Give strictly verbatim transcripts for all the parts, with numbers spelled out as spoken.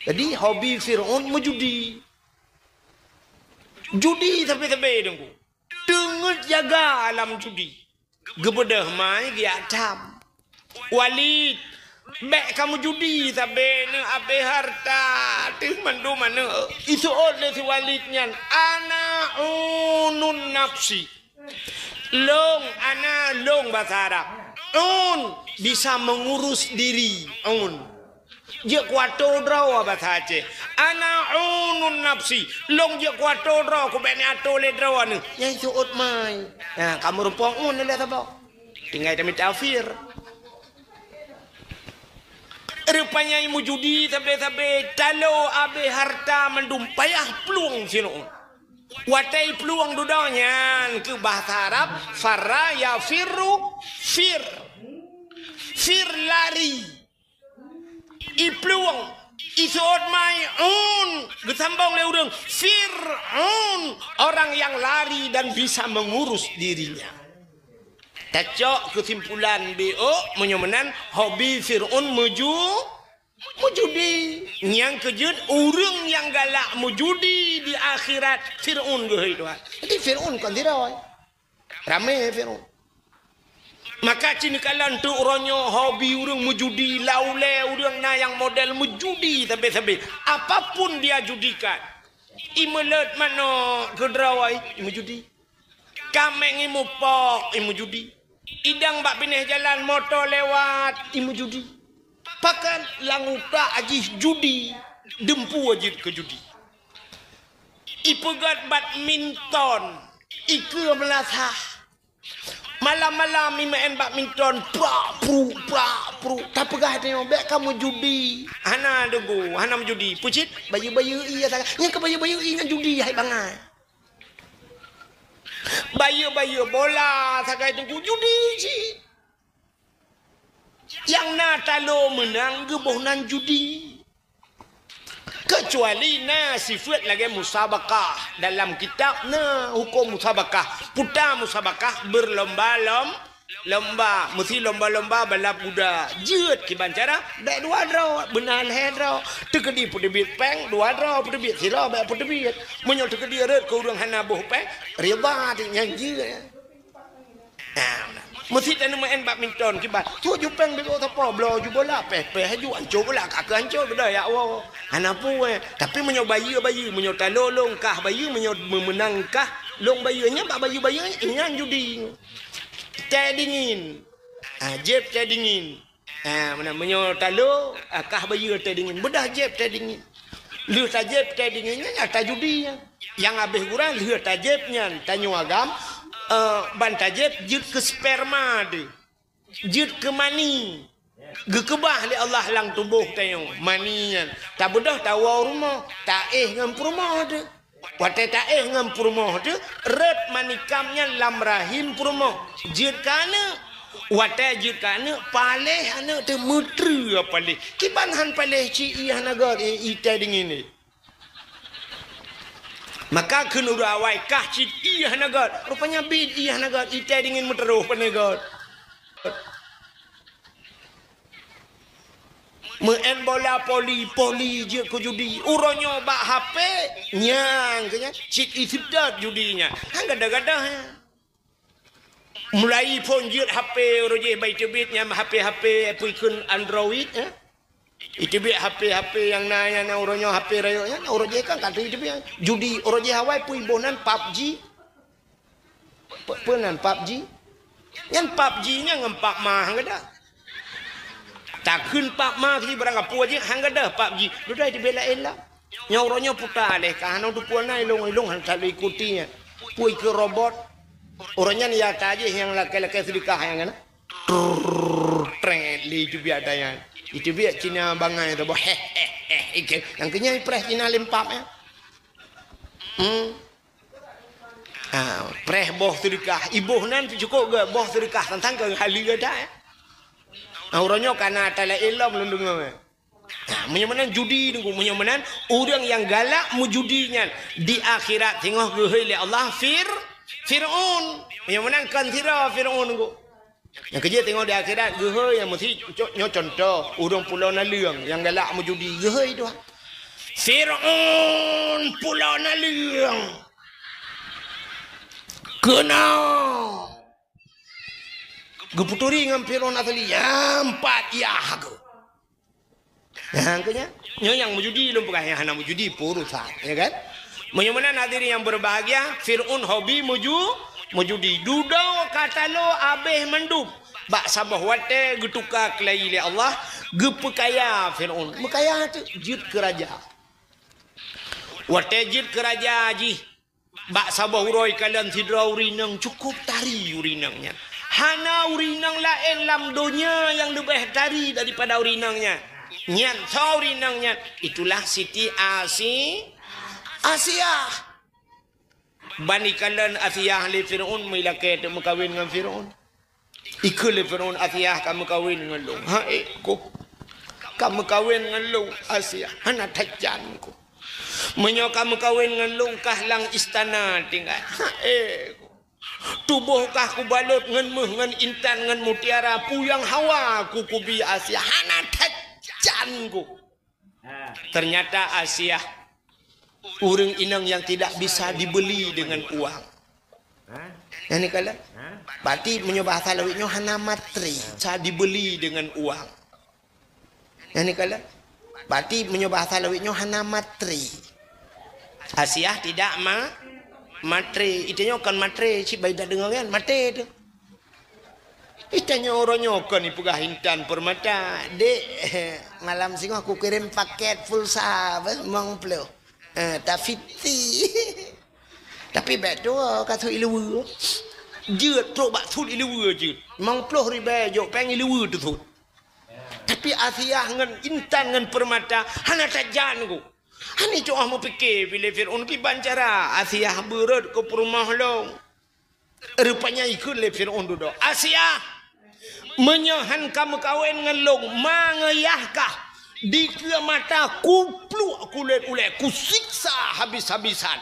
Jadi, hobi Fir'aun meujudi. Judi sabe-sabe, Teungku. Teungeut jaga lam judi. Geubeudôh mai geujak tham. Walid, bèk kamoe judi sabe, neuh abéh hareuta teuh mandum aneuk. Iseuôt lé si Walid nyan, "Ana unun nafsi." Lôn, ana, lôn basa Arab. Un, bisa mengurus diri. Un. Jeuet kuatô droe basa Aceh. Ana unun nafsi. Lôn jeuet kuatô droe, kubèk neuatô lé droe neuh. Nyan seuôt mai. Ha, kamoe rumpok un lé saboh. Tinggai tamita fir. Rupanya meujudi sabe-sabe, talo abéh hareuta mandum, payah plueng Fir'aun. Watèe plueng dudoe nyan keu bahasa Arab, farra yafirru fir. Fir lari. Iplueng, iseuôt mai un, geusambong lé ureueng, Fir'aun, orang yang lari dan bisa mengurus dirinya. Tacok keusimpulan B O, meunyoe meunan, hobi Fir'aun meuju-, meujudi. Nyang keujeuet, ureueng nyang galak meujudi di akhirat, Fir'aun geuhôi Tuhan. Jadi Fir'aun kon sidroe. Ramé Fir'aun. Maka cit neukalon teuk uroe nyoe hobi ureueng meujudi, lam ulèe ureueng na nyang model meujudi sabe-sabe. Apapun dia judikan. Imeuleuet manok keudroe, imeujudi. Kaméng imupok, imeujudi. Idong bak binéh jalan moto lewat, imeujudi. Pakon lam utak jih judi, dumpeue jeuet keu judi. Ipeugèt badminton, ikeue meulasah. Malam-malam imeu'en badminton, prak, pruk, prak, pruk. Tapeugah tanyoe, bèk kamoe judi. Hana deungoe, hana meujudi. Peue cit, bayeue-bayeue ie sagai. Nyang keu bayeue-bayeue ie nyan judi hai bangai. Bayeue-bayeue bola sagai Teungku, judi cit. Nyang na talo meunang geuboh nan judi. Keucuali na sifeuet lagèe musabakah. Dalam kitab na hukôm musabakah. Peue ta musabakah, beurlomba-lom-, lomba. Meusi lomba-lomba balap kuda. Jeuet kiban cara, bèk dua droe, beuna lhèe droe. Teukeudi peuteubiet pèng, dua droe peuteubiet, sidroe bèk peuteubiet. Meunyoe teukeudi rhot keu ureueng hana boh pèng, ridha nyan jeuet. Nah, meusi taneuk meu'en badminton kiban. Cuk ju pèng beubawa sapo, bloe ju bola, pèh-pèh ju, ancô bola, ka keu ancô, beudôh ya Allah. Hana peue. Tapi meunyoe bayeue-bayeue, meunyoe talo lôn kah bayeue, meunyoe meumeunang kah lôn bayeue, nyan bak bayeue-bayeue, nyan judi. Teh dingin. Ah, jép teh dingin. Ah, meunan, meunyoe talo, ah, kah bayeue teh dingin. Beudôh jép teh dingin. Lheueh tajép teh dingin nyan, ya tajudi nyan. Nyang habéh gura lheueh tajép nyan, tanyoe agam, eh, ban tajép jeuet keu sperma teuh. Jeuet keu mani. Geukeubah lé Allah lam tuboh tanyoe. Mani nyan. Tabeudôh tawoe u rumoh, taéh ngon peurumoh teuh. Watèe taéh ngon peurumoh teuh, rhot manikam nyan lam rahim peurumoh. Jeuet keu aneuk. Watèe jeuet keu aneuk, paléh aneuk teuh, meutreue paléh. Kiban han paléh cit ie hana gèt, ie, ie teh dingin nyan. Maka kheun ureueng awai kah cit ie hana gèt. Rupanya bit ie hana gèt, ie teh dingin meuteurôh pane gèt. Meu'en bola voli, voli jeuet keu judi. Uroe nyoe bak H P, nyang keu nyan, cit iseudot judi nyan. Han gadôh-gadôh nyan. Mulai phôn jeuet H P, uroe jéh bak iteubiet nyan H P-H P peue kheun Android, eh? Iteubiet H P-H P nyang na, nyang na uroe nyoe H P rayeuk nyan, uroe jéh kan ka iteubiet. Judi, uroe jéh awai peue iboh nan PUBG. Pe-, peue nan PUBG? Nyan PUBG nyan ngon PUBMA han gadôh. Takheun PUBMA keu barang kapeue jih han gadôh PUBG. Dudoe di bela ela. Nyoe uroe nyoe puta lé ka hana teupeue na ilong-ilong han selalu ikuti nyan. Peue keu robot. Uroe nyan ya tajih nyang lakèe-lakèe seudeukah nyang kana. Trrrr, trèt lé iteubiet ata nyan. Iteubiet Cina bangai tu boh. Heh, heh, heh. Ike. Nyang keu nyan ipreh Cina lé pap nyan. Hmm. Ha, preh boh seudeukah. Iboh nan cukôp gèt boh seudeukah tantang keu haleue dah, eh. Ha, uroe nyoe kana ata laén lom lôn deungö, eh. Ha, meunyoe meunan judi Teungku, meunyoe meunan ureueng nyang galak meujudi nyan di akhirat singoh geuhôi lé Allah Fir-, Fir'aun. Meunyoe meunan kon sidroe Fir'aun Teungku. Nyang keujeuet teungoh di akhirat geuhôi nyang meusi co-, nyoe contoh, ureueng pulo naleueng nyang galak meujudi geuhôi Tuhan. Fir'aun pulo naleueng. Keunoe. Geuputuri ngon Fir'aun asli, nyan pat yah geuh. Nyan keuh nyan. Nyoe nyang meujudi lôn peugah, nyang hana meujudi peurusan, ya kan? Meunyoe meunan hadirin yang berbahagia, Fir'aun hobi meuju-, meujudi. Dudoe ka talo abéh mandum. Bak saboh watée geutuka keulayi lé Allah, geupeukaya Fir'aun. Meukaya teuk jeuet keu raja. Watée jeuet keu raja jih, bak saboh uroe kalon sidroe ureueng inong, cukup tari ureueng inong nyan. Hana ureueng inong laén lam donya nyang leubeh tari daripada ureueng inong nyan. Nyan soe ureueng inong nyan? Itulah Siti Asi-, Asiah. Ban ikalon Asiah lé Fir'aun, meulakée teuk meukawen ngon Fir'aun. Ikheun lé Fir'aun, "Asiah ka meukawen ngon lôn." "Ha, éh, ku ka meukawen ngon lôn, Asiah. Hana that jan ku. Meunyoe ka meukawen ngon lôn, kah lam istana tinggai. Ha, éh, ku. Tuboh kah kubalot ngon méuh, ngon intan, ngon mutiara, peue nyang hawa ku kubi Asiah. Hana that jan ku." Ternyata Asiah ureueng inong nyang tidak bisa dibeli dengan uang. Nyan kalon? Berarti meunyoe bahasa lawét nyoe hana matre, bisa dibeli dengan uang. Nyan kalon? Berarti meunyoe bahasa lawét nyoe hana matre. Asiah tidak ma-, matre. Itu nyoe kon matre, cit bai tadeungoe kan? Matre tu. Itanyoe uroe nyoe kon ipeugah intan peurmata. "Dek, malam singoh kukirém paket pulsa, beh, limong ploh. Eh, tafiti." Tapi bék tuwoe ka sut iluweue. Jeuet trok bak sut iluweue jeuet. Limong ploh ribée jok péng iluweue teusut. Tapi Asiah ngon intan ngon peurmata hana that jan ku. Hana cok ah meupike pi lé Fir'aun kiban cara Asiah beurot keu peurumoh lôn. Rupanya ikheun lé Fir'aun dudoe, "Asiah, meunyoe han ka meukawen ngon lôn, ma ngon yah kah dikeue mata kupluek kulét ulée, kusiksa habis-habisan.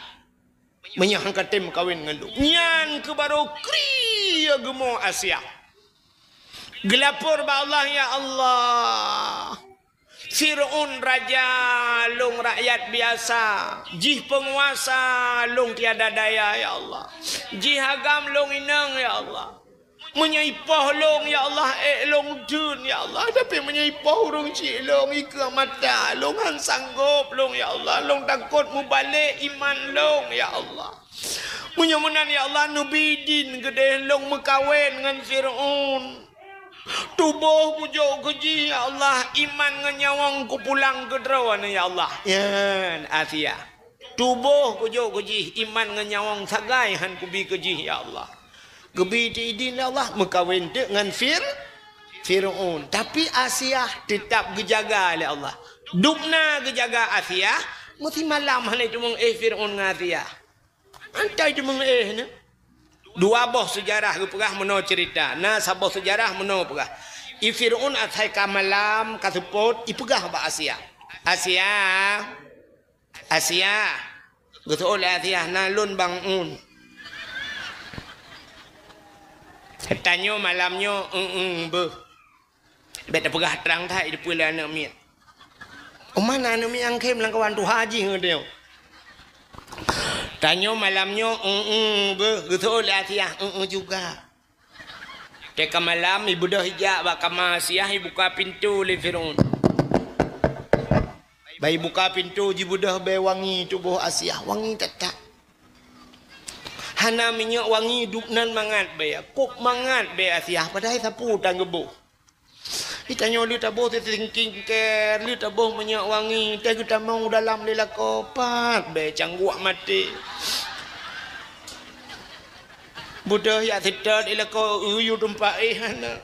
Meunyoe han ka tem meukawen ngon lôn." Nyan keuh barô kri geumo Asiah. Geulapor bak Allah, "Ya Allah, Fir'aun raja, lôn rakyat biasa. Jih peunguasa, lôn tiada daya, ya Allah. Jih agam, lôn inong, ya Allah. Meunyoe ipoh lôn, ya Allah, ék lôn deuh, ya Allah. Tapi meunyoe ipoh ureueng chik lôn, ikeue mata, lôn han sanggob lôn, ya Allah. Lôn takot mubalek iman lôn, ya Allah. Meunyoe meunan, ya Allah, neubi idin keudeh lôn meukawen ngon Fir'aun. Tuboh kujok keu jih, ya Allah, iman ngon nyawöng kupulang keu droeneuh, ya Allah." Nyan Asiah. "Tuboh kujok keu jih, iman ngon nyawöng sagai han kubi keu jih, ya Allah." Geubi teuk idin lé Allah, meukawen teuk ngon Fir-, Fir'aun. Tapi Asiah teutap geujaga lé Allah. Dubna geujaga Asiah, meusimalam hana teumeu'éh Fir'aun ngon Asiah. Antai teumeu'éh nyan. Dua boh seujarah geupeugah meunoe ceurita. Na saboh seujarah meunoe peugah, i Fir'aun asai ka malam, ka seupôt, ipeugah bak Asiah, "Asiah, Asiah." Geuseuôt lé Asiah, "Na lôn, Bang Un." "Tanyoe malam nyoe, eung-eung beuh." Bék tapeugah trang that, i dikeue lé aneuk miet. "Óh, ma na aneuk miet nyang khem lam kawan tuha jih ngon tanyoe?" "Tanyoe malam nyoe, eung-eung beuh." Geuseuôt lé Asiah, "Eung-eung juga." Teuka malam, ibeudôh ijak bak kama Asiah, ibuka pintoe lé Fir'aun. Ban ibuka pintoe, jibeudôh bèe wangi tuboh Asiah, wangi that-that. Hana minyeuk wangi, dubnan mangat bèe, kôb mangat bèe Asiah, padahai sapeue tan geuboh. Di tanyoe lheueh taboh skincare, lheueh taboh minyeuk wangi, teuh geutamong u dalam lé lakoe, pat bèe cangguek maté. Beudôh jak seutôt i lakoe, eu yue teumpat éh hana.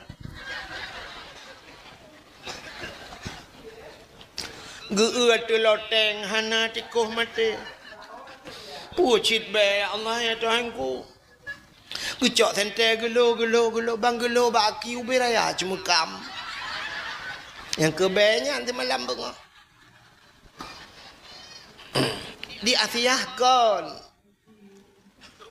Geu-eu ateueh loteng hana, tikoh maté. Peue cit bèe, ya Allah, ya Tuhanku. Geucok senter geulo, geulo, geulo, ban geulo bak aki ubé raya Ceumeukam. Nyang keu bèe nyan simalam beungoh. Di Asiah kon.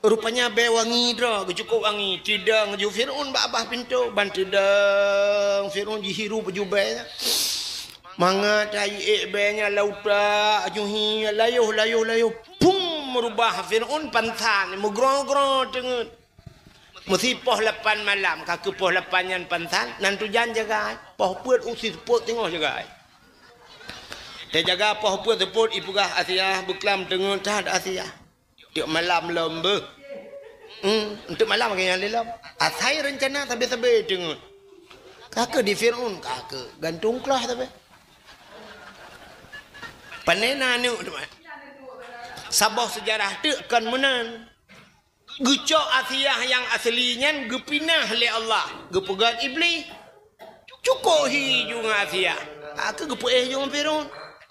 Rupanya bèe wangi droe, geucukôp wangi. Teudong ju Fir'aun bak babah pintoe, ban teudong Fir'aun jihiru baju bèe nyan. Mangat taék bée nyan lam utak, ajuh hi, layoh, layoh, layoh. Pum, meurubah Fir'aun pansan, meugroe-groe teungeut. Meusi poh lapan malam, ka keu poh lapan nyan pansan, nan tujan jaga ai. Poh peuet usi seupôt teungoh jaga ai. Teujaga poh peuet seupôt, ipeugah Asiah beuklam teungeut that Asiah. Tiep malam lom beuh. Hmm, tiep malam lagée nyan lé lom. Asai reuncana sabe-sabe teungeut. Ka keu di Fir'aun, ka keu gantung klah sabe. Pane na aneuk teuma. Saboh seujarah teuk kon meunan. Geucok Asiah nyang asli nyan geupinah lé Allah, geupeugét Iblih. Cukôp hi ju ngon Asiah. Ka keu geupeuéh ju ngon Fir'aun.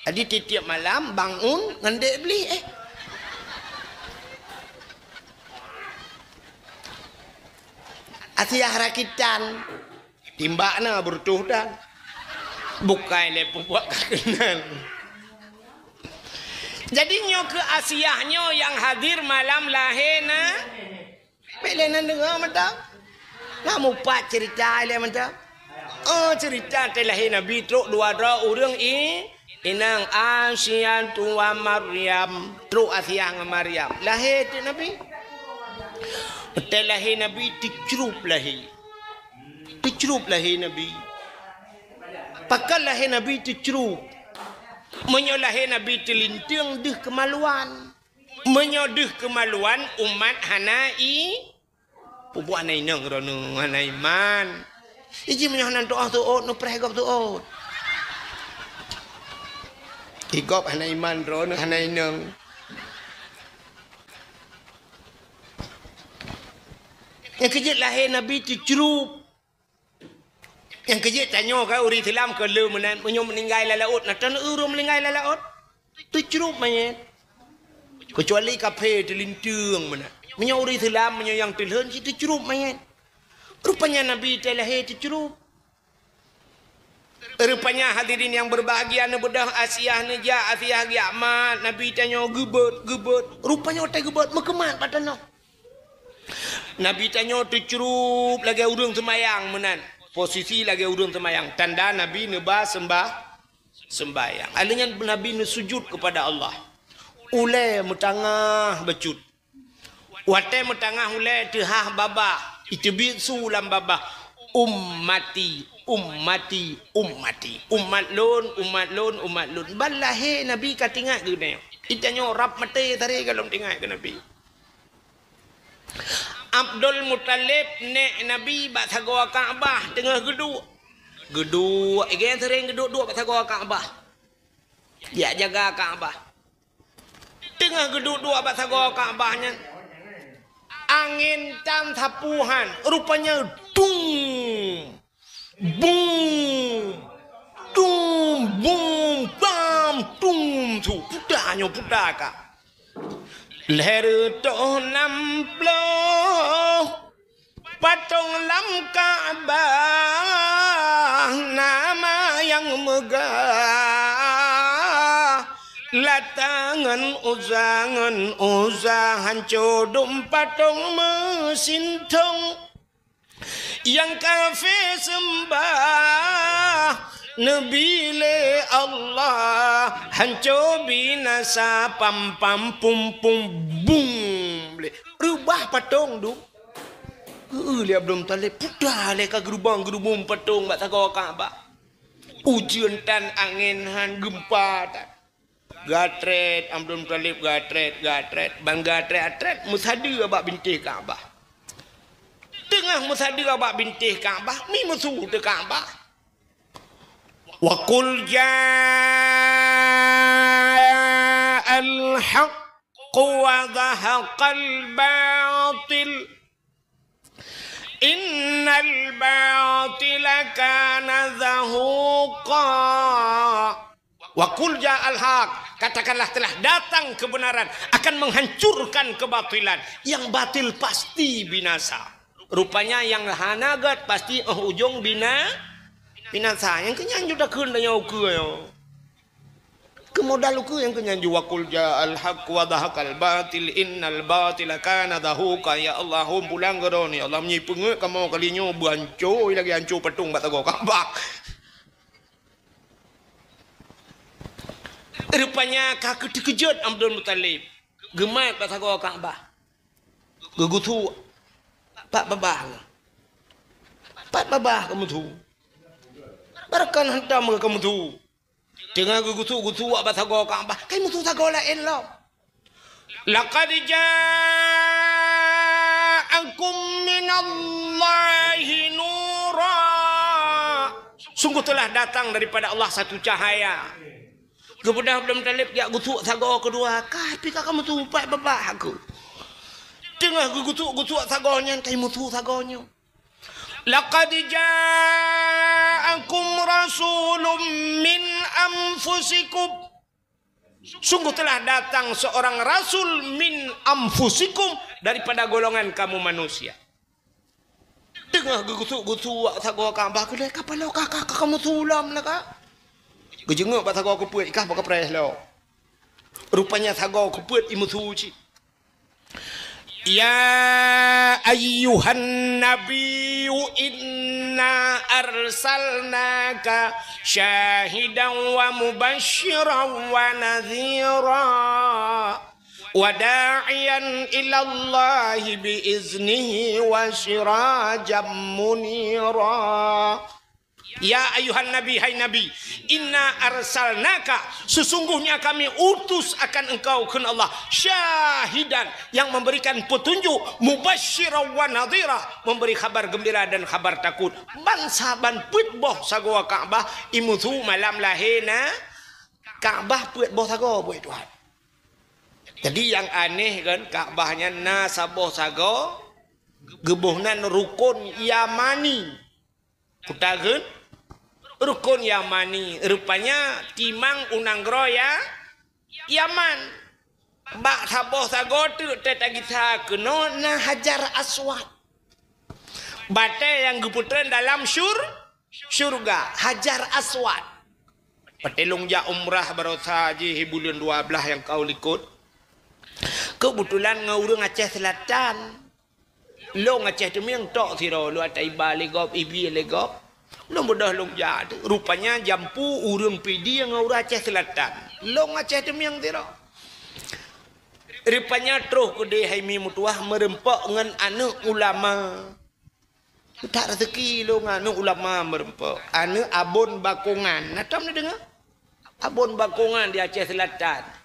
Jadi tiep-tiep malam bangun ngon dek Iblih, eh. Asiah rakitan. Timbak na beureutoh dan. Bukai lé peubuet ka keunan. Jadi nyoe keu Asiah nyoe nyang hadir malam lahé na. Bék lé nan deungoe mantong. Na mupat ceurita ilée mantong. Oh, ceurita teuh lahé Nabi trok dua droe ureuëng i, inong Asiah wa Maryam. Trok Asiah ngon Maryam. Lahé teuk Nabi. Teuh lahé Nabi teucrup lahé. Teucrup lahé Nabi. Pakon lahé Nabi teucrup. Meunyoe lahé Nabi teulinteung deuh keumaluan. Meunyoe deuh keumaluan umat hana i, peubuet hana inong droeneuh, hana iman. Iji meunyoe hana teuôt, neupreh gob teuôt. Igob hana iman droeneuh, hana inong. Nyang keujeuet lahé Nabi teucrup. Nyang keujeuet tanyoe ka ureuëng Islam ka le meunan, meunyoe meuninggai lam laôt, na tan ureuëng meuninggai lam laôt? Teucrup manyét. Keucuali kaphé teulinteung meunan. Meunyoe ureuëng Islam, meunyoe nyang teulheueh cit teucrup manyét. Rupanya Nabi teuh lahé teucrup. Rupanya hadirin yang berbahagia, neubeudôh Asiah neujak, Asiah geujak mat, Nabi tanyoe geubeuet, geubeuet. Rupanya watée geubeuet meukeumat bak tanoh. Nabi tanyoe teucrup lagée ureuëng seumayang meunan. Posisi lagée ureuëng seumayang. Tanda Nabi neuba seumbah, seumbahyang. Alheuh nyan Nabi neusujut keupada Allah. Ulée meutangah bacut. Watée meutangah ulée teuhah babah, iteubiet su lam babah, "Ummati, ummati, ummati." Umat lôn, umat lôn, umat lôn. Ban lahé Nabi ka teuingat keu geutanyoe. Geutanyoe rab maté taré ka lom teuingat keu Nabi. Abdul Muthalib, nék Nabi, bak sagoe Ka'bah teungoh geuduek. Geuduek, igée seuréng geuduek-duek bak sagoe Ka'bah. Jak jaga Ka'bah. Teungoh geuduek-duek bak sagoe Ka'bah nyan, angén tan sapeue han, rupanya dung, bum, dung, bum, bam, dung, su, puta nyoe puta ka. Lhèe reutôh nam ploh patong lam Ka'bah, nama nyang meugah, Lata ngon Uzza, ngon Uzza, hanco dum patong meusintong. Nyang kafé seumbah neubi lé Allah, hanco binasa pam pam pum pum bum. Reubah patong dum. Heu, lé Abdul Muthalib, puta lé ka geurubong-geurubong patong bak sagoe Ka'bah. Ujeuen tan, angén han, geumpa tan. Gatrét, Abdul Muthalib gatrét, gatrét, ban gatrét-gatrét meusadeue bak bintéh Ka'bah. Teungoh meusadeue bak bintéh Ka'bah, mi meusu teuh Ka'bah. Wa qul ja'al haqqu wa zahaqal batil. Innal batila kana zahuqa. Wa qul ja'al haq, katakanlah telah datang kebenaran akan menghancurkan kebatilan. Yang batil pasti binasa. Rupanya nyang hana gét pasti óh ujong bina-, binasa. Nyang keu nyan ju takheun tanyoe ukeue nyoe. Keu modal ukeue nyang keu nyan ju, wa qul ja'al haq wa zahaqal batil innal batila kana zahuqa. Ya Allah, hom pulang keu Droeneuh, ya Allah, meunyoe peungeuet kamoe kali nyoe beuhanco lagée hanco patong bak sagoe Ka'bah. Rupanya ka geuteukeujot Abdul Muthalib. Geumat bak sagoe Ka'bah. Geugusuk. Pat babah. Pat babah keu meusu. Barokon hantom keu meusu. Teungoh geugusuk-gusuk bak sagoe Ka'bah, ka meusu sagoe laén lom. "Laqad ja'akum minallahi nura." Sungguh telah datang daripada Allah satu cahaya. Geupeugah Abdul Muthalib jak gusuk sagoe keudua, ka pih ka meusu pat babah aku. Teungoh geugusuk-gusuk sagoe nyan, ka meusu sagoe nyoe. "Laqad ja'akum rasulun min anfusikum." Sungguh telah datang seorang rasul min anfusikum, daripada golongan kamu manusia. Teungoh geugusuk-gusuk bak sagoe Ka'bah, keu lheueh ka paloe ka, ka, ka, ka meusu lom lah ka. Geujeungok bak sagoe keupeue, ikah bak kapreh lom. Rupanya sagoe keupeue i meusu cit. "Ya ayyuhan nabiyyu inna arsalnaka syahidan wa mubasysyiran wa nadhira, wa da'iyan ilallahi bi iznihi wa sirajan munira." "Ya ayuhan nabi, hai nabi, inna arsalnaka, sesungguhnya kami utus akan engkau," kheun Allah, "syahidan, yang memberikan petunjuk, mubasysyiran wa nadhira, memberi khabar gembira dan khabar takut, ban saban peuet boh sagoe Ka'bah i meusu malam lahé na Ka'bah peuet boh sagoe, buet Tuhan." Jadi nyang aneh kan, Ka'bah nyan na saboh sagoe, geuboh nan rukon Yamani. Kuta kheun, rukon Yamani, rupanya timang u nanggroe Ya-, Yaman. Bak saboh sagoe teuk teuh tagisa keunoe na Hajar Aswad. Batée nyang geupeutreun dalam syur-, syurga, Hajar Aswad. Watée lôn jak umrah barosa jih buleuen dua blaih nyang ka likot. Keubeutulan ngon ureuëng Aceh Seulatan. Lôn Aceh Teumieng tok sidroe, lôn ata iba lé gob, ibi lé gob. Lôn beudôh lôn jak, rupanya jampu ureuëng Pidie ngon ureuëng Aceh Seulatan. Lôn Aceh Teumieng sidroe. Rupanya troh keudeh hai mi meutuwah meureumpok ngon aneuëk ulama. That raseuki lôn ngon aneuëk ulama meureumpok. Aneuëk Abon Bakongan. Na tom neudeungoe? Abon Bakongan di Aceh Seulatan.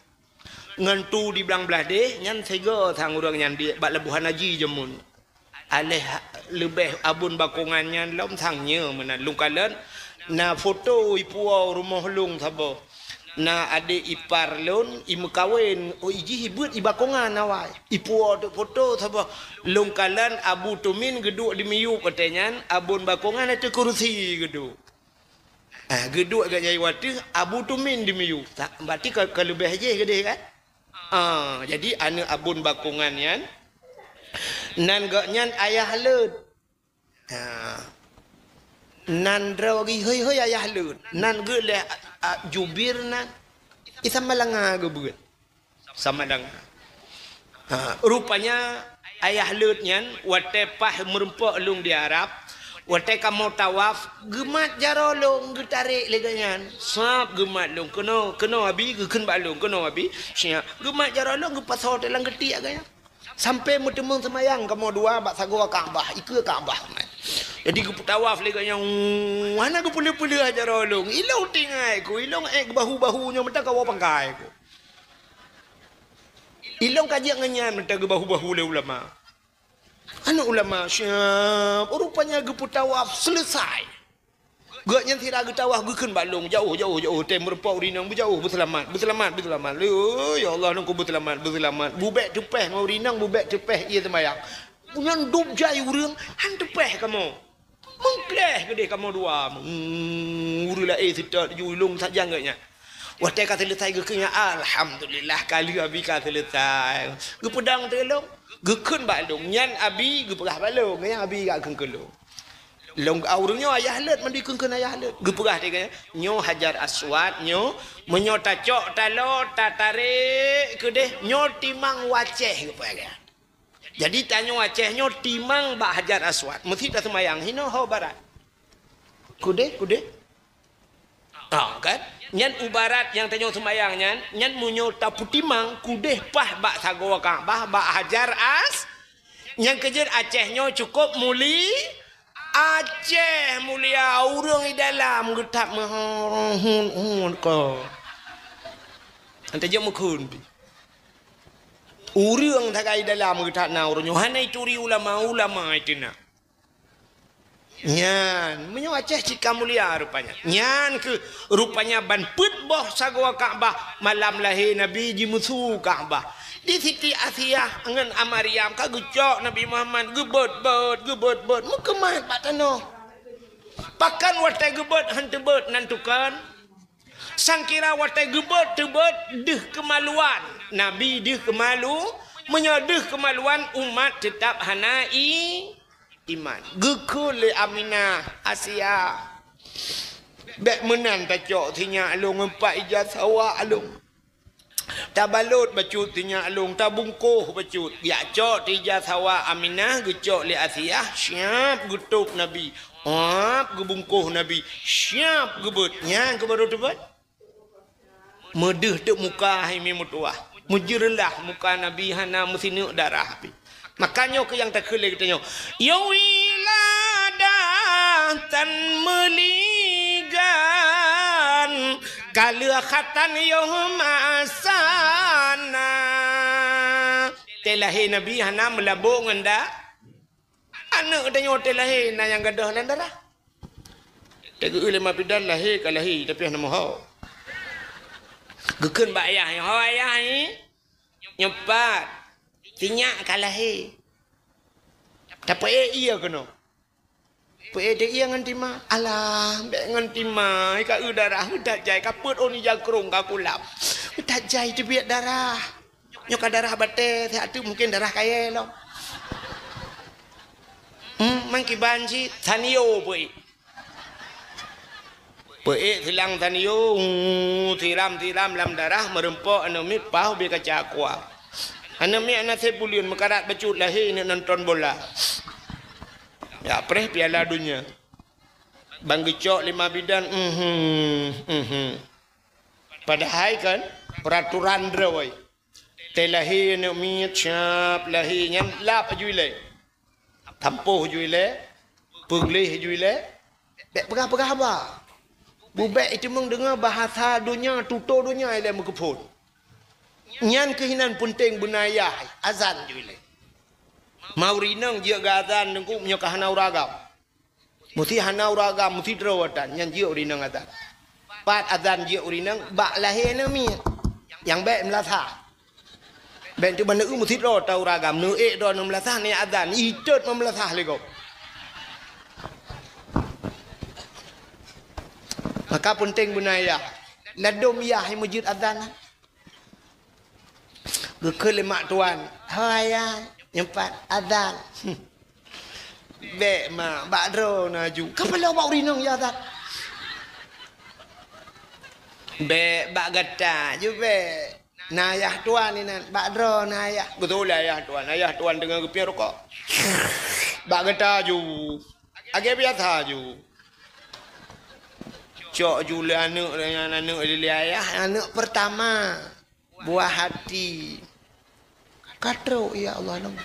Ngon tu di Blang Blahdeh, nyan sigoe sang ureuëng nyan di, bak Labuhan Haji jameun. Aléh leubeh Abon Bakongan nyan lom sang nyoe meunan. Lôn kalon, na foto ipuwoe rumoh lôn saboh. Na adék ipar lôn, imeukawen, oh, ijih ibeuet i Bakongan awai. Ipuwoe teuk foto saboh. Lôn kalon Abu Tumin geuduek di miyueb watée nyan, Abon Bakongan ateueh kurusi geuduek. Ah, geuduek geuh nyang watée Abu Tumin di miyueb. Ta-, berarti ka, ka leubeh jih keudeh kan? Ah, jadi aneuëk Abon Bakongan nyan, nan gobnyan ayah leuet. Ha. Nan droe geuh hôi-hôi ayah leuet. Nan geuh lé, a, a, jubir nan. Isa malanga geubeuet. Sama dang. Ha, rupanya ayah leuet nyan watée paih meureumpok lôn di Arab, watée kamoe tawaf, geumat jaroe lôn geutarek lé gobnyan. Sab geumat lôn, "Keunoe, keunoe Abi," geukheun bak lôn, "Keunoe Abi." Siap. Geumat jaroe lôn geupasoe teuh lam geutiek gobnyan. Sampai meuteumeung seumayang kamoe dua bak sagoe Ka'bah, ikeue Ka'bah. Jadi geupeutawaf lé gobnyan, hana geupeuleueh-peuleueh jaroe lôn. Ilôn tinggai ku, ilôn ék bahu-bahu nyoe meuta kawoe pangkai ku. Ilôn ka jeuet ngon nyan meuta geubahu-bahu lé ulama. Aneuëk ulama siap, rupanya geupeutawaf selesai. Gobnyan sira geutawaf geukheun bak lôn, "Jauh, jauh, jauh, tem meureumpok ureuëng inong, beujauh, beuseulamat, beuseulamat, beuseulamat. Lé, ya Allah, lôn ku beuseulamat, beuseulamat." Bubek teupeh ngon ureuëng inong, bubek teupeh ié seumayang. Nyan dub jai ureuëng, han teupeh kamoe. Meukleh keudeh kamoe dua. Hmm, ureuëng laén seutôt ju lôn sajan gobnyan. Watée ka selesai geukheun, "Alhamdulillah, ka lheueh Abi ka selesai." Geupeudong teuk lôn, geukheun bak lôn. Nyan Abi geupeugah bak lôn, nyan Abi geukheun keu lôn. Lôn, ah, ureuëng nyoe ayah leuet, mandum kheun-kheun ayah leuet. Geupeugah lé gobnyan, "Nyoe Hajar Aswad, nyoe, meunyoe tacok taloe, tatarek keudeh, nyoe timang u Aceh," geupeugah. Jadi tanyoe Aceh nyoe timang bak Hajar Aswad. Meusi taseumayang hinoe ho barat. Keudeh, keudeh. Ha, kan? Nyan ibarat nyang tanyoe seumayang nyan, nyan meunyoe tapeutimang kudeh paih bak sagoe Ka'bah, bak Hajar As-, nyang keujeuet Aceh nyoe cukôp muli-, Aceh mulia, ureuëng di dalam geutap meuhun-hun ko. Ante jeuet meukhun pi. Ureuëng sagai dalam geutap na ureuëng nyoe hana ituri ulama-ulama itu na. Nyan, meunyoe Aceh cit ka mulia rupanya. Nyan keuh rupanya ban peuet boh sagoe Ka'bah malam lahé Nabi jimusu Ka'bah. Di Siti Asiah ngon Maryam ka geucok Nabi Muhammad geubeuet-beuet, geubeuet-beuet, meukeumat bak tanoh. Pakon watée geubeuet han teubeuet nan tukon? Sangkira watée geubeuet teubeuet deuh keumaluan. Nabi deuh keumalu, meunyoe deuh keumaluan umat teutab hana i-, iman. Geukheun lé Aminah, Asia, bék meunan tacok sinyak lôn ngon pat ija sawa lôn. Tabalot bacut sinyak lôn, tabungkoh bacut. Jak cok tija sawa Aminah geucok lé Asiah, siab geutôb Nabi. Ap geubungkoh Nabi, siab geubeuet. Nyan keuh barô teubeuet. Meudeuh teuk muka hai mi meutuwah. Meujeureulah muka Nabi hana meusineuk darah pih. Maka nyoe keuh nyang takheun lé geutanyoe. Yoh wiladah tan meuligan, ka lheueh khatan yoh masana. Teuh lahé Nabi hana meulabô ngon da-, aneuëk geutanyoe teuh lahé na nyang gadôh lam darah. Teuh geu-eu lé ma bidan lahé ka lahé, tapi hana meuho. Geukheun bak ayah, "Ho ayah, nyoe pat, sinyak ka lahé." Tapeuék ié keunoe. Peuék teuh ié ngon tima. Alah, bék ngon tima, ka eu darah, that jai ka peuet ôn ija krông ka kulap. That jai teubiet darah. Nyoe ka darah batée, siat teuk mungken darah kayée lom. Hmm, man kiban cit, sanyo peuék. Peuék silang tanyoe, siram-siram lam darah, meureumpok aneuëk miet paih ubé kaca aqua. Aneuëk miet hana sép buleuen meukarat bacut lahé neuk nonton bola. Jak preh piala donya. Ban geucok lé ma bidan, mhm, mhm. Padahai kan, peuraturan droe. Teuh lahé aneuëk miet, siab lahé nyan lap aju ilée. Tampoh aju ilée, peugleh aju ilée. Bék peugah-peugah haba. Bubék iteumeung deungoe bahasa donya, tutoe donya ilée meukeupot. Nyan keuh inan peunteng beuna yah, azan aju ilée. Ma ureuëng inong jeuet geu azan teungku meunyoe ka hana ureuëng agam. Musti hana ureuëng agam, musti droe atan, nyan jeuet ureuëng inong azan. Pat azan jeuet ureuëng inong, bak lahé aneuëk miet. Nyang bék meulasah. Bék teuk ban neu-eu musti droe ta ureuëng agam, neuék droe neu meulasah, neu azan, itot meumeulasah lé gob. Maka peunteng beuna yah. Ladôm yah meujeuet azan. Geukheun lé mak tuan, "Ho ayah, nyoe pat azan." "Bék mak, bak droe na aju." "Ka paloe bak ureuëng inong yah azan?" "Bék, bak gata aju bék. Na ayah tuan inan, bak droe na ayah." Geutôh lé ayah tuan, ayah tuan teungoh geupiep rukok. "Bak gata aju." Lagée biasa aju. Cok aju lé aneuëk, aneuëk lé ayah, aneuëk peurtama. Buah hati. Ka trok, ya Allah, lom.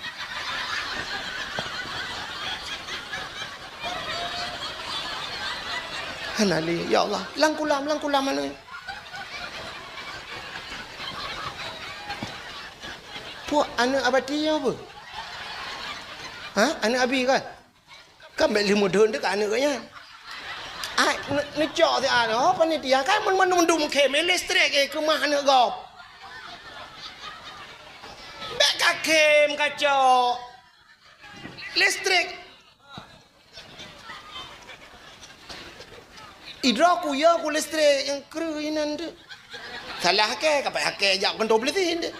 Hana lé, ya Allah. Lam kulam, lam kulam mana? Puak aneuëk Abati ya apa? Ha? Aneuëk Abi kan? Kan bék lheueh mudhon teuka aneuëk geuh nyan. Ai, ne-, neucok siat, oh, panitia, kan mandum-mandum khém, eh, listrik, eh, keumah aneuëk gob. Bék ka khém, ka cok. Listrik. Idroe ku ya ku listrik nyang kreueh inan tu. Salah hakée, ka payah hakée jak keuntô polisi tu.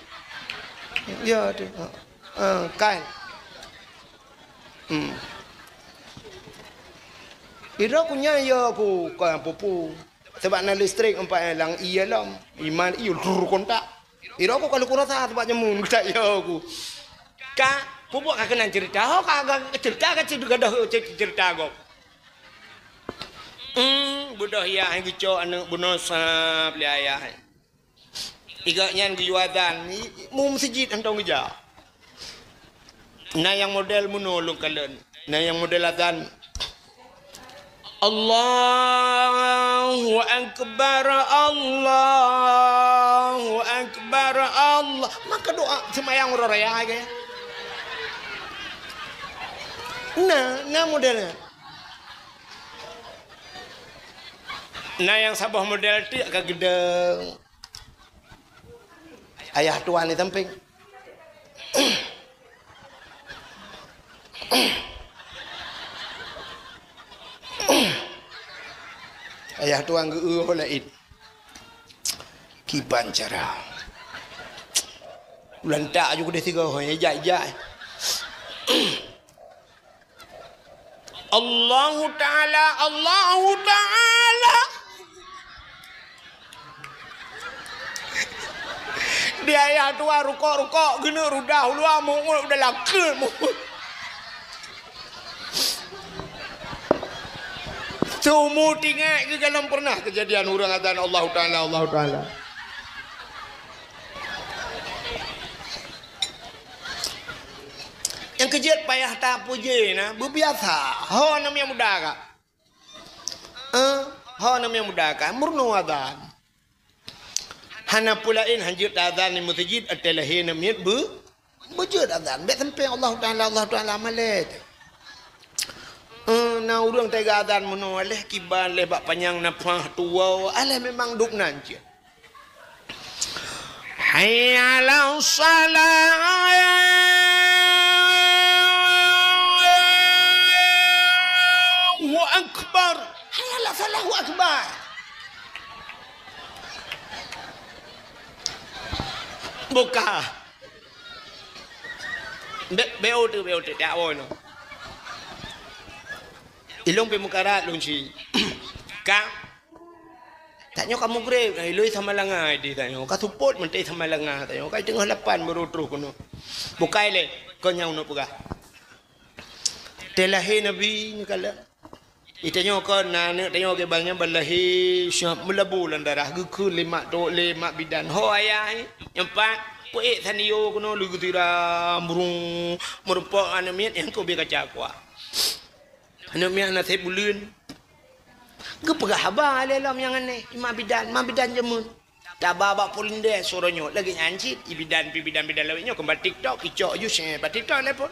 Ya tu. Ha. Ha, kan. Hmm. Idroe ku nyan ya ku, ka pupu. Sebab na listrik empat lam ié lom. Iman ié lur kontak. Idroe ku kalau ku rasa sebab nyamun getak ya ku. Ka, pupu ka keunan cerita. Ho ka, ka cerita ka cerita dah cerita gob. Hmm. Beudôh yah geucok aneuk bunoe sab lé ayah. Igak nyan geuyue azan, i-, i-, mu meuseujid hantom geujak. Na nyang model meunoe lôn kalon. Na nyang model azan. Allahu Akbar, Allahu Akbar, Allah. Maka doa seumayang uroe raya ke. Na, na model nyan. Na nyang saboh model teuk ka geudong. Ayah tuan di sampéng. Ayah tuan geu-eu laén. Kiban cara. Lantak ju keudeh tiga, hoi, jak, jak. Allahu Ta'ala, Allahu Ta'ala. Di ayah tuan rukok-rukok, geuneuk rudah uluwa, mu'ut udah lakeuet, mu'ut. Seumu tinggai geugalom pernah kejadian ureuëng azan Allahu Ta'ala, Allahu Ta'ala. Nyang keujeuet payah tapuji na, beubiasa. Ho aneuk miet muda ka. Eh, ho aneuk miet muda ka, meurunoe azan. Hana peue laén, hanjeuet azan di meuseujid, até lahé aneuk miet beu-, beujeuet azan. Bék sampéng Allahu Ta'ala, Allahu Ta'ala malée. Eh, na ureuëng teuga azan meunoe, aléh kiban, aléh bak panyang nafah tuwoe, aléh memang duek nan cit. Hayya 'alas shalah. Allahu Akbar. Hayya 'alas shalah, Allahu Akbar. Buka. Be-, beu tu, beu tu, tak awoe no. Ilong pe mukarat lung si. Ka Tanyoe ka mugreb, iloi sama langa di tanyoe. Ka seupôt meuntée sama langa tanyoe. Ka teungoh lapan baru troh keunoe. Bukai lé, kon nyang uneuk peugah. Teuh lahé Nabi nyoe kala. Di tanyoe kon na aneuk tanyoe geubangai ban lahé siap meulabu lam darah geukheun lé mak tok lé mak bidan. Ho ayah nyoe, nyoe pat, peuék sanio keunoe lé geusiram, brung, meurumpok aneuk miet nyang keu bie kaca kuah. Aneuk miet hana sép buleuen. Geupeugah haba lé lom nyang aneh, i mak bidan, mak bidan jameun. Taba bak polindeh suroe nyoe, lagée nyan cit, i bidan, pi bidan-bidan lawét nyoe, keu bak TikTok, icok ju sée bak TikTok lé phon.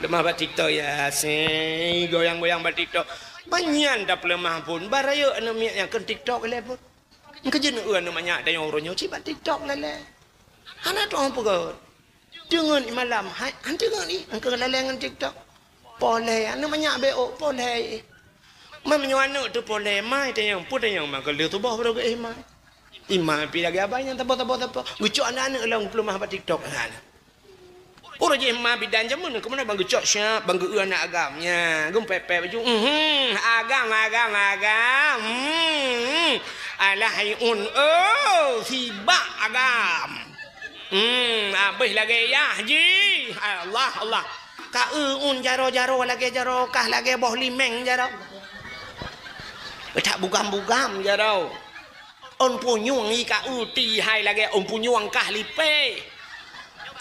Peuleumah bak TikTok, ya, sée, goyang-goyang bak TikTok. Banyan tapeuleumah phon, barayek aneuk miet nyang keu TikTok lé phon. Engkeu jeuet neueu aneuk manyak tanyoe uroe nyoe cit bak TikTok lé lé. Hana tueng peugöt. Deungon i malam, hai, han deungon i, engkeu lalée ngon TikTok. Polée, aneuk manyak B O, polée. Meunyoe aneuk teuh polée, mai tanyong, peue tanyong ma keu lheueh tuboh baru geuéh mai. I mai pi lagée abai nyang saboh-saboh sapoh. Geucok aneuk-aneuk lom peuleumah bak TikTok. Uroe jih ma bidan jameun, keumeunyoe ban geucok siap, ban geueu aneuk agam. Nya, geumpepet baju. Mhm, agam, agam, agam. Hmm. Alah hai un, oh, sibak agam. Hmm, habéh lagée yah jih. Allah, Allah. Ka eu un jaroe-jaroe lagée jaroe kah lagée boh limeng jaroe. Peutak bugam-bugam jaroe. Ôn punyueng i ka eu ti hai lagée ôn punyueng kah lipée.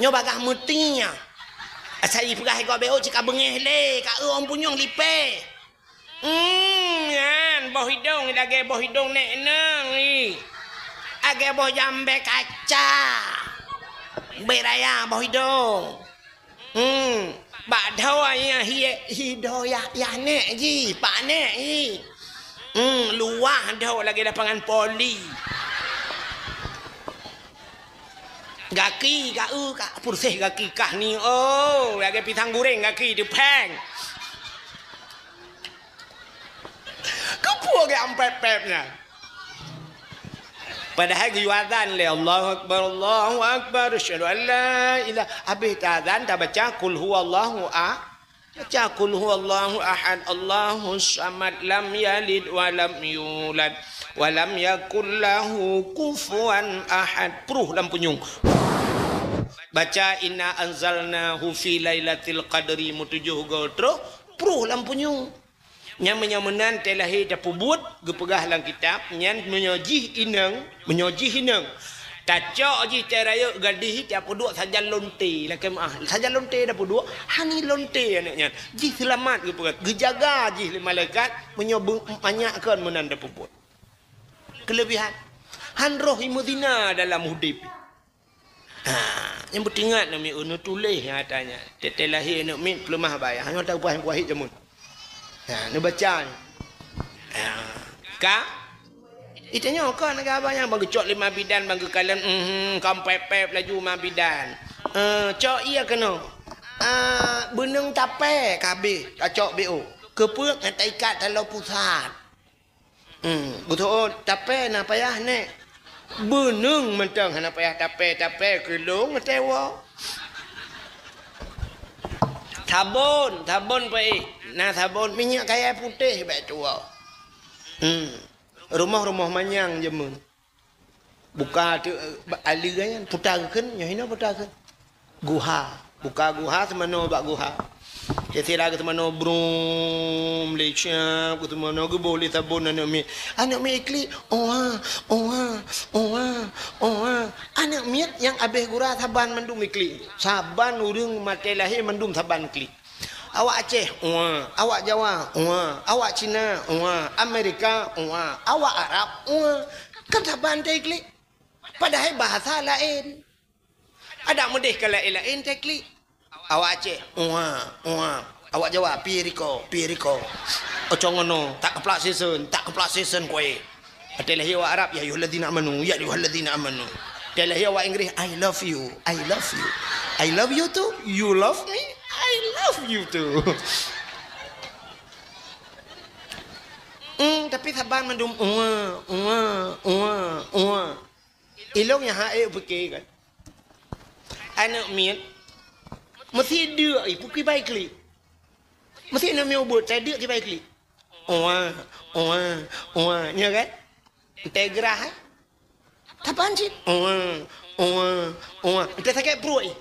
Nyoe bagaih meuti nyan. Asai peugah i gob B O cit ka beungéh lé, ka eu ôn punyueng lipée. Hmm, nyan, boh idong lagée boh idong nék nang i. Lagée boh jambée kaca. Beu raya boh idong. Hmm, bak dhoe nyan hi, hi dhoe yah, yah nék jih, pak nék jih. Hmm, luwah dhoe lagée lapangan poli. Gaki, ka eu, ka purséh gaki kah ni, oh, lagée pisang guréng gaki teupéng. Keupeue geuampép-pép nyan? Padahai geuyue azan lé, "Allahu Akbar, Allahu Akbar, asyhadu an la ilah." Habéh teuazan tabaca, "Qul huwallahu a-," baca, "Qul huwallahu ahad, Allahus samad, lam yalid wa lam yulad, wa lam yakul lahu kufuwan ahad." Pruh lam punyueng. Baca, "Inna anzalnahu fi lailatil qadri," meutujoh goe troh, pruh lam punyueng. Nyan meunyoe meunan tée lahé tapeubuet, geupeugah lam kitab, nyan meunyoe jih inong, meunyoe jih inong, tacok jih tée rayeuk gadih, tapeuduek sajan lonte, lakée meuah, sajan lonte tapeuduek, hani lonte aneuk nyan. Jih seulamat geupeugah, geujaga jih lé malaikat, meunyoe beu-, manyak kon meunan tapeubuet. Keuleubihan. Han roh imeuzina dalam udeb. Ha, nyang peuingat namiet, oh, neutuléh nyang ata nyan. Tée-tée lahé aneuk miet peuleumah bak ayah. Nyoe tapuah-puahi jameun. Ha, neubaca nyoe. Ha, ka? Itanyoe ka, neugah abah nyan, ban geucok lé ma bidan, ban geukalon, mhm, ka pép-pép laju ma bidan. Eh, cok ie keunoe. Ah, beuneueng tapée ka habéh, tacok B O. Keupeue? Ngon taikat taloe pusat. Hmm, beutôi, tapée na payah, Nek. Beuneueng mantong hana payah tapée, tapée keulong teuwoe. Sabon, sabon peuék. Na sabon, minyeuk kayée putéh bék tuwoe. Hmm. Rumoh-rumoh manyang jameun. Buka tu, eh, ba-, ali nyan, puta kheun, nyoe hinoe puta kheun. Guha. Buka guha, seumanoe bak guha. Sira geuseumanoe brum, lé siap, geuseumanoe geuboh lé sabon aneuk miet. Aneuk miet iklik, oa, oa, oa, oa. Aneuk miet nyang abéh gura saban mandum iklik. Saban ureuëng maté lahé mandum saban iklik. Awak Aceh, oa. Awak Jawa, oa. Awak Cina, oa. Amerika, oa. Awak Arab, oa. Kan saban teu iklik. Padahai bahasa laén. Adak meudeh ka laén-laén teu iklik. Awak Aceh, oa, oa. Awak Jawa, pie riko, pie riko. Ocong ngono, tak keuplak sisen, tak keuplak sisen kue. Até lahé awak Arab, ya ayyuhalladzina amanu, ya ayyuhalladzina amanu. Até lahé awak Inggris, I love you, I love you. I love you too, you love me, I love you too. Hmm, tapi saban mandum, oa, oa, oa, oa. Ilong nyang hase pike kan. Aneuk miet, meusti deuk, ih, pike bai klik. Meusti aneuk miet ubot, tai deuk kibai klik. Oa, oa, oa, nyo kan? Entée grah, eh? Tapan cit? Oa, oa, oa. Entée sakét pruet, ih.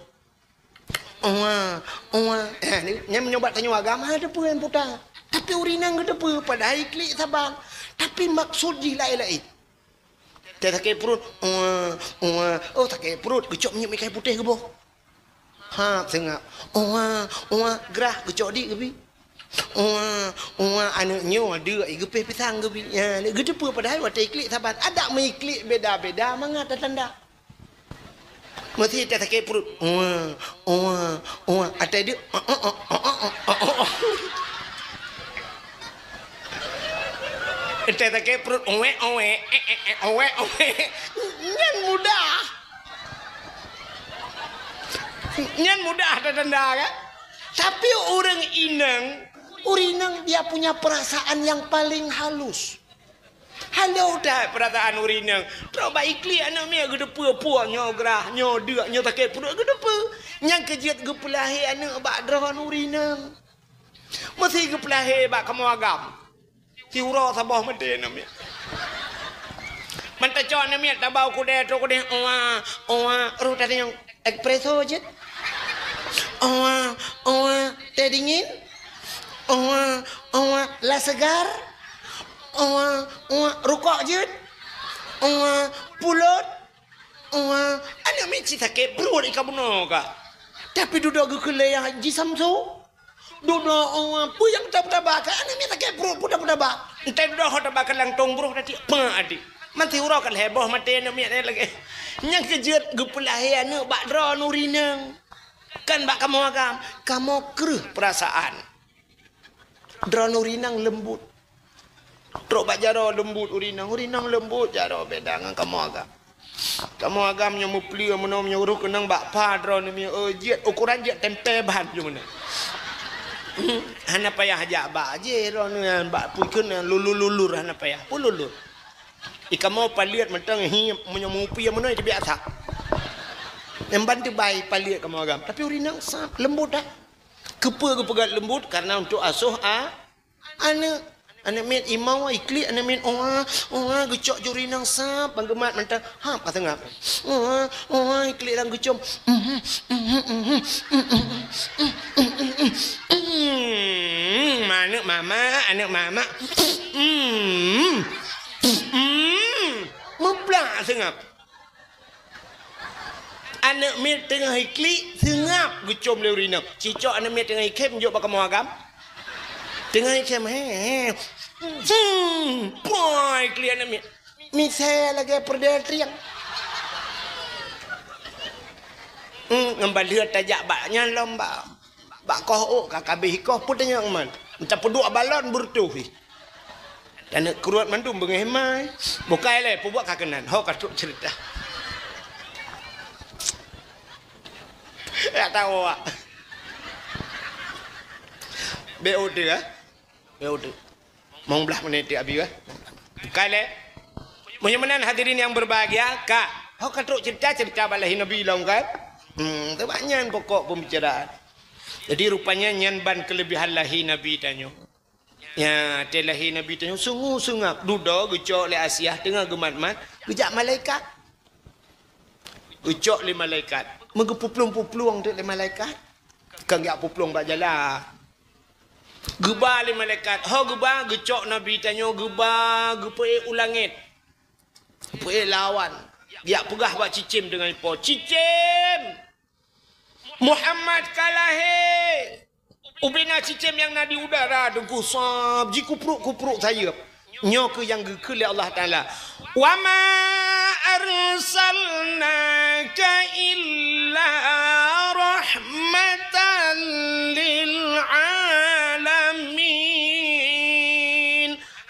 Oa, oa. Eh, ni, nyan meunyoe bak tanyoe agam, ada peue nyang puta. Tapi ureuëng inong geuteupeu, padahai klik saban. Tapi maksud jih laén-laén. Teu sakét pruet, oa, oa. Oh, sakét pruet, geucok minyeuk meuikai putéh geuboh. Ha, seungab. Oa, oa, grah, geucok di geubi. Oa, oa, aneuk nyoe deuk, geupéh pisang geubi. Ya, geuteupeu padahai watée iklik saban. Adak meuiklik beda-beda mangat tanda. Meusti tasakét pruet. Oa, oa, oa. Atai deuk. Tasakét pruet. Oe, oe. Eh, eh, eh, oe, oe. Nyan mudah. Nyan mudah tatanda, kan? Tapi ureuëng inong, ureuëng inong dia punya perasaan yang paling halus. Halôh that peurasaan ureuëng inong. Trok bak iklik aneuk miet geuteupeu, puih nyoe grah, nyoe deuk, nyoe sakét pruet geuteupeu. Nyang keujeuet geupeulahé aneuk bak droeneuh ureuëng inong. Meusti geupeulahé bak kamoe agam. Siuroe saboh maté aneuk miet. Ban tacok aneuk miet tabau kudée, trok kudée, oa, oa, roh tatanyong. Espresso jeuet. Oa, oa, teh dingin. Oa, oa, la segar. Oa, oa, rukok jeuet. Oa, pulot. Oa, aneuk miet cit sakét pruet ika bunoe ka. Tapi dudoe geukeulée jisamso. Dudoe, oh, peue nyang taba-taba ka? Aneuk miet sakét pruet, peue taba-taba? Entée dudoe ho taba ka lantong broh tadi. Peuet adik. Mantong uroe ka lhée boh maté aneuk miet nyan lagée. Nyang keujeuet geupeulahé aneuk bak droeneuh ureuëng inong. Kan bak kamoe agam, kamoe kreueh peurasaan. Droeneuh ureuëng inong leumbot. Trok bak jaroe leumbot ureuëng inong, ureuëng inong leumbot jaroe beda ngon kamoe agam. Kamoe agam nyoe meupleue meunoe meunyoe roh keunong bak pha droeneuh miet, oh, jeuet ukuran jeuet tempe ban jeuet meunoe. Hmm, hana payah jak bak jih droeneuh nyan bak pui kheun nyan lulur-lulur hana payah. Peue lulur? Ih, kamoe paleuet mantong hi meunyoe meupie meunoe teubiasa. Nyang ban teubai paleuet kamoe agam. Tapi ureuëng inong sab leumbot dah. Keupeue geupeugah leumbot? Karena untuk asoh a Aneuk, aneuk miet imau, iklik aneuk miet, oa, oa, geucok juri nyang sab, ban geumat mantong, hab ka seungab. Oa, oa, iklik lam geucom. Mhm, mhm, mhm, mhm, mhm, mhm, mhm. Aneuk mama, aneuk mama. Hmm. Hmm. Muplak seungab. Aneuk miet teungoh iklik, seungab geucom lé ureueng inong. Cicok aneuk miet teungoh ikhém, jok bak kamoe agam. Teungoh ikhém, he, he. Hmm. Poi, iklik aneuk miet. Misai lagèe peureudèe trieng. Hmm, ngon baleuet tajak bak nyan lom bak, bak koh ôk ka kabeh ikoh peue tanyong man. Meuta peuduek balon beureutoh ih. Dan kruet mandum beungèh mai. Bukai lé peubuet ka keunan. Ho ka trok ceurita. Ya tahu awak. Beu deh, eh? Beu deh. Mong blah menit tiap abi, eh? Bukai lé. Meunyoe meunan hadirin yang berbahagia, ka. Ho ka trok ceurita-ceurita bak lahé Nabi lom kan? Hmm, tu bak nyan pokok pembicaraan. Jadi rupanya nyan ban kelebihan lahé Nabi tanyoe. Ya, teuh lahé Nabi tanyoe sungguh seungab dudoe geucok lé Asiah teungoh geumat-mat, geujak malaikat. Geucok lé malaikat. Meugeupuplueng-puplueng teuk lé malaikat. Kan geujak puplueng bak jalan. Geuba lé malaikat. Ho geuba geucok Nabi tanyoe geuba geupeuék u langét. Geupeuék lawan. Geujak peugah bak cicém teungoh ipo. Cicém! Muhammad ka lahé! Ubena cicém nyang na di udara teungku sab jikupruk-kupruk sayeuep. Nyoe keuh nyang geukheun lé Allah Taala. "Wa ma arsalnaka illa rahmatan lil alamin."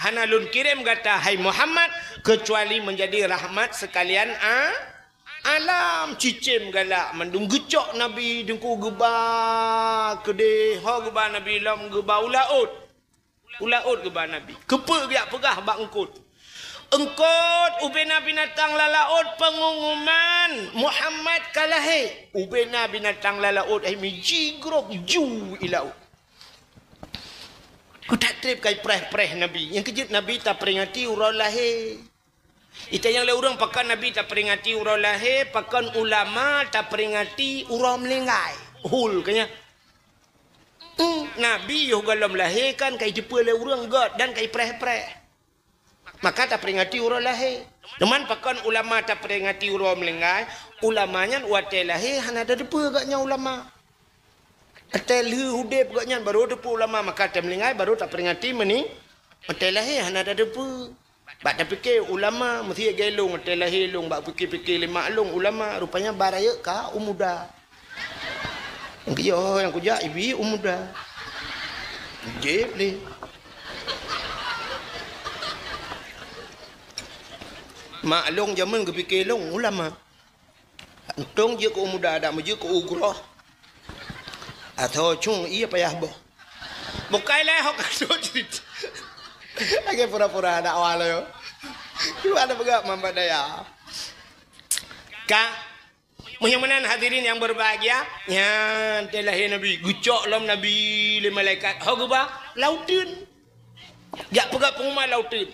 Hana lôn kirém gata, hai Muhammad, keucuali meunjadi rahmat seukalian a-, alam. Cicém galak mandum geucok Nabi teungku geuba keudeh, ho geuba Nabi lom geuba u laôt. U laôt geuba Nabi. Keupeue geujak peugah bak eungkôt? Eungkôt ubena binatang lam laôt peungumuman Muhammad ka lahé. Ubena binatang lam laôt hai mi jigrob ju i laôt. Keutak treb kai preh-preh Nabi. Nyang keujeuet Nabi taperingati uroe lahé. Itanyong lé ureuëng pakon Nabi taperingati uroe lahé, pakon ulama taperingati uroe meuninggai. Hul keu nyan. Hmm, Nabi yoh gohlom lahé kan ka iteupeue lé ureuëng gét dan ka ipreh-preh. Maka taperingati uroe lahé. Teuma pakon ulama taperingati uroe meuninggai, ulama nyan watée lahé hana tateupeue gét nyan ulama. Watée lheueh udeb gét nyan barô teupeue ulama, maka watée meuninggai barô taperingati meuning-, watée lahé hana tateupeue. Bak tapike ulama meusiet gée lôn watée lahé lôn bak pike-pike lé mak lôn ulama, rupanya ba rayeuk ka u muda. Nyang keu nyoe nyang kujak ibi u muda. Jép lé. Mak lôn jameun geupike lôn ulama. Untông jeuet keu u muda, dak meujeuet keu u groh. Atau cung ié payah boh. Bukai lé hok kasut jeuet. Lagée pura-pura dakwah lé. Cuba ada peugah mamba daya. Ka, meunyoe meunan hadirin yang berbahagia, nyan teuh lahé Nabi, geucok lom Nabi lé malaikat. Ho geuba lauteun. Jak peugah pengumuman lauteun.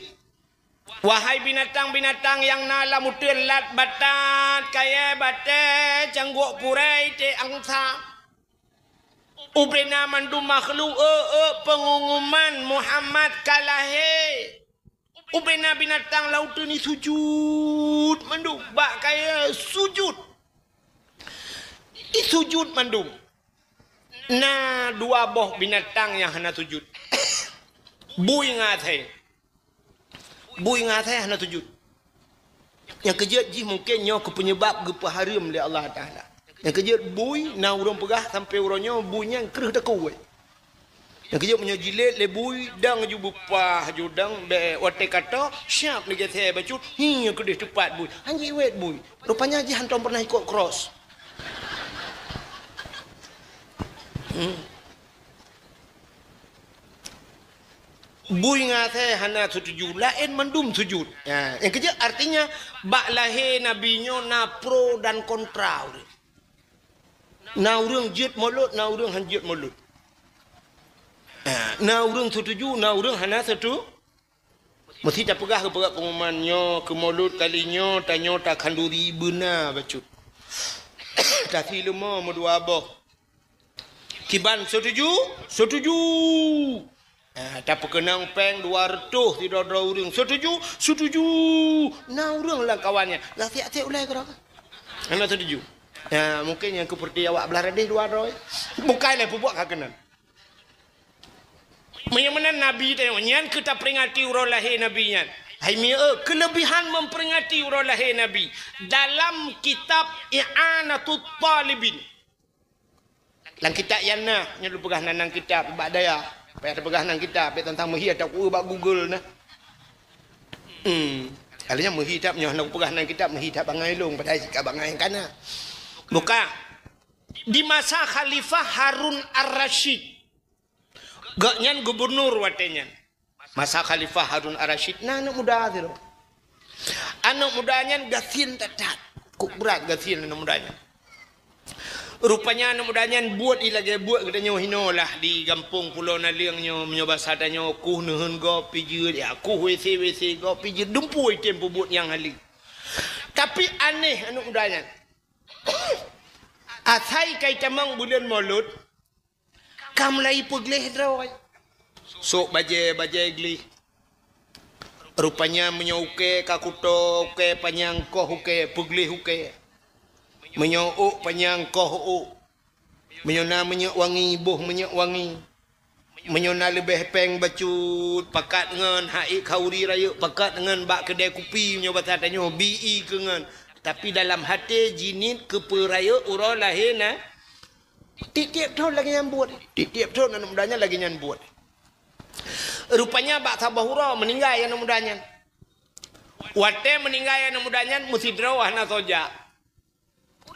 Wahai binatang-binatang nyang na lam uteuen, lat, batat, kayée, batée, canggok purée, iték angsa. Ubena mandum makhluk, eu, eu, peungumuman Muhammad ka lahé. Ubena binatang lam uteuen isujut mandum, bak kayée sujut. Isujut mandum. Na dua boh binatang nyang hana sujut. Bui ngon asée. Bui ngon asée hana sujut. Nyang keujeuet jih mungken nyoe keu peunyeubab geupeuhareuem lé Allah Taala. Nyang keujeuet bui na ureuëng peugah sampoe uroe nyoe bui nyan kreueh takue. Nyang keujeuet meunyoe jilet lé bui, dang ju beupah ju dang bèk watée ka toh, siap lagée asée bacut, hi keudeh teupat bui. Hanjeuet wét bui. Rupanya jih hantom pernah ikot cross. Hmm. Bui ngon asée hana setuju, laén mandum sujut. Ha, nyang keujeuet artinya bak lahé Nabi nyoe na pro dan kontra ureuëng. Na ureuëng jeuet molot, na ureuëng han jeuet molot. Ha, na ureuëng setuju, na ureuëng hana setu-, Meusti tapeugah keu peugah pengumuman nyoe keu molot kali nyoe tanyoe takhanduri beuna bacut. Tasi leumo meudua boh. Kiban setuju? Setuju. Ah, tapeukeunong péng dua reutôh sidroe-droe ureuëng. Setuju? Setuju. Na ureuëng lam kawan nyan. Dah siap-siap ulai keudroe. Hana setuju. Ah, mungkin nyang keupeurti awak blah radeh dua droe. Bukai lé peubuet ka keunan. Meunyoe meunan Nabi tanyoe, nyan keu taperingati uroe lahé Nabi nyan. Hai mi, eh, keulebihan memperingati uroe lahé Nabi dalam kitab I'anatut Talibin. Lam kitab nyan na, nyoe lôn peugah nan, nan kitab bak dayah. Payah tapeugah nan kitab, payah tantang meuhi atau ku bak Google na. Hmm. Kali nyan meuhi that, nyoe lôn peugah nan kitab, meuhi that bangai lôn, padahai sikap bangai kana. Buka. Di masa Khalifah Harun Ar-Rasyid. Gobnyan gubunur watée nyan. Masa Khalifah Harun Ar-Rasyid na aneuëk muda sidroe. Aneuëk muda nyan gasien that-that. Kok brat gasien aneuëk muda nyan. Rupanya aneuëk muda nyan buet i lagée buet geutanyoe hinoe lah di gampông Pulo Naleueng nyoe, meunyoe basa tanyoe kuh neuheun gob pijeuet, ya kuh WC-WC gob pijeuet, dumpeue item peubuet nyang haleue. Tapi aneh aneuëk muda nyan. Asai ka itamong buleuen Molot, ka mulai peugleh droe. Sôk bajée-bajée gleh. Rupanya meunyoe ukée ka kuto, ukée panyang koh ukée, peugleh ukée. Meunyoe ôk panyang koh ôk. Meunyoe na minyeuk wangi, boh minyeuk wangi. Meunyoe na leubeh péng bacut, pakat ngon, hak ék khauri rayeuk, pakat ngon bak keudée kupi, meunyoe basa tanyoe, bi i keu ngon. Tapi dalam até jiniet keupeue rayeuk uroe lahé na. Tieb-tieb thon lagée nyan buet. Tieb-tieb thon aneuëk muda nyan lagée nyan buet. Rupanya bak saboh uroe meuninggai aneuëk muda nyan. Watée meuninggai aneuëk muda nyan meusidroe hana soe jak.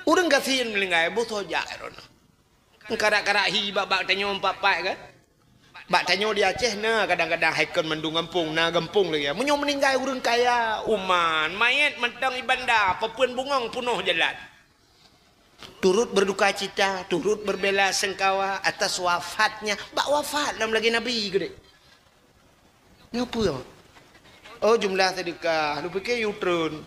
Ureuëng gasien meuninggai boh soe jak droeneuh. Karak-karak hi bak-bak tanyoe empat-empat kan. Bak tanyoe di Aceh na kadang-kadang hai kon mandum gampông, na gampông lagée. Meunyoe meuninggai ureuëng kaya, uman, manyét mantong i banda, papeuen bungong peunoh jalan. Turut berduka cita, turut berbela sengkawa atas wafatnya. Bak wafat lam lagée Nabi geude. Nyoe peue? Oh, jumlah sedekah. Lôn pike yue treun.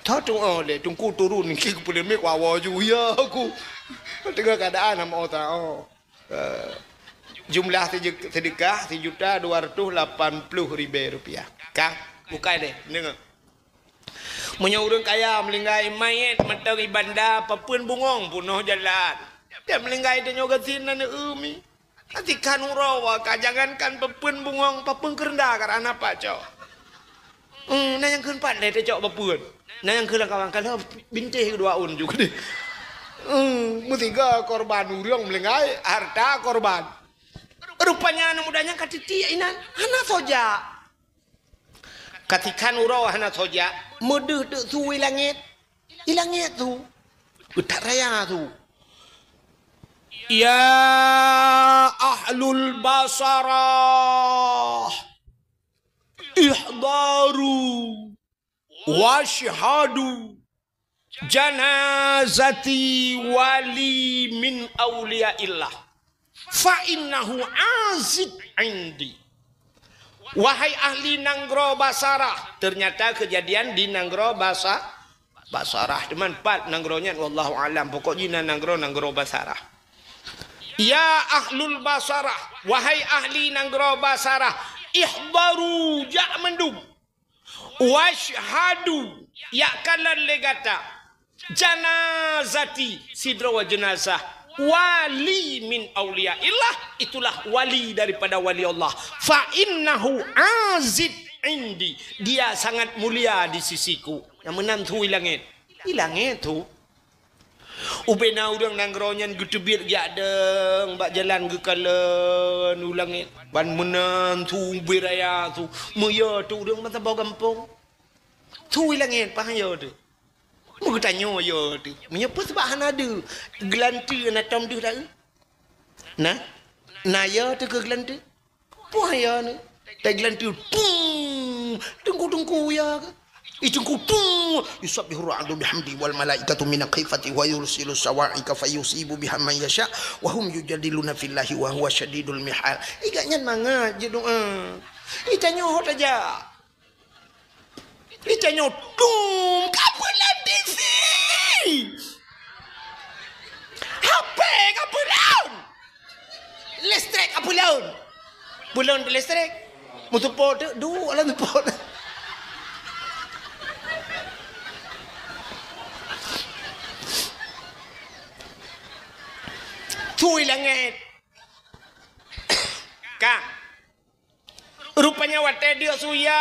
Tho tuoh lé, teungku turun, niki keu peuleumik wawa ju, ya aku. Teungoh keadaan hana oh ta, oh. Eh, jumlah sede-, sedekah sejuta dua ratus lapan puluh ribée rupiah. Ka, bukai deh, deungoe. Meunyoe ureuëng kaya meuninggai, manyét mantong i banda, papeuen bungong peunoh jalan. Dan meuninggai tanyoe gasien na neu-eu mi. Atika nurok wa ka jangankan papeuen bungong, papeuen keurenda ka rana pacok. Hmm, na nyang kheun pat lé tacok papeuen. Na nyang kheun lam kawan, kalau bintéh dua un juga deh. Hmm, meusiga korban ureuëng meuninggai, harta korban. Rupanya aneuëk muda nyan ka titiek inan, hana soe jak. Katika nurok hana soe jak, meudeuh teuk su i langét. I langét su. Geutak raya su. Ya ahlul basarah, ihdaru washhadu janazati wali min auliyaillah. Fa innahu azid indi. Wahai ahli nanggroe Basarah, ternyata kejadian di nanggroe Basa-, Basarah. Teuma pat nanggroe nyan, wallahu alam. Pokok jih na nanggroe, nanggroe Basarah. Ya ahlul Basarah, wahai ahli nanggroe Basarah, ihdaru, jak mandum. Washhadu, yak kalon lé gata. Janazati, sidroe jeunazah. Wali min auliyaillah, itulah wali daripada wali Allah. Fa innahu azid indi, dia sangat mulia di sisiku. Nyang meunan su i langét. I langét su. Ubena ureuëng nanggroe nyan geuteubiet geujak dong bak jalan geukalon u langét. Ban meunan su ubé raya su. Meuyö teuk ureuëng meusaboh gampông. Su i langét, pahan yö teuk. Meugeutanyoe yö teuk. Meunyoe peue sabab hana deuh, geulanteue na tom deuh dak? Na? Na yö teuk keu geulanteue? Peue yö ni? Tageulanteue, tung! Teungku-teungku yö keu? Ih, teungku, tung! Yusabbihu ra'du bihamdi wal malaikatu min khifati wa yursilu sawa'iqa fayusibu biha man yasha wa hum yujadiluna fillahi wa huwa syadidul mihal. Ih, gobnyan mangat jeuet doa. Ih, tanyoe ho tajak. Ih, tanyoe, tung! Ka peulon T V! H P ka peulon! Peulon listrik. Meuteupô teuk duek lam teupô. Tui langét. Ka. Rupanya watée deuk su ya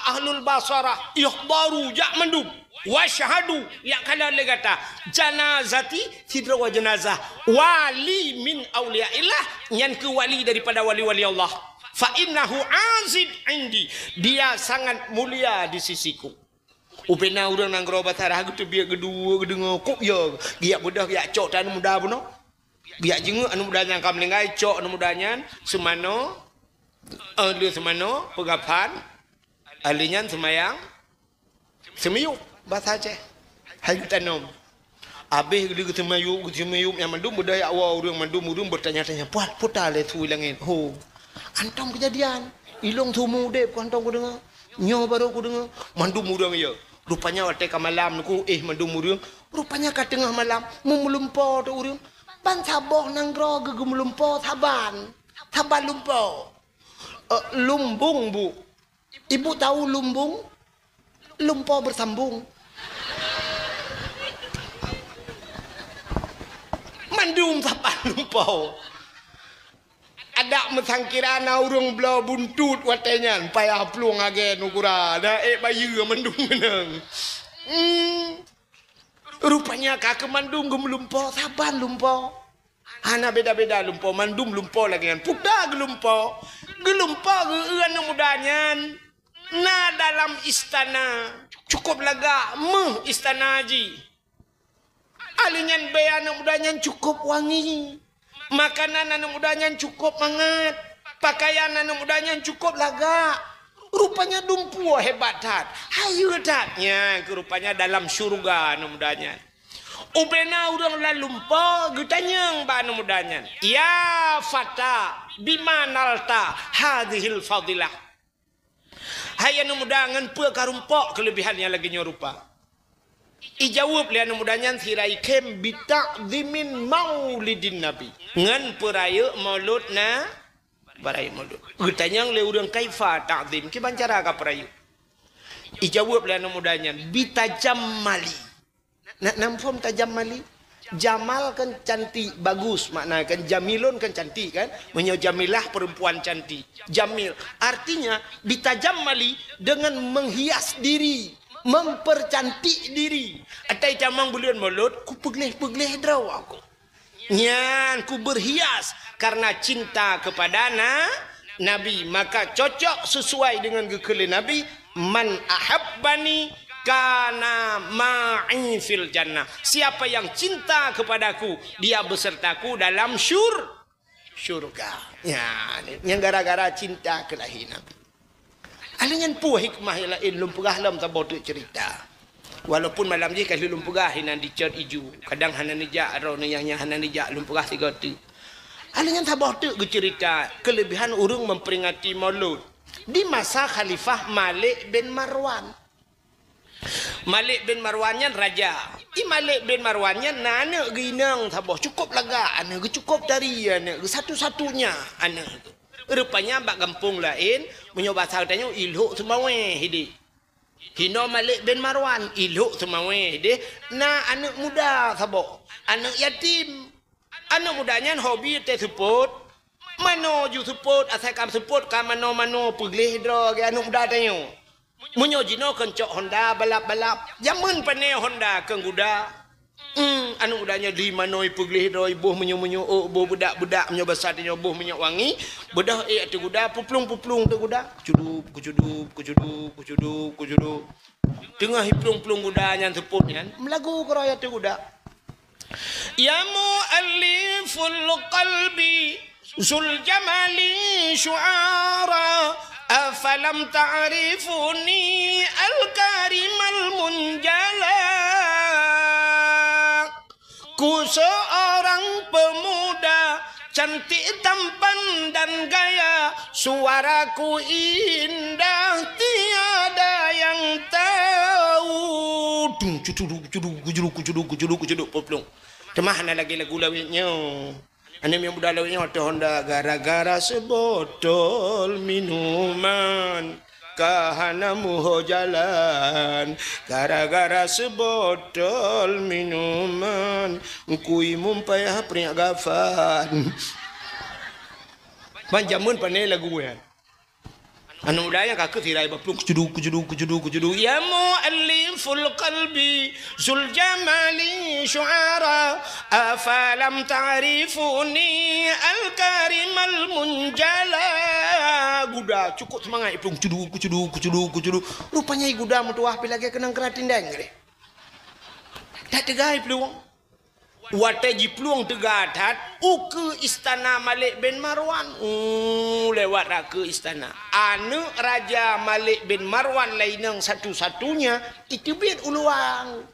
ahlul basarah, ihdaru, jak mandum. Wasyhadu, jak kalon lé gata. Janazati, sidroe jeunazah. Wali min auliyaillah, nyan keuh wali daripada wali-wali Allah. Fa innahu azid indi, dia sangat mulia di sisiku. Ubena ureuëng nanggroe Basarah geuteubiet geuduek geudeungoe kok ya, geujak beudôh geujak cok tan muda bunoe. Geujak jingeuk aneuk muda nyang ka meuninggai, cok aneuk muda nyan seumanoe, eh, le seumanoe, peugafan, ahli nyan seumayang, seumiyueb, basa Aceh. Hai geutanom. Abéh geuseumiyueb, geuseumiyueb nyang mandum beudaya woe ureuëng mandum ureuëng beutanya-tanya, "Puat, puta lé su langét. Ho, hantom keujadian. Ilong seumeu udeb ku hantom kudeungoe. Nyoe barô kudeungoe." Mandum ureuëng ya. Rupanya watée ka malam nyoe ku, eh, mandum ureuëng. Rupanya ka teungoh malam, meulumpo teuh ureuëng. Ban saboh nanggroe geumeulumpo saban. Saban lumpo. Eh, lumbung, Bu. Ibu tahu lumbung? Lumpo beusambung. Mandum saban lumpo. Adak meusangkira na ureuëng bloe buntut watée nyan, payah plueng lagée nugura, na ék bayeue mandum meunang. Hmm. Rupanya ka keu mandum geumeulumpo, saban lumpo. Hana beda-beda lumpo, mandum lumpo lagée nyan. Puta geulumpo. Geulumpo geu-, aneuk muda nyan na dalam istana. Cukup lagak, meuh istana jih. Ahli nyan bée aneuk muda nyan cukup wangi. Makanan aneuk muda nyan cukup mangat. Pakaian aneuk muda nyan cukup lagak. Rupanya dumpeue hebat that. Hayeue that. Nyan keuh rupanya dalam syurga aneuk muda nyan. Ubena ureuëng lam lumpo geutanyong bak aneuk muda nyan, "Ya fata, bima nalta hadzihil fadilah?" Hai aneuk muda, ngon peue karumpok keuleubihan nyang lagée nyoe rupa? Ijaweueb lé aneuk muda nyan sira ikhém, "Bita'zimin maulidin nabi." Ngon peurayeuk maulud na-, peurayeuk maulud. Geutanyong lé ureuëng, "Kaifa ta'zim?" Kiban cara kapeurayeuk? Ijaweueb lé aneuk muda nyan, "Bitajammali." Na, na muphom tajammali? Jamal kan cantik, bagus, makna kan jamilun kan cantik kan? Meunyoe jamilah perempuan cantik. Jamil. Artinya, bitajammali dengan menghias diri, mempercantik diri. Atai tamong buleuen mulod, ku peugleh-peugleh droe aku. Nyan ku berhias karena cinta kepada na-, Nabi, maka cocok sesuai dengan geukheun lé Nabi, "Man ahabbani kana ma'i fil jannah." Siapa yang cinta kepadaku, dia besertaku dalam syur-, syurga. Nyan, nyan gara-gara cinta keu lahé Nabi. Alèh nyan peue hikmah nyang laén lôn peugah lom saboh teuk ceurita. Walaupun malam jih ka lheueh lôn peugah inan dicot iju, kadang hana neujak droeneuh nyang, nyang hana neujak lôn peugah sigoe teuk. Alèh nyan saboh teuk geuceurita keuleubihan ureueng memperingati Maulud di masa Khalifah Malik bin Marwan. Malik bin Marwan nyan raja. I Malik bin Marwan nyan na aneuk geuh inong saboh, cukôp lagak aneuk geuh, cukôp tari aneuk geuh, satu-satunya aneuk geuh. Rupanya bak gampông laén, meunyoe basa geutanyoe, i Lhok Seumawé hidéh. Hinoe Malik bin Marwan, i Lhok Seumawé hidéh, na aneuk muda saboh, aneuk yatim. Aneuk muda nyan hobi teuseupôt. Manoe jiseupôt, asai ka meuseupôt ka manoe-manoe, peugleh droe lagèe aneuk muda tanyoe. Meunyoe jinoe keu cok honda balap-balap, jameun pané honda keu guda. Hmm, aneuk muda nyoe di manoe peugleh droe, boh meunyoe-meunyoe, oh, boh beudak-beudak, meunyoe basa tanyoe boh minyeuk wangi, beudôh ék ateueh guda, puplueng-puplueng ateueh guda. Kucudub, kucudub, kucudub, kucudub, kucudub. Teungoh iplueng-plueng guda nyan seupôt nyan, meulagu keudroe ateueh guda. Ya mu'allifal qalbi, zul jamali syu'ara, afalam ta'rifuni al-karimal munjala. Ku seorang pemuda cantik tampan dan gaya, suaraku indah tiada yang tahu. Dung, cudu, cudu, cudu, cudu, cudu, cudu, cudu, puplueng. Teuma hana lagèe lagu lawét nyoe. Aneuk miet muda lawét nyoe teuh honda gara-gara seubotol minuman ka hana muho jalan. Gara-gara seubotol minuman kui mum payah priak gafan. Ban jameun pane lagu nyan. Aneuk muda nyang ka keuh sirai baplueng, kucudu, kucudu, kucudu, kucudu. Ya mu'alliful qalbi zul jamali syu'ara, afalam ta'rifuni al-karimal munjala. Guda cukôp seumangat iplueng, kucudu, kucudu, kucudu, kucudu. Rupanya guda meutuwah pi lagèe keunong keuratindeng geuh. That teuga iplueng. Watèe jiplueng teuga that ukeue istana Malik bin Marwan. Uh, lewat rakeue istana. Aneuk raja Malik bin Marwan lainong satu-satunya iteubiet u luwang.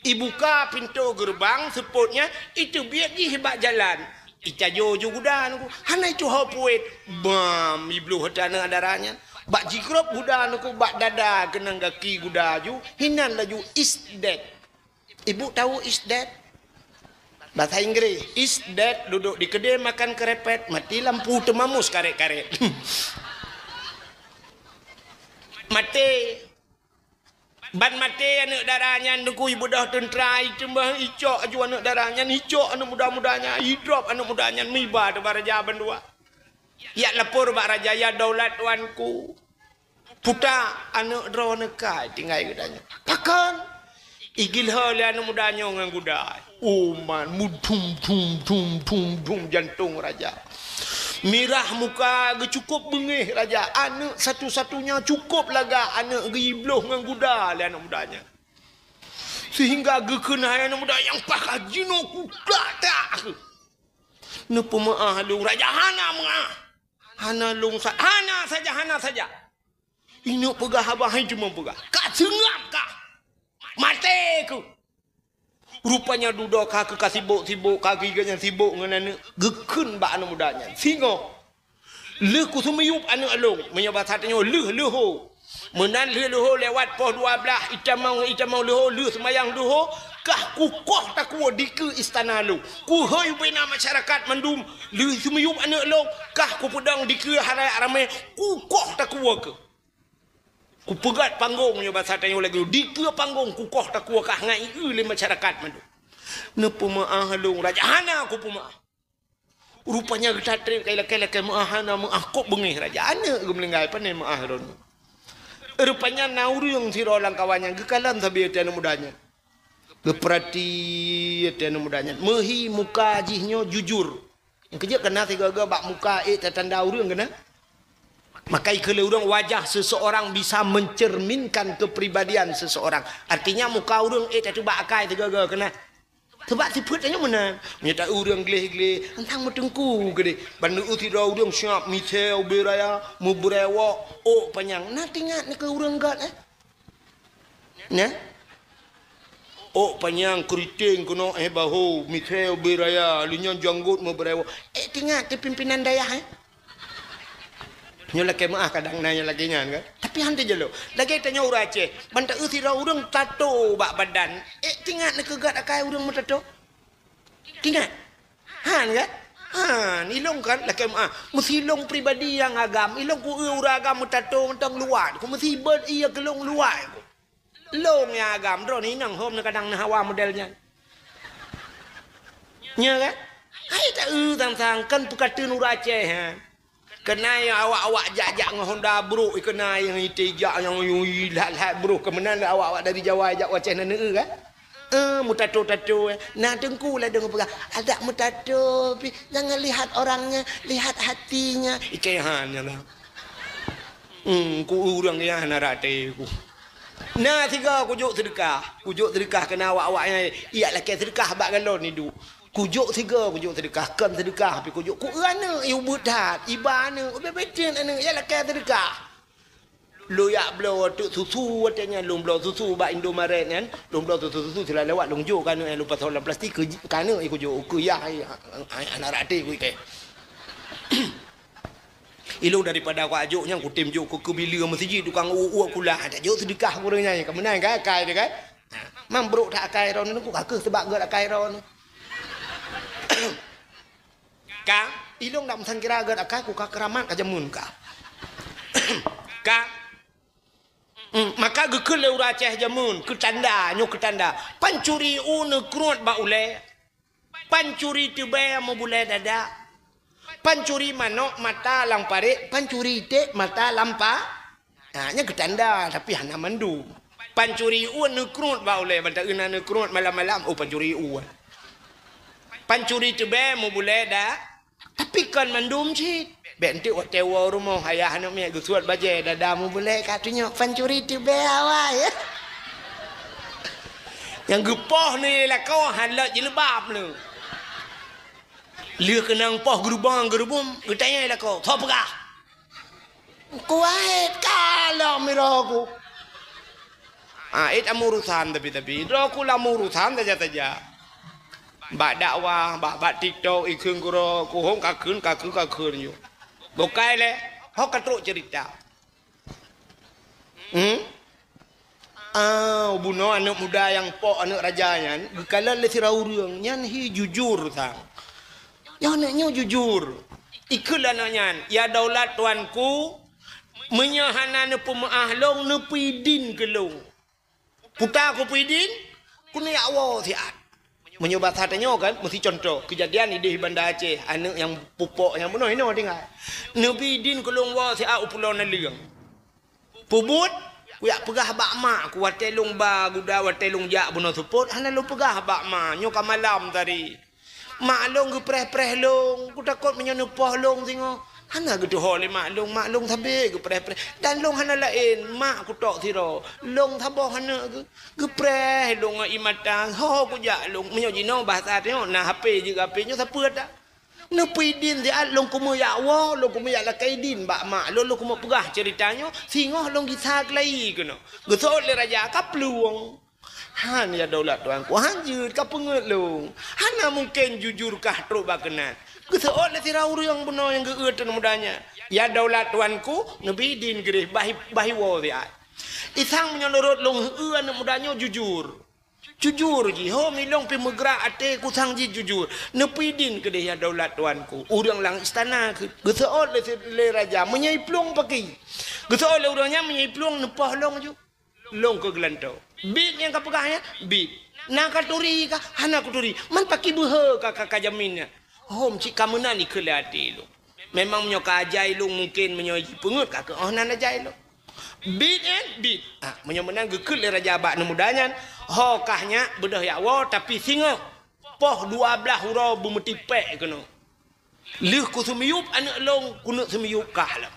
Ibuka pintoe geureubang seupôt nyan, iteubiet jih bak jalan. Itajo ju guda nyan ku. Hana ituho puet. Bam, ibloh até aneuk dara nyan. Bak jigrob guda nyan ku, bak dada keunong gaki guda ju, hinan laju is dead. Ibu tahu is dead? Bahasa Inggris, is dead duduk di kedai makan kerepet, mati lampu teumamus karet-karet. Maté. Ban maté aneuk dara nyan, Teungku, ibeudôh teuntra, iteumah icok aju aneuk dara nyan, icok aneuk muda-muda nyan, idrop aneuk muda nyan, meuiba teuh bak raja bandua. Jak lapor bak raja, "Ya daulat tuanku, puta aneuk droeneuh ka tinggai geutanyoe." "Pakon?" "Igiloe lé aneuk muda nyoe ngon guda." Uman mudum dum dum dum dum jantong raja. Mirah muka geuh, cukôp beungéh raja. Aneuk satu-satunya cukôp lagak aneuk geuh ibloh ngon guda lé aneuk muda nyan. Sehingga geukheun hai aneuk muda nyang pakat jinoe kuda tak. Neupeumeu'ah lôn raja, hana meu'ah. Hana lôn sa-, hana saja, hana saja. Ineuk peugah haba hai cuma peugah. Ka seungab kah. Maté keuh. Rupanya dudoe ka keuh ka sibok-sibok, ka keuh gobnyan sibok ngon aneuk. Geukheun bak aneuk muda nyan. Singoh. Lheueh kuseumiyueb aneuk lôn. Meunyoe basa tanyoe lheueh leuho. Meunan lheueh leuho lewat poh dua blaih, itamong, itamong leuho, lheueh seumayang leuho, kah kukoh takue dikeue istana lôn. Kuhôi ubena masyarakat mandum, lheueh seumiyueb aneuk lôn, kah kupeudong dikeue halayak ramé, kukoh takue keuh. Kupeugét panggong, meunyoe basa tanyoe lagèe dikeue panggong, kukoh takue kah ngon ié lé masyarakat mandum. Neupeumeu'ah lôn raja, hana kupeumeu'ah. Rupanya geutatrék kai lakèe-lakèe meu'ah, hana meu'ah, kôp beungéh raja. Aneuk geumeulinggai pane meu'ah droeneuh. Rupanya na ureueng sidroe lam kawan nyan geukalon sabe até aneuk muda nyan. Geupeurati até aneuk muda nyan. Meuhi muka jih nyoe jujur. Nyang keujeuet keunan sigoe-goe bak muka ék tatanda ureueng keunan. Maka ikheun lé ureueng, wajah seseorang bisa mencerminkan kepribadian seseorang. Artinya muka ureueng ék tateuba akai sigoe-goe keunan. Sabab sifeuet tanyoe meunan. Meunyoe ta ureueng gleh-gleh, tantang meuteungku keudeh. Ban neueu sidroe ureueng siab misèe ubé raya, meubeurewok, ôk panyang. Na teuingat neu keu ureueng göt, eh? Nah? Ôk panyang, keuriteng keunoe, eh, baho, misèe ubé raya, lheueh nyan janggot meubeurewok. Eh, teuingat teu pimpinan dayah, eh? Nyoe lakèe meu'ah kadang na nyang lagèe nyan kan. Tapi han teujalo. Lagèe tanyoe ureueng Aceh, ban taeu sidroe ureueng tato bak badan. Eh, teuingat neu keu göt akai ureueng meutato? Teuingat? Han kan? Han, ilong kan lakèe meu'ah. Meusi ilong pribadi nyang agam, ilong kueu ureueng agam meutato mantong luwat. Ku meusi beuet ié keu lôn luwat. Lôn nyang agam, droeneuh inong hom neu kadang neu hawa model nyan. Nya kan? Hai taeu sang-sang kan peukateun ureueng Aceh, ha. Keunan awak-awak jak-jak ngon honda brôk, keunan nyang ite jak nyang yui lhat-lhat brôk, keu meunan awak-awak dari Jawa jak u Aceh na neueu kan? Eh, meutato-tato, eh. Na teungku ladôm peugah, "Adak meutato pih, jangan lihat orangnya, lihat hatinya." Ikei han nyan lah. Hmm, ku ureueng nyan hana rate ku. Na sigoe kujok seudeukah. Kujok seudeukah keunan awak-awak nyan, ijak lakèe seudeukah bak galon iduek. Kujok sigoe, kujok seudeukah, kon seudeukah pih kujok. Kueu aneuk, ié ubeut that, iba aneuk, ubé-ubé cit aneuk, ijak lakèe seudeukah. Lôn jak bloe teuk susu watèe nyan, lôn bloe susu bak Indomaret nyan, lôn bloe susu-susu sira lewat lôn jok keu aneuk nyan, lôn pasoe lam plastik keu, keu aneuk nyan kujok, keu yah, ai, ai, ai, hana rate ku ikei. Ilong daripada kujok nyan kutem jok keu, keu bileue meuseujid tukang uek-uek kulah, tajok seudeukah keu ureueng nyan, ka meunan kan akai teuh kan? Ha, man brôk that akai droeneuh, ku ka keuh seubab göt akai droeneuh. Ka, ilong dak meusangkira gata ka, ku ka keuramat ka jameun ka. Ka. Hmm, maka geukheun lé ureuëng Aceh jameun, keu tanda, nyoe keu tanda. Pancuri u neukruet bak ulée. Pancuri teubée meubulée dada. Pancuri manok mata lam parék, pancuri iték mata lam pa-, ha, nyan keu tanda, tapi hana mandum. Pancuri u neukruet bak ulée, ban ta-, na neukruet malam-malam, oh, pancuri u. Pancuri teubée meubulée da-, tapi kon mandum cit. Bék enteuk watée woe rumoh, ayah aneuk miet geusuet bajée, dada meubulée ka tunyok pancuri teubée awai. Nyang geupoh ni lakoe hana jilbab ni. Lheueh keunong poh geurubong-geurubum, geutanyong lakoe, "Soe peugah?" "Kuwait ka lom droe ku." Ah, it am urusan tapi-tapi. Droe ku lam urusan saja-saja. Bak dakwah, bak, bak TikTok, ikheun keudroe ku, hom kakheun, kakheun, kakheun nyoe. Bukai lé, ho ka trok cerita. Hmm? Ah, bunoe aneuk muda nyang pok aneuk raja nyan, geukalon lé sidroe ureuëng, nyan hi jujur sang. Nyoe aneuk nyoe jujur. Ikheun lé aneuk nyan, "Ya daulat tuanku, meunyoe hana neupeumeu'ah lôn, neupeudin keu lôn." Puta kupeudin, keuneuk jak woe siat. Meunyoe basa tanyoe kan, meusi cuntoh, keujadian idéh Banda Aceh, aneuk nyang pupok nyang bunoe hinoe tinggai. Neubi idin keu lôn woe siat u Pulo Naleueng. Peubuet, kujak peugah bak mak ku watée lôn ba guda, watée lôn jak bunoe seupôt, hana lôn peugah bak ma, nyoe ka malam tadi. Mak lôn geupreh-preh lôn, kutakot meunyoe neupoh lôn singoh. Hana geutuho lé mak lôn, mak lôn sabe geupreh-preh. Dan lôn hana laén, mak kutok sidroe. Lôn saboh aneuk geu-, geupreh lôn ngon ié mata, ho kujak lôn. Meunyoe jinoe bahasa tanyoe, na H P jeuet keu H P nyoe sapeue that. Neupeudin siat lôn keumeung jak woe, lôn keumeung jak lakée idin bak mak lôn, lôn keumeung peugah ceurita nyoe, singoh lôn gisa keulayi keunoe. Geuseuôt lé raja ka plueng. Han, ya daulat tuanku, han jeuet ka peungeut lôn. Hana mungken jujur kah trok bak keunan. Geuseuôt lé sidroe ureuëng bunoe nyang geueu aneuk muda nyan. Ya daulat tuanku, neubi idin keudeh, bah i-, bah iwoe siat. Isang meunyoe nurot lôn, heu, aneuk muda nyoe jujur. Jujur jih, ho milong pi meugrak até kusang jih jujur. Neubi idin keudeh ya daulat tuanku. Ureuëng lam istana keu-, geuseuôt lé si-, lé raja, meunyoe iplueng paki. Geuseuôt lé ureuëng nyan meunyoe iplueng neupoh lôn ju. Lôn keu geulantoe. Bit nyang ka peugah nyan, bit. Na katuri kah? Hana kuturi. Man paki beuhe ka, ka, ka jamin nyan. Hom cit ka meunan ikheun lé até lôn. Memang meunyoe ka ajai lôn mungken meunyoe jipeungeut ka keu oh nan ajai lôn. Bit nyan, bit. Ah, meunyoe meunan geukheun lé raja bak aneuk muda nyan, ho kah nyak beudôh jak woe tapi singoh poh dua blaih uroe beumeutipék keunoe. Lheueh kuseumiyueb aneuk lôn, keuneuk seumiyueb kah lom.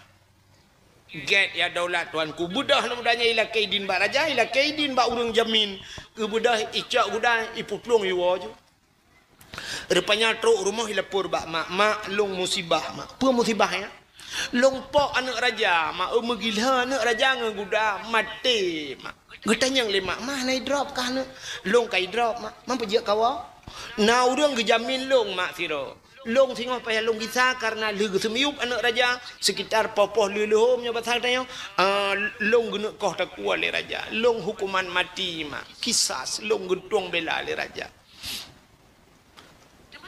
Gét ya daulat tuanku, beudôh aneuk muda nyan ilakée idin bak raja, ilakée idin bak ureuëng jamin. Geubeudôh icok guda, ipuplueng iwoe ju. Rupanya trok rumoh ilapor bak mak, "Mak, lôn musibah, mak." "Peue musibah nyan?" "Lôn pok aneuk raja, mak, eu meugila aneuk raja ngon guda, maté, mak." Geutanyong lé mak, "Mak, na idrop kah aneuk?" "Lôn ka idrop, mak." "Man peujeuet kawoe?" "Na ureuëng geujamin lôn, mak, sidroe. Lôn singoh payah lôn gisa kareuna lheueh geuseumiyueb aneuk raja, sekitar poh-poh lheueh-lheueh nyoe basa tanyoe, ah, lôn geuneuk koh takue lé raja. Lôn hukuman mati, mak. Kisas, lôn geutueng bela lé raja."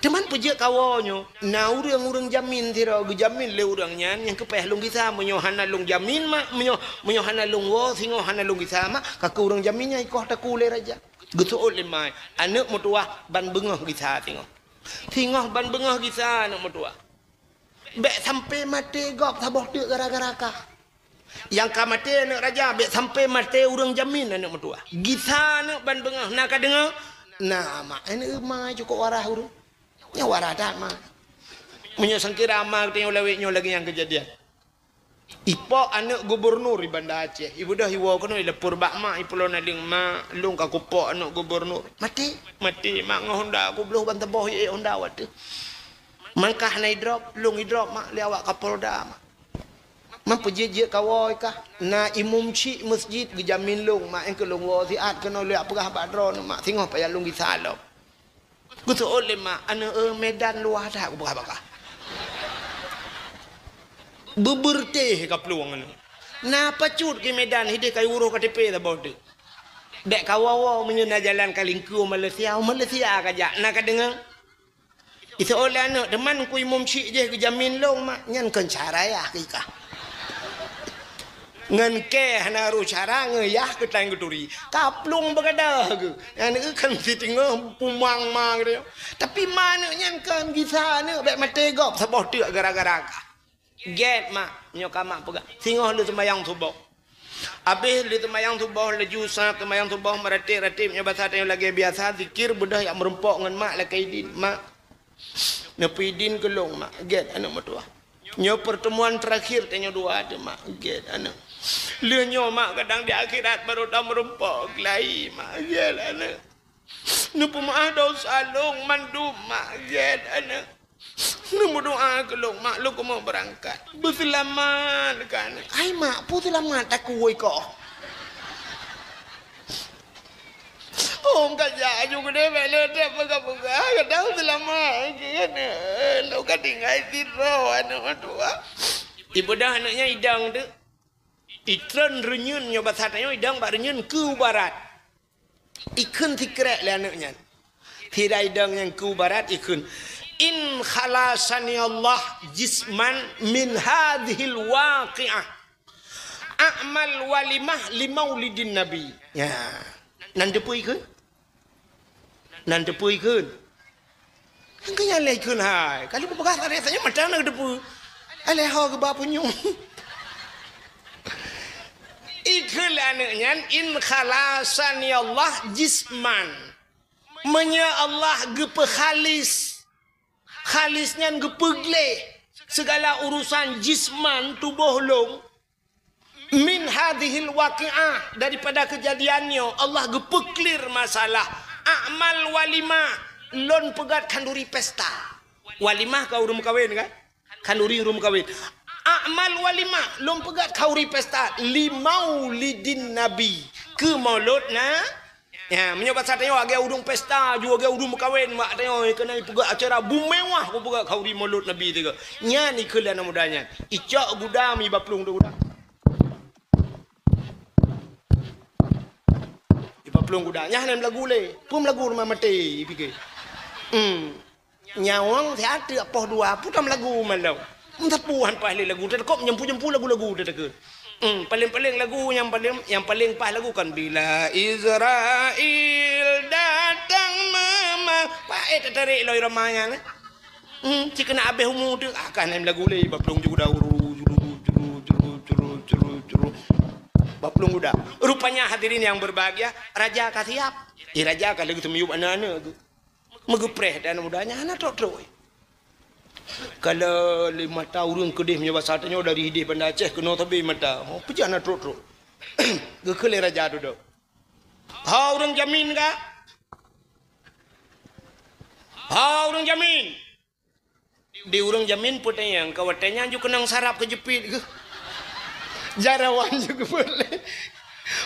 "Teuma peujeuet kawoe nyoe?" "Na ureuëng-ureuëng jamin sidroe, geujamin lé ureuëng nyan nyang keu payah lôn gisa. Meunyoe hana lôn jamin, mak, meunyoe, meunyoe hana lôn woe, singoh hana lôn gisa, mak, ka keu ureuëng jamin nyan ikoh takue lé raja." Geuseuôt lé mak, aneuk meutuwah ban beungoh gisa singoh. Singoh ban beungoh gisa aneuk meutuwah. Bék sampai maté gob saboh teuk gara-gara kah. Nyang ka maté aneuk raja, bék sampai maté ureuëng jamin aneuk meutuwah. Gisa aneuk ban beungoh, na ka deungoe? Na, mak, aneuk ma cukôp waras ureuëng. Nyoe waras that, mak. Meunyoe sangkira ma geutanyoe lawét nyoe lagée nyang keujadian. Ipok aneuk gubernur di Banda Aceh. Ibeudôh iwoe keunoe ilapor bak mak, i Pulo Naleueng, "Mak, lôn ka kupok aneuk gubernur." "Maté?" "Maté, mak, ngon honda kubloh ban saboh ié honda watée." "Man kah na idrop?" "Lôn idrop, mak, lé awak Kapolda, mak." "Man peujeuet-jeuet kawoe kah?" "Na imum chik meuseujid geujamin lôn, mak, nyang keu lôn woe siat keunoe lôn jak peugah bak droeneuh, mak, singoh payah lôn gisa lom." Geuseuôt lé mak, "Aneuk, eu, Medan luwah that," kupeugah bak kah. Beubeureutéh ka plueng aneuk. "Na pacut keu Medan, hideh ka iurôh K T P saboh teuk." "Bék kawoe-woe, meunyoe na jalan ka lingkue Malaysia, Malaysia ka jak, na ka deungoe?" Iseuôt lé aneuk, "Teuma Teungku Imum Syik jih geujamin lôn, Mak." "Nyan kon cara yah keu ikah. Ngon kée hana rôh cara, ngon yah keutai geuturi. Ka plueng beugadoh geuh. Aneuk kon siteungoh pumang ma geutanyoe. Tapi ma aneuk nyan kon gisa aneuk, bék maté gob saboh teuk gara-gara kah." "Gét, Mak, nyoe ka Mak peugah. Singoh lheueh seumayang suboh." Abéh lheueh seumayang suboh, laju sab seumayang suboh, meuratéb-ratéb nyoe basa tanyoe lagée biasa, zikir, beudôh jak meurumpok ngon mak lakée idin. "Mak, neupeuidin keu lôn, Mak." "Gét, aneuk meutuah. Nyoe peurteumuan teurakhir tanyoe dua teuh, Mak." "Gét, aneuk." "Lheueh nyoe, Mak, kadang di akhirat barô tameurumpok lagi, Mak." "Gét, aneuk." "Neupeumeu'ah desya lôn mandum, Mak." "Gét, aneuk." "Neumeudoa keu lôn, Mak, lôn keumeung beurangkat." "Beuseulamat kah, aneuk?" "Hai, Mak, peue seulamat takue koh?" "Oh, ka jak aju keudeh, bék lé that peugah-peugah, kadang seulamat keu aneuk. Lôn ka tinggai sidroe aneuk meutuah." Ibeudôh aneuk nyan idong teuk. Itreun reunyeun nyoe basa tanyoe idong bak reunyeun keu barat. Ikheun sikrék lé aneuk nyan. Sira idong nyang keu barat ikheun, "In khalasani Allah jisman min hadzihil waqi'ah, a'mal walimah li maulidin Nabi." Ya. Nan teupeue ikheun? Nan teupeue ikheun? Engkau nyan lé ikheun hai. Kalau peugah tadi saya mata nak teupeue. Aleh ho geuba punyueng. Ikheun lé aneuk nyan, "In khalasani Allah jisman." Meunyoe Allah geupeu khalis, khalis nyan geupeugleh segala urusan jisman tuboh lôn, "Min hadzihil waqi'ah, daripada keujadian nyoe, Allah geupeuklir masalah. A'mal walimah, lôn peugét khanduri pesta." Walimah ka ureuëng meukawen kan? Khanduri ureuëng meukawen. "A'mal walimah, lôn peugét khanduri pesta li maulidin Nabi, keu maulud na." Ya, meunyoe basa tanyoe agée ureuëng pesta, ju agée ureuëng meukawen, mak tanyoe keunan ipeugét acara bumewah, ipeugét khanduri maulud Nabi teuka. Nyan ikheun lé aneuk muda nyan. Icok gudam iba plueng gudam. Iba plueng gudam. Nyan hana meulagu lé. Peue meulagu rumoh maté, ipike. Hmm. Nyawöng siat teuk poh dua, peue tam lagu malom. Meusapeue han paih lé lagu, teudeukok nyampu-nyampu lagu-lagu teudeukok. Hmm, paléng-paléng lagu nyang paléng, nyang paléng paih lagu kan, "Bila Israel datang mema-," paih teutarek lom irama nyan, eh. Hmm, cit keuneuk abéh umu teuk, ah, kan lagu lé, bak plueng jeuguda, uru, juru, juru, juru, juru, juru, juru. Bak plueng guda. Rupanya hadirin yang berbahagia, raja ka siap. Eh, raja ka lheueh teumiyueb aneuk-aneuk geuh. Meugeupreh dan muda nyan hana trok-trok. Kalau lé mata ureuëng keudeh meunyoe basa tanyoe dari hideh Banda Aceh keunoe sabe mata. Oh, peue hana trok-trok. Geukheun lé raja dudoe. "Ho ureuëng jamin ka? Ho ureuëng jamin?" Di ureuëng jamin peutanyong, ka watée nyan ju keunong sarap keu jeupiet geuh. Jaroe wan ju geupeuet lé.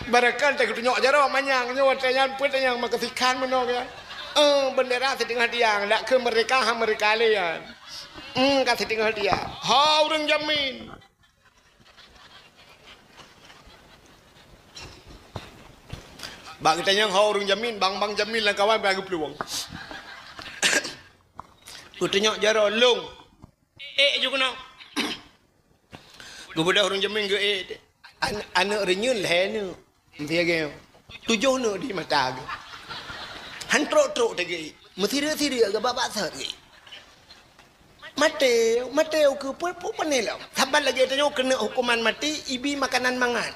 Barangkali teuka tunyok jaroe manyang nyoe watée nyan peutanyong maka sikhan meunoe ya. Eh, bendera siteungoh tiang, dak keu merdeka ha merdeka lé nyan. Hmm, ka siteungoh tiang. Ho ureuëng jamin. Bak geutanyong ho ureuëng jamin, bang-bang jamin lam kawan bak geuplueng. Geutunyok jaroe lông. Ék ju keunoe. Geubeudôh ureuëng jamin geuék. An-, aneuk reunyeun lhée neuk. Meusiagée. Tujoh neuk di mata geuh. Han trok-trok teugeuk. Meusireuek-sireuek geuh bak-bak sot geuh. Maté, maté ukeue pun, pun pané lom. Saban lagée tanyoe keuneuk huköman maté, ibi makanan mangat.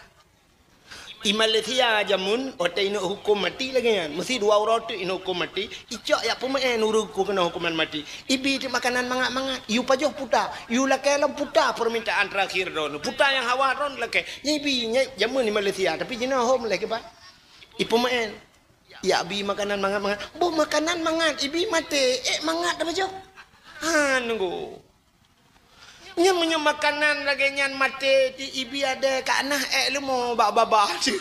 I Malaysia jameun, watée ineuk huköm maté lagée nyan, meusi dua uroe teuk ineuk huköm maté, icok jak peumeu'en ureuëng keu keunoe huköman maté. Ibi teuk makanan mangat-mangat, yue pajoh puta, yue lakée lom puta permintaan terakhir droeneuh. Puta nyang hawa droeneuh lakée, nyan ibi, nyan jameun i Malaysia, tapi jinoe hom lé kiban. Ipeumeu'en. Jak bi makanan mangat-mangat. Boh makanan mangat, ibi maté, ék mangat tapajoh. Ha, nunggu. Nyan meunyoe makanan lagée nyan maté di ibi adée ka nah ék leumo bak babah cit.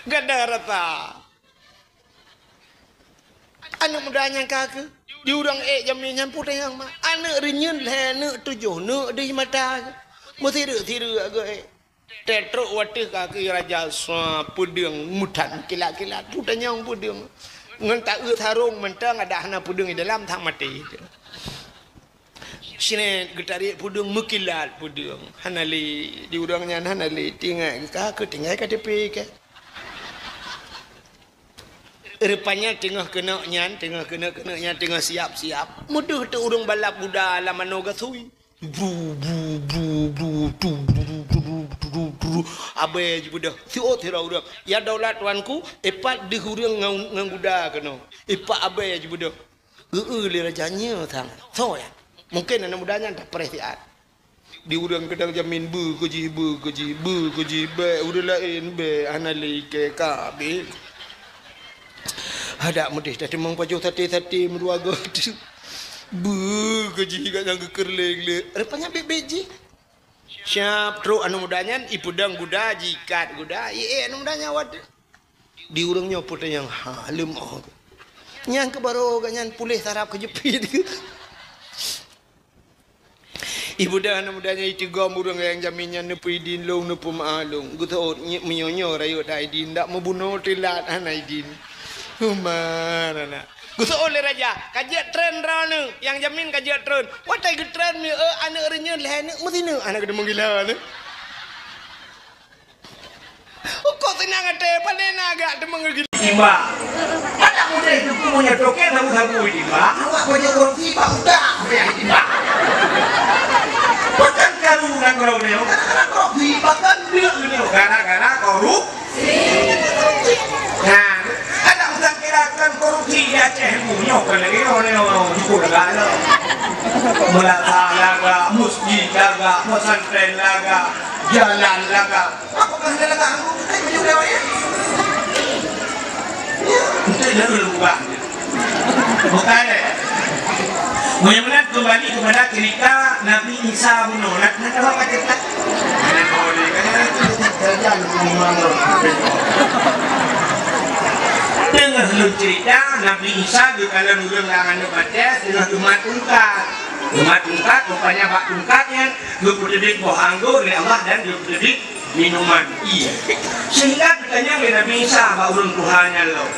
Gada rata. Aneuk muda nyang ka keuh, di ureuëng ék jamé nyan peue teunyang ma. Aneuk reunyeun lhée neuk tujoh neuk di mata. Meusireuek-sireuek geuh ék. Teutrok watée ka keuh raja sa peudeueng mutan kilat-kilat. Peue teunyang peudeueng. Ngon taeu sarong mantong adak hana peudeueng di dalam, that maté. Sinet geutarék peudeueng, meukilat peudeueng. Hana lé, di ureuëng nyan hana lé, tinggai ka keu tinggai K T P ka. Rupanya teungoh keuneuk nyan, teungoh keuneuk-keuneuk nyan, teungoh siap-siap. Meudeuh teuk ureuëng balap guda lam manoe gasui. Bru, bru, bru, bru, tu, bru, bru, bru, bru, bru. Abée jibeudôh. Siôt sidroe ureuëng. "Ya daulat tuanku, ipat deuh ureuëng ngon, ngon guda keunoe." Ipat abée jibeudôh. Geu-eu lé raja nyoe sang. Soe nyan? Mungken aneuk muda nyan tapreh siat. Di ureuëng keudang jamin beu keu jih, beu keu jih, beu keu jih, bék ureuëng laén bék, hana lé ikée ka abéh. Adak meudeh tateumong pajoh saté-saté meudua goe. Beu keu jih gata nyang geukeu lé-lé. Rupanya bék-bék jih. Siap trok aneuk muda nyan, ipeudong guda, jiikat guda, ié aneuk muda nyan watée. Di ureuëng nyoe peue tanyong, ha, leumoh. Nyang keu barô gata nyan puléh sarap keu jeupiet. Ibeudôh aneuk muda nyan iteugom ureuëng nyang jamin nyan, "Neupeuidin lôn, neupeumaáh lôn." Geuseuôt, "Nyoe, meunyoe nyoe rayeuk that idin, dak meubunoe teulat hana idin." Umar anak. Geuseuôt lé raja, "Ka jeuet treun droeneuh, nyang jamin ka jeuet treun." Watée geutreun mieu, eh, aneuk reunyeun lhée neuk meusineuk, aneuk geudeuh meugila nyoe. Ukoe seunang até, pane na gak teumang geuh. Timbak. Adak mudeh teungku meunyoe toke sabu-sabu timbak, awak bajée korupsi bak utak payah timbak. Pakon karu nanggroe nyoe, gara-gara korupsi, pakon deuk nyoe, gara-gara korupsi. Nah, adak usah kirakan korupsi di Aceh bu nyoe kan lagi nyoe, nyoe, nyoe, syukur lega nyoe. Meulasah lega, meuseujid lega, pesantren lega, jalan lega. Apa kah dalam aku? Hai, baju dah, ya? Ya, untuk jalur lubang. Bukan, eh? Mudah-mudahan kembali kepada cerita Nabi Isa bunoe. Nak, nak tahu apa cerita? Nak tahu ni, kan? Jajan ke rumah lo. Deungoe lôn cerita, Nabi Isa geukalon ureuëng lam aneuk batée, teungoh geumat tungkat. Geumat tungkat, rupanya bak tungkat nyan geupeuteubiet boh anggô lé Allah dan geupeuteubiet minuman ie. Sehingga geutanyong lé Nabi Isa bak ureuëng tuha nyan lom,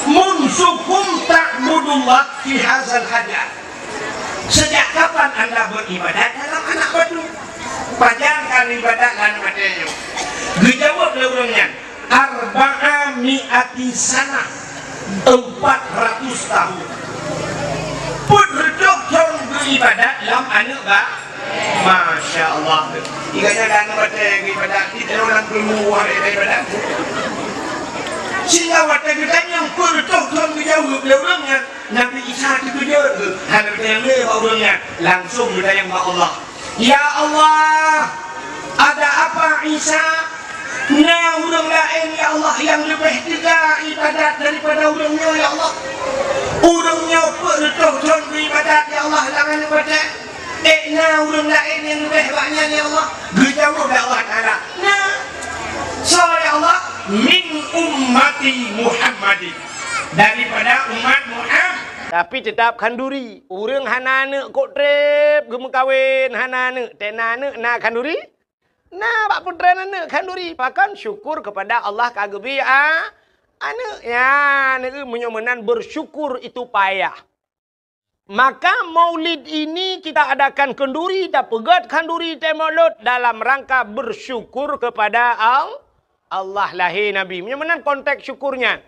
"Munzu kum ta'budullah fi hazal hajar? Sejak kapan anda beribadat dalam anak batu? Pajan ka ibadat lam aneuk batée nyoe?" Geujaweueb lé ureuëng nyan, "Arba'a mi'ati sanah, empat ratus tahun." Peuet reutôh thon geuibadat lam aneuk ba-, Masya Allah. Ingat nyan lam aneuk batée geuibadat, di dalam lam keuleumu ada ibadat. Sehingga watée geutanyong peuet reutôh thon geujaweueb lé ureuëng nyan, Nabi Isa teukeujot, hana geutanyong lé bak ureuëng nyan, langsung geutanyong bak Allah. Ya Allah, ada apa Isa? Na ureuëng laén, ya Allah, nyang leubeh teuga ibadat daripada ureuëng nyoe, ya Allah. Ureuëng nyoe peuet reutôh thon geuibadat, ya Allah, lam aneuk batée. Ék na ureuëng laén nyang leubeh bak nyan, ya Allah? Geujaweueb lé Allah Taala, na. Soe, ya Allah? Min ummati Muhammadin. Daripada umat Muhammad. Tapi teutap khanduri. Ureuëng hana aneuk kok treb geumeukawen, hana aneuk. Teuh na aneuk na khanduri? Na bak peutren aneuk khanduri. Pakon? Syukur kepada Allah ka geubri a-, aneuk. Ya, aneuk, meunyoe meunan bersyukur itu payah. Maka maulid ini kita adakan khanduri, tapeugét khanduri teuh mulod dalam rangka bersyukur kepada Al-, Allah lahé Nabi. Meunyoe meunan konteks syukur nyan.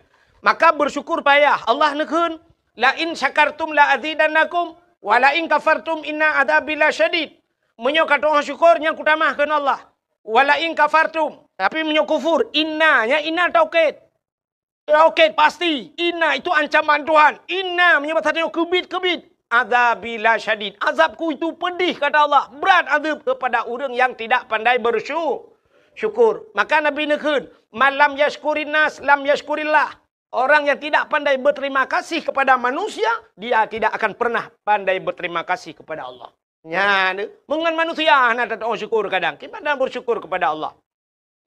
Maka bersyukur payah. Allah neukheun, "La in syakartum la azidannakum, wa la in kafartum inna adzabi lasyadid." Meunyoe ka tu'oh syukur, nyan kutamah kheun Allah. "Wa la in kafartum." Tapi meunyoe kufur, inna, nyan inna taukid. Taukid pasti. Inna itu ancaman Tuhan. Inna meunyoe bahasa tanyoe keubiet-keubiet. Adzabi lasyadid. Azabku itu pedih, kata Allah. Berat azab kepada ureuëng yang tidak pandai bersyu-, syukur. Maka Nabi neukheun, "Man lam yasykurin nas, lam yasykurillah." Orang yang tidak pandai berterima kasih kepada manusia, dia tidak akan pernah pandai berterima kasih kepada Allah. Nyan, meungon manusia hana tatu'oh syukur kadang. Kiban dan bersyukur kepada Allah.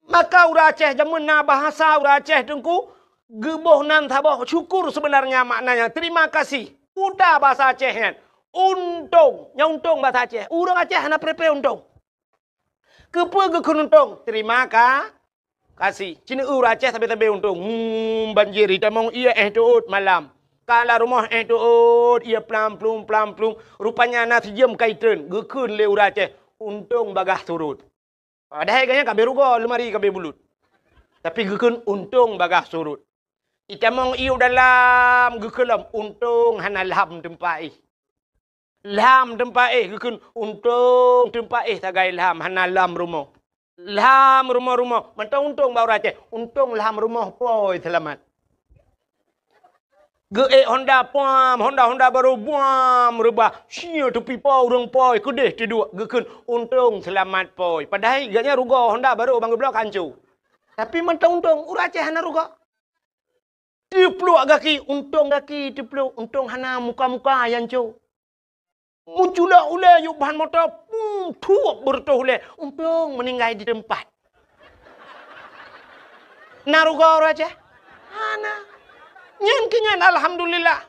Maka ureuëng Aceh jameun na bahasa ureuëng Aceh teungku, geuboh nan saboh syukur sebenarnya maknanya terima kasih. Peue bahasa Aceh nyan? Untông. Nyan untông bahasa Aceh. Ureuëng Aceh hana preh-preh untông. Keupeue geukheun untông? Terima ka-, Kasi. Ci neueu ureueng Aceh sabe-sabe untông. Hmm, banjir, itamong ié éh teuôt malam. Ka lam rumoh éh teuôt, ié plam-plum, plam-plum. Rupanya na sijeuem ka itreun, geukheun lé ureueng Aceh, "Untông bagaih surot." Padahai gobnyan ka abéh rugoe, leumari ka abéh bulut. Tapi geukheun untông bagaih surot. Itamong ié u dalam, geukheun lom, untông hana lham teumpat éh. Lham teumpat éh, geukheun untông teumpat éh sagai lham, hana lham rumoh. Lham rumoh-rumoh, mantong untông bak ureueng Aceh, untông lham rumoh pôi seulamat. Geuék honda, puam, honda-honda barô, buam, reubah. Sia teupipa ureueng pôi, keudeh teuduek, geukheun untông seulamat pôi. Padahai gobnyan rugoe honda barô ban geubloe ka hanco. Tapi mantong untông, ureueng Aceh hana rugoe. Teupluek gaki, untông gaki teupluek, untông hana muka-muka nyang co. Meuculok ulèe yub ban moto, pum, thuep beureutoh ulèe, untông meuninggai di teumpat. Na rugoe ureueng Aceh? Hana. Nyan keuh nyan alhamdulillah.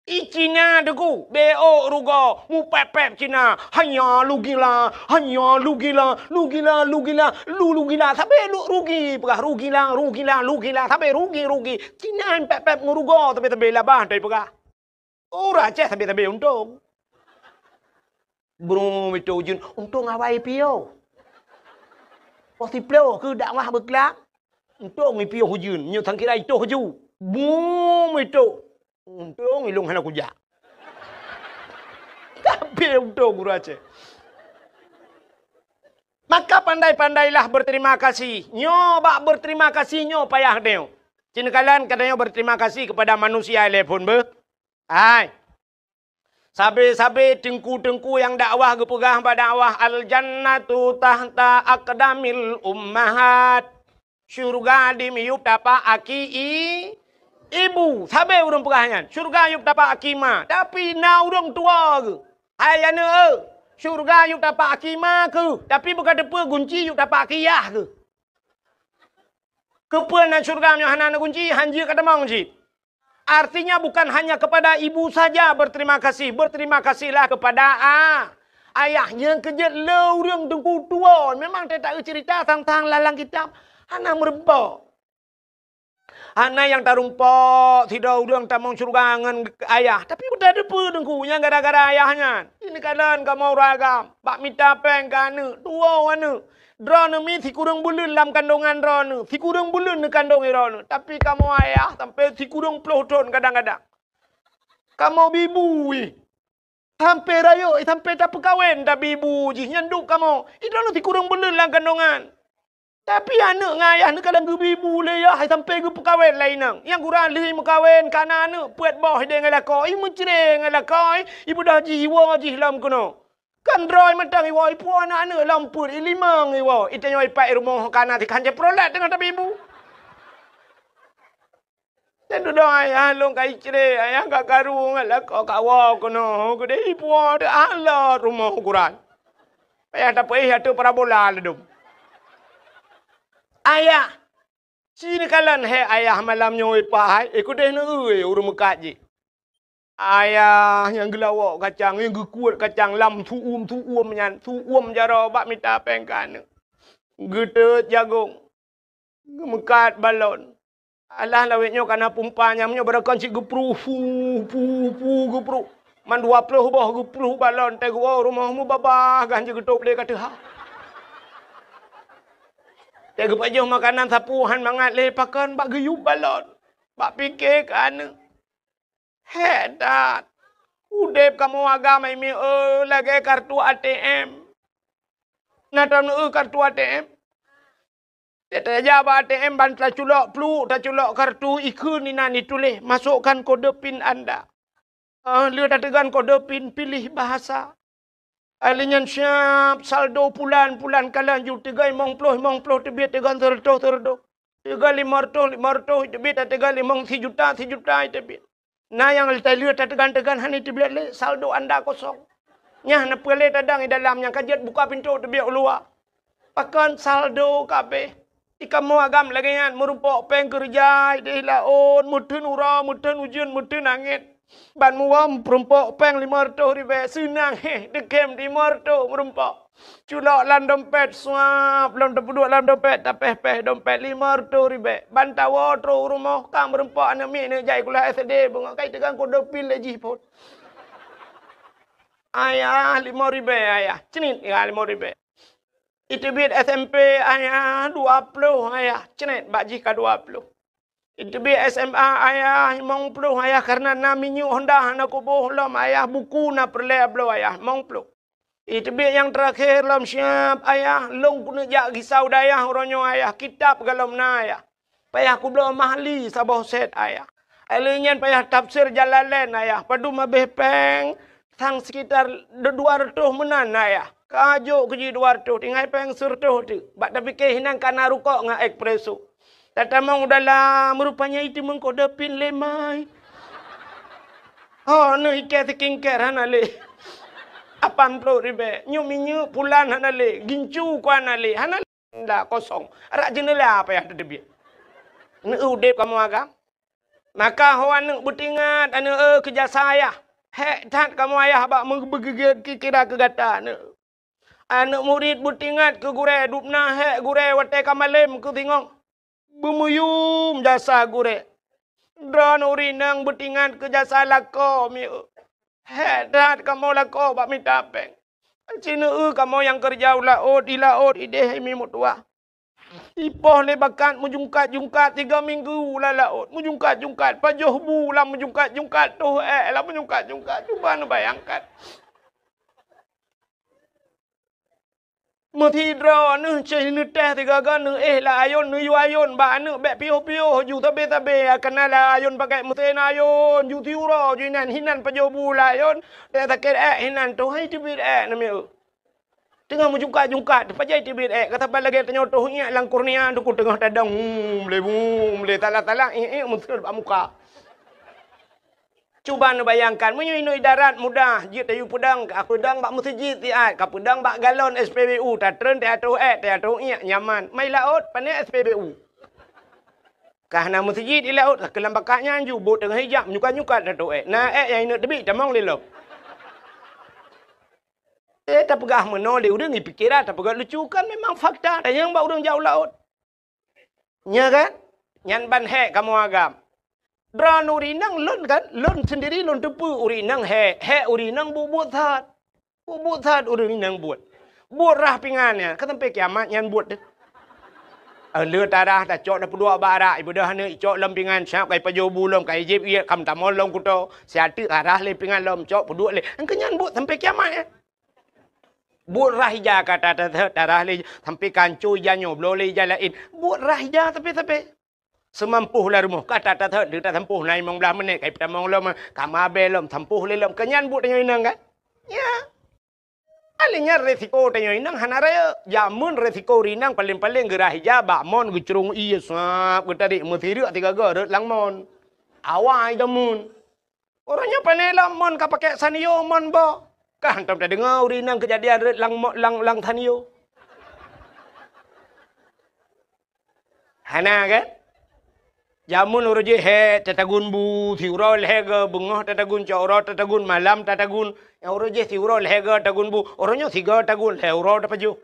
I Cina teuku, beuôt rugoe, mupép-pép Cina, hanya lugila, hanya lugila, lugila, lugila, lu lugila, sabe lu rugi, peugah rugila, rugila, lugila, sabe rugi, rugi. Cina pép-pép ngon rugoe, sabe-sabe labah, tai peugah. Ureueng Aceh sabe-sabe untông. Brum itu ujeuen, untông awai piôh. Poh siplôh keuh dakwah beuklam, untông ipiôh ujeuen, nyoe sangkira itoh ju. Brum itu. Untông ilông hana kujak. Tapi untông ureueng Aceh. Maka pandai-pandailah berterima kasih. Nyoe bak berterima kasih nyoe payah tanyoe. Ci neukalon ka tanyoe berterima kasih kepada manusia ilèe phôn beuh. Hai. Sabe-sabe teungku-teungku nyang dakwah geupeugah bak dakwah, "Al-jannatu tahta aqdamil ummahat." Syeuruga dimiyueb tapak aki i-, ibu. Sabe ureueng peugah nyan, syeuruga yueb tapak aki ma. Tapi na ureueng tuwoe geuh. Hai aneuk eu, syeuruga yueb tapak aki ma keuh. Tapi beuka teupeue gunci yueb tapak aki yah keuh. Keupeue na syeuruga meunyoe hana na gunci, hanjeuet ka tamong cit. Artinya bukan hanya kepada ibu saja berterima kasih, berterima kasihlah kepada a-, ayah. Nyang keujeuet le ureueng teungku tuwoe. Memang teutak cerita tentang lalang kitab hana meurumpok. Hana nyang tarumpok sidroe ureueng tamong syeuruga ngon ayah. Tapi beuta teupeue teungku nyang gara-gara ayah nyan. Ini keadaan kamoe ureueng agam. Bak mita péng keu aneuk, tuwoe aneuk. Droeneuh mi sikureueng buleuen lam kandongan droeneuh, sikureueng buleuen neukandong droeneuh. Tapi kamoe ayah sampai sikureueng ploh thon kadang-kadang. Kamoe bi bu ih. Sampai rayeuk, sampai tapeukawen tabi bu jih nyan duek kamoe. Ih, droeneuh sikureueng buleuen lam kandongan. Tapi aneuk ngon ayah neukadang geubi bu lé yah sampai geupeukawen lé inong. Nyang gura lheueh meukawen ka na aneuk peuet boh idéh ngon lakoe, ih meucre ngon lakoe, ih beudôh jih iwoe jih lom keunoe. Kan droe mantong iwoe, ipuwoe aneuk-aneuk lom peuet, ilimong iwoe, itanyoe ipat i rumoh ka na tikhan jeuet peurulet teungoh tabi bu. Nyan dudoe ayah lôn ka icre, ayah ka karu ngon lakoe ka woe keunoe, geudeh ipuwoe teuh alot rumoh ukuran. Payah tapeuéh ateueh parabola ladôm. Ayah, ci neukalon hai ayah malam nyoe ipat hai, eh, keudeh neueu ureueng meukat jih. Ayah nyang geulawok kacang, nyang geukuet kacang lam su'um-su'um nyan, su'um jaroe bak mita péng keu aneuk. Geuteut jagong, geumeukat balon. Alah lawét nyoe ka na pumpa nyang nyoe barokon cit geupruh, pu, pu, geupruh. Man dua ploh boh geupruh balon, teuh geuwoe rumoh mubabah gan jeuet geutôb lé ka teuha. Teuh geupajoh makanan sapeue han mangat lé pakon bak geuyub balon. Bak pike keu aneuk. Hék that! Udeb kamoe agam hai mié eu lagée kartu A T M. Na taneuk eu kartu A T M? Tajak bak A T M ban taculok pluek, taculok kartu, ikheun inan ituléh, "Masukkan kode pin Anda." Ah, lheueh tateugon kode pin, pilih bahasa. Ahli nyan siab saldo pulan, pulan kalon ju teuga limong ploh, limong ploh teubiet teugon seureutôh, seureutôh. Teuga limong reutôh, limong reutôh teubiet, teuga limong sijuta, sijuta teubiet. Na nyang leutai lheueh tateugon-teugon hana teubiet lé, saldo anda kosong. Nyan na peue lé tadong i dalam nyang ka jeuet buka pintoe teubiet u luwa. Pakon saldo ka abéh. Di kamoe agam lagée nyan, meurumpok péng keureuja ideh laôt, meuteun uroe, meuteun ujeuen, meuteun angén. Ban muwöm peurumpok péng limong reutôh ribée, seunang héh, deukém limong reutôh meurumpok. Culok lam dompet, suap, lom tapeuduek lam dompet, tapéh-péh dompet limong reutôh ribèe. Ban tawoe trôh u rumoh, ka meureumpok aneuk miet neuk jak sikula S D, beungoh kai teugang kudopin lé jih phôn. Ayah, limong ribèe, ayah. Cnit, ya, limong ribèe. Iteubiet S M P, ayah, dua ploh, ayah. Cnit, bak jih ka dua ploh. Iteubiet S M A, ayah, limong ploh, ayah, kareuna na minyeuk Honda hana kuboh lom, ayah, buku na peureulèe bloe, ayah, limong ploh. Iteubiet nyang teurakhé lom siab, ayah, lôn keuneuk jak gisa u dayah uroe nyoe, ayah, kitab galom na, ayah. Payah kubloe mahli saboh sét, ayah. Lheueh nyan payah tafsir Jalalain, ayah. Padum habéh péng, sang sekitar dua reutôh meunan, ayah. Ka jok keu jih dua reutôh, tinggai péng sireutôh teuk. Bak tapike hinan ka na rukok ngon espresso. Tatamong u dalam, rupanya itu meukodopin lé mai. Ho, neuh iké skincare hana lé. Lapan ploh ribèe. Nyoe minyeuk pulan hana lé. Gincu ku hana lé. Hana lé. Nda kosong. Arak jeuneula payah teuteubiet. Neu udép kamoe agam. Maka ho aneuk beutingat, aneuk eu, keu jasa ayah. Hék that kamoe ayah bak meubeugeugét kira keu gata aneuk. Aneuk murit beutingat keu gurée, dubna hék gurée watée ka malém keu singoh. Beumuyum jasa gurée. Droeneuh ureueng inong beutingat keu jasa lakoe mieu. Hék that kamoe lakoe bak mita péng. Sineuk kamoe nyang keureuja u laôt, di laôt idéh imi meutuwah. Ipoh lé bakat meujungkat-jungkat tiga minggu lam laôt, meujungkat-jungkat pajoh bu lam meujungkat-jungkat toh ék lam meujungkat-jungkat. Cuba neubayangkan. Meusidroe neuh ceh neutéh sigaga neuéh lam ayôn, neuyue ayôn bak aneuk bék piôh-piôh ju sabe-sabe, kana lam ayôn pakai meusén ayôn ju siuroe ju inan, hinan pajoh bu lam ayôn, téh sakét ék hinan toh hai teubiet ék namiet. Teungoh meujungkat-jungkat, teupajai teubiet ék, ka saban lagée tanyoe toh iék lam kurnia, teungku teungoh tadong, hum, lé, hum, lé, salah-salah, iék-iék meuseuet bak muka. Cuba neubayangkan, meunyoe inoe idarat mudah, jeuet tayue peudong, ka peudong bak meuseujid siat, ka peudong bak galon S P B U, tatreun teuatoh ék, teuatoh iék, nyaman. Mai laôt, pane S P B U. Ka hana meuseujid di laôt, ka keulam bakat nyan ju, bot teungoh ijak, menyukat-nyukat teuatoh ék. Na ék nyang ineuk teubiet, tamong lé lom. Eh, tapeugah meunoe lé ureueng, ipike that, tapeugah lucu kan memang fakta, tanyong bak ureueng jak u laôt. Nya kan? Nyan ban hék kamoe agam. Droeneuh ureueng inong lôn kan, lôn sendiri lôn teupeue ureueng inong hék, hék ureueng inong buet-buet that. Buet-buet that ureueng inong buet. Buet rhah pingan nyan, ka sampai kiamat nyan buet deh. Eh, le tarah tacok tapeuduek bak arak, ibeudôh aneuk icok lom pingan, siap ka ipajoh bu lom, ka ijieb iék, ka meutamong lom kuto, siat teuk tarah lé pingan lom, cok peuduek lé. Engkeu nyan buet sampai kiamat nyan. Buet rhah ija ka ta-, ta-, ta-, tarah lé sampai kanco ija nyoe, bloe lé ija laén. Buet rhah ija sabe-sabe. Seumampoh lam rumoh ka ta-, ta-, ta-, tasampôh na limong blaih menit, ka ipeutamong lom, ka meuabée lom, sampôh lé lom. Keu nyan buet tanyoe inong kan? Ya. Alèh nyan resiko tanyoe inong hana rayeuk. Jameun resiko ureueng inong paleng-paleng geurhah ija bak mon geucrong ié sab geutarék meusireuk sigaga rhot lam mon. Awai jameun. Uroe nyoe pane lom mon ka pakai Sanyo mon boh. Ka hantom tadeungoe ureueng inong keujadian rhot lam mo-, lam, lam Sanyo. Hana kan? Jameun uroe jih hék tatagun bu, siuroe lhèe go, beungoh tatagun, cot uroe tatagun, malam tatagun. Nyang uroe jih siuroe lhèe go tagun bu, uroe nyoe sigo tagun, lhèe uroe tapajoh.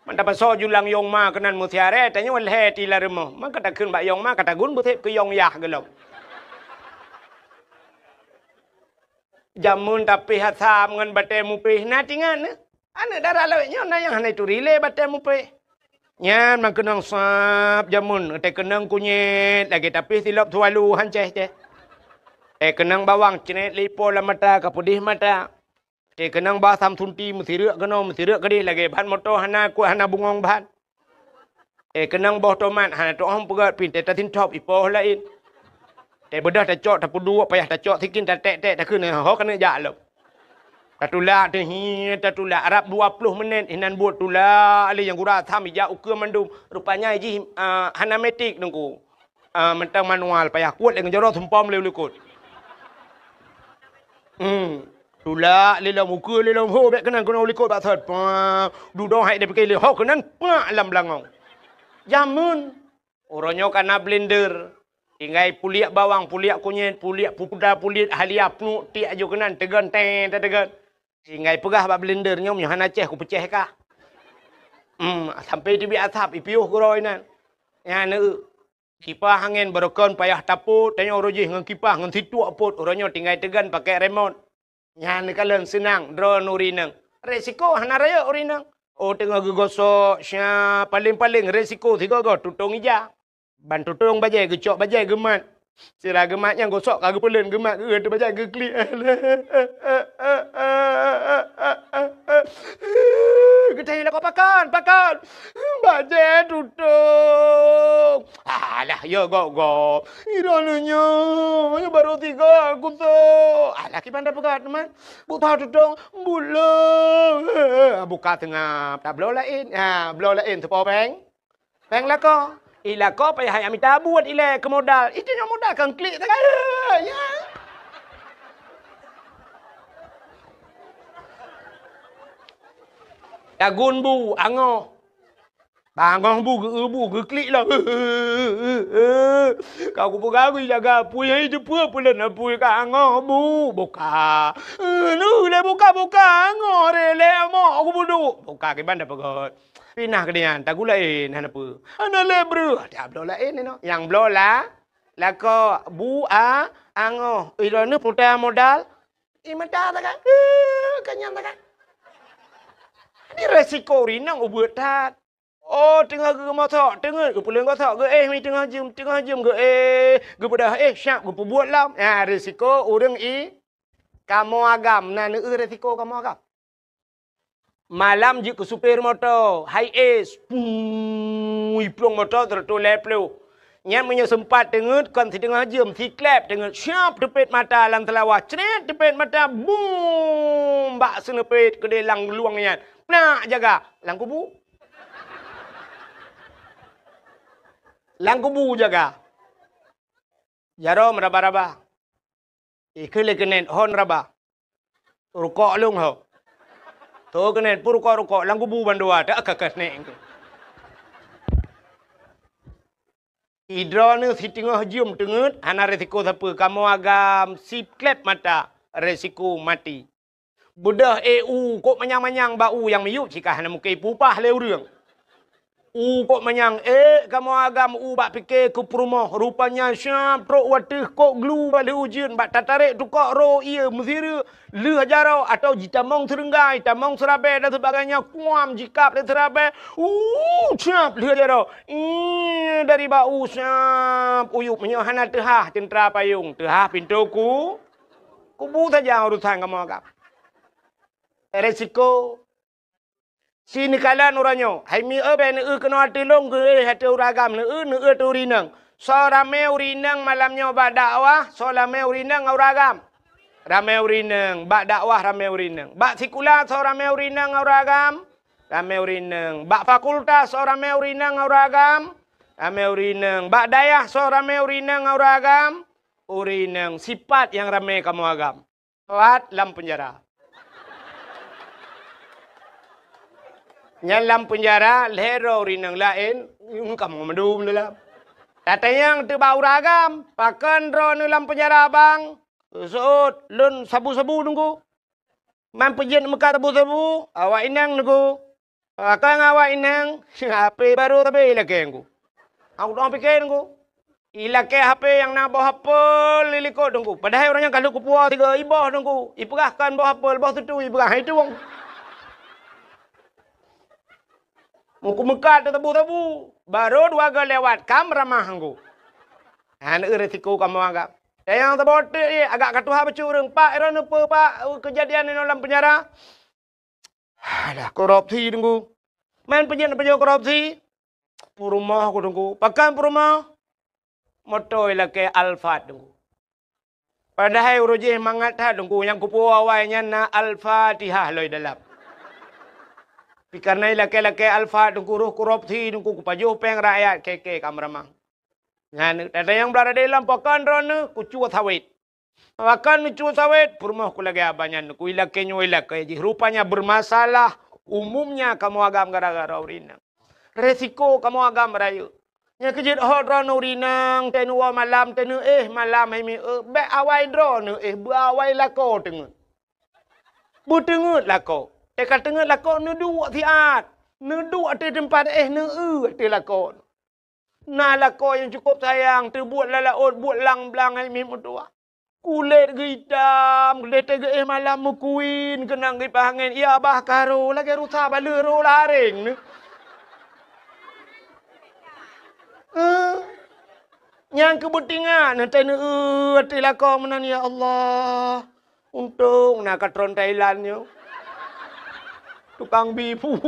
Man tapasoe ju lam yong ma keunan meusiaré, tanyoe lhèe ti lam rumoh. Man ka takheun bak yong ma, ka tagun beusép keu yong yah gohlom. Jameun tapéh asam ngon batée mupéh na tingan nyoe. Aneuk dara lawét nyoe na nyang hana ituri lé batée mupéh. Nyan meukeunong sab jameun, teukeunong kunyét lagée tapéh silop sualu hancéh céh. Teukeunong bawang cret lé ipo lam mata ka peudeh mata. Teukeunong bawang samsunti meusireuk keunoe meusireuk keudeh lagée ban moto hana kuat hana bungong ban. Eh, keunong boh tomat hana teuoh peugét pih teuh tasintop ipoh laén. Teubeudôh tacok tapeuduek payah tacok sikin taték-ték takheun ho keuneuk jak lom. Tatulak teuh hi tatulak rab dua ploh menit inan buet tulak lé nyang gura tham ijak ukeue mandum. Rupanya jih, ah, hana metik teungku. Ah, mantong manual payah kuet lé ngon jaroe sumpom lé u likot. Hmm. Tulak lé lom ukeue lé lom ho bék keunan keunoe u likot bak sot. Pah, dudoe hai dipike lé ho keunan pak lam beulangong. Jameun. Uroe nyoe ka na blender. Tinggai puliek bawang, puliek kunyét, puliek puda, puliek halia, pnuek tiek aju keunan teugon teng tateugon. Tinggai peugah bak blender nyoe, nyoe hana ceh, kupeuceh kah. Hmm, sampai teubiet asap, ipiôh keudroe inan. Nyan, eu, kipah angén barokon payah tapot, tanyoe uroe jih ngon kipah, ngon situek pot, uroe nyoe tinggai teugan pakai remote. Nyan neukalon seunang droeneuh ureueng inong. Resiko hana rayeuk ureueng inong. Oh, teungoh geugosok, sya, paléng-paléng resiko sigoe-goe tutong ija. Ban tutong bajée, geucok bajée geumat. Sira geumat nyang gosok ka geupeuleuen geumat, geugeunteuk bajée geuklik. Geutanyoe lakoe pakon, pakon. Bajée tutong. Alah, ya gok-gok. Droeneuh nyoe, nyoe barô tiga kusok. Alah, kiban tapeugah teuma. Buta tutong, bulo. Buka teungab, tabloe laén. Ha, bloe laén teupo péng. Péng lakoe. I lakoe payah hai mita buet ilée keu modal. Itu nyoe modal kan klik teuk. Ya. Tagun bu, angoh. Bangoh bu, geu-, bu, geuklik lah. Ka kupeugah jaga apui, hai teupeue peuleueh apui ka angoh bu. Buka. Nu lé buka, buka, angoh re lé amok kubudu. Buka kiban tapeugah. Pinah keudeh nyan, tagun laén, hana peue. Hana lé breuh, tabloe laén inoe. Nyang bloe la, lakoe bu a, angoh. Droeneuh puta modal. I mata takai. Ka nyan takai. Ni resiko ureueng inong ubeut that. Oh, teungoh geumosok, teungeut geupeuleueng gosok, geuéh mi teungoh jeuem, teungoh jeuem geuéh, geubeudôh éh, syab geupeubuet lom. Nyan resiko ureueng i kamoe agam, na neueu resiko kamoe agam. Malam jeuet keu supir moto, hai es, puu, iplueng moto sireutoh lhèe ploh. Nyan meunyoe seumpat teungeut kon siteungoh jeuem, siklep teungeut, syab teupet mata lam seulawah, cret teupet mata, bum, bak seuneupet keudeh lam luwang nyan. Plak jaga, lam kubu. Lam kubu jaga. Jaroe meuraba-raba. Ikheun lé keuneuk hon raba. Rukok lôn ho. Tho keuneuk peurukok-rukok lam kubu bandua, tak ka keuneuk. Idroeneuh siteungoh jeuem teungeut hana resiko sapeue, kamoe agam siklep mata resiko maté. Beudôh éh u kok manyang-manyang bak u nyang miyueb cit ka hana mungken ipupah lé ureueng. U kok manyang ék kamoe agam u bak pike keu peurumoh, rupanya syab trok wateuh kok glu bak lheuh ujeuen bak tatarek tukok ro ié meusireuk lheuh jaroe atau jitamong seureunggai, tamong seurabée dan sebagainya, kuam jikab lé seurabée. Uh, syab lheuh jaroe. Ih, dari bak u syab uyueb meunyoe hana teuhah ceuntra payong, teuhah pintoe ku. Kubu saja urusan kamoe agam. Resiko. Si neukalon uroe nyoe, hai mieu bèk neueu keunoe ateueh lôn, geuéh ateueh ureueng agam, neueu, neueu ateueh ureueng inong. Soe ramé ureueng inong malam nyoe bak dakwah, soe ramé ureueng inong ngon ureueng agam? Ramé ureueng inong. Bak dakwah ramé ureueng inong. Bak sikula soe ramé ureueng inong ngon ureueng agam? Ramé ureueng inong. Bak fakultas soe ramé ureueng inong ngon ureueng agam? Ramé ureueng inong. Bak dayah soe ramé ureueng inong ngon ureueng agam? Ureueng inong. Sipat nyang ramé kamoe agam. Pat lam peunjara. Nyan lam peunjara, lhèe droe ureueng inong laén, nyoe kamoe mandum dalam. Tatanyong teuk bak ureueng agam, "Pakon droeneuh lam peunjara, Bang?" "Seuôt, lôn sabu-sabu, Teungku." "Man peujeuet meukat sabu-sabu?" "Awak inong, Teungku." Pakon awak inong, H P barô sabe ilakée Teungku. Aku tuang pike Teungku. Ilakée H P nyang na boh apel di likot Teungku. Padahai ureueng nyan ka lheueh kupuwoe sigoe iboh Teungku. Ipeugah kon boh apel, boh sutu ipeugah hai tueng. Muku meukat teutabu-tabu. Barô dua goe lewat, ka meuramah Teungku. Hana eu resiko kamoe agam. Nyang saboh teuk jih, agak ka tuha bacut ureueng. Pak, droeneuh peue, Pak, keujadian inoe lam peunjara? Alah, korupsi Teungku. Man peujeuet-peujeuet korupsi? Peurumoh ku Teungku. Pakon peurumoh? Moto ilakée Alphard Teungku. Padahai uroe jih mangat that Teungku, nyang kupuwoe awai nyan na Al-Fatihah lom dalam. Tapi kareuna ilakée-lakée Alphard Teungku, roh korupsi Teungku, kupajoh péng rakyat, kèe-kèe ka meuramah. Nyan, tatanyong bak radé lom, "Pakon droeneuh?" "Kucue sawét." "Pakon neucue sawét?" "Peurumoh ku lagée abah nyan, ku ilakée nyoe ilakée jih. Rupanya bermasalah umumnya kamoe agam gara-gara ureueng inong. Resiko kamoe agam rayeuk. Nyang keujeuet hot droeneuh ureueng inong, teuh neuwoe malam, teuh neuéh malam hai mieu, bèk awai droeneuh éh, beu awai lakoe teungeut." Beuteungeut lakoe. Teuka teungeut lakoe neuduek siat. Neuduek ateueh teumpat éh neueu ateueh lakoe. Na lakoe nyang cukôp sayang, teubuet lam laôt, buet lang-blang hai miet meutuwah. Kulét geuitam, lheueh teugeuéh malam meukuin, keunong geupaih angén, ya bah karo, lagée rusa baleueh roh laréng neu. Eh, nyang keu beutingat, neutai neueu ateueh lakoe meunan, ya Allah. Untông na katron Thailand nyoe. Tukang bi bu.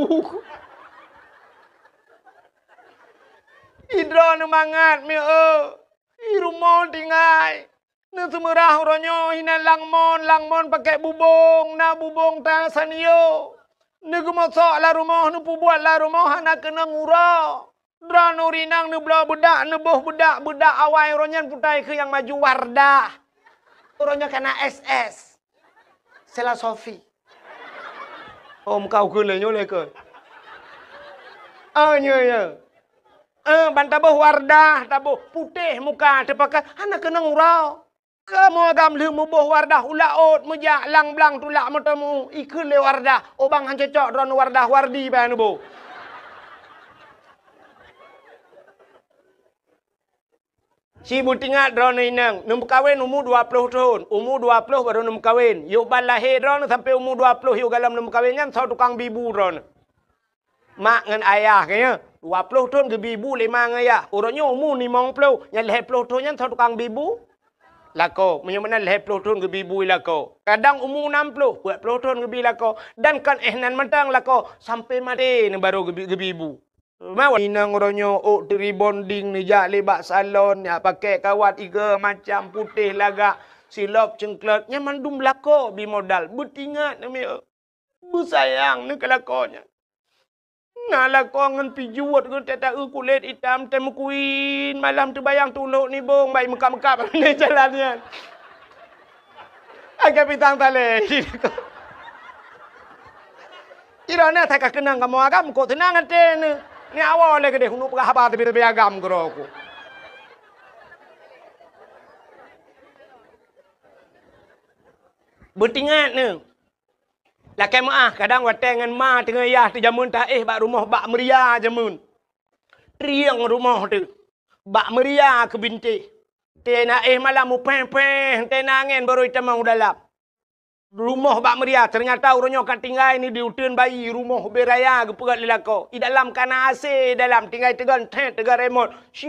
Idroe neumangat mieu. I rumoh tinggai. Neuseumeurah uroe nyoe hinan langmon, langmon pakèk bubông, na bubông ta sanio. Neugeumosok lam rumoh, neupeubuet lam rumoh hana keunong uroe. Droeneuh rinang neubloe beudak, neuboh beudak, beudak awai uroe nyan putai keu nyang maju Wardah. Uroe nyoe kana S S. Sela Sofi. Oh, muka ukeue lé nyoe lé keu. Ah, nyoe, nyoe. Eh, ban taboh Wardah, taboh putéh muka, teupakai hana keunong uroe. Kamoe agam lheueh muboh Wardah u laôt meujak lang-blang tulak meuteumu, ikheun lé Wardah, "Oh bang, han cocok droeneuh Wardah, Wardi bèk neuboh." Ci beutingat droeneuh inong, neumeukawen umu dua ploh thon, umu dua ploh barô neumeukawen. Yôh ban lahé droeneuh sampoe umu dua ploh yôh gohlom neumeukawen nyan soe tukang bi bu droeneuh. Mak ngon ayah geuh nyan, dua ploh thon geubi bu lé ma ngon ayah. Uroe nyoe umu limong ploh, nyang lhèe ploh thon nyan soe tukang bi bu? Lakoe. Meunyoe meunan lhèe ploh thon geubi bu lakoe. Kadang umu nam ploh, peuet ploh thon geubi lakoe. Dan kon éh nan mantong lakoe, sampoe maté neuh barô geubi, geubi bu. Mawat inong uroe nyoe ôk rebonding neujak lé bak salon, jak pakèk kawat iga macam putéh lagak, silop ceuklot, nyan mandum lakoe bi modal. Beutingat neuh mieu. Beusayang neuh keu lakoe nyan. Na lakoe ngon pijuet geuh teuta-eu kulét itam teuh meukuin, malam teubayang tulok nibong bai meukab-meukab lé jalan nyan. Agak pitang talé. Iroe na that ka keunong kamoe agam, kok teunang até neuh. Ni awai lé keudeh, uneuk peugah haba teubi-teubi agam keudroe ku. Beutingat neuh. Lakèe meuáh, kadang watèe ngon ma teungoh yah teuh jameun taéh bak rumoh bak meuria jameun. Trieng rumoh teuh. Bak meuria keu bintéh. Teuh na éh malam mupéh-péh, teuh na angén barô itamong u dalam. Rumoh bak meuria, teunyata uroe nyoe ka tinggai ni di uteuen bayi, rumoh ubé raya geupeugöt lé lakoe. I dalam ka na AC, dalam tinggai teugon thét, teugon remot. Shi,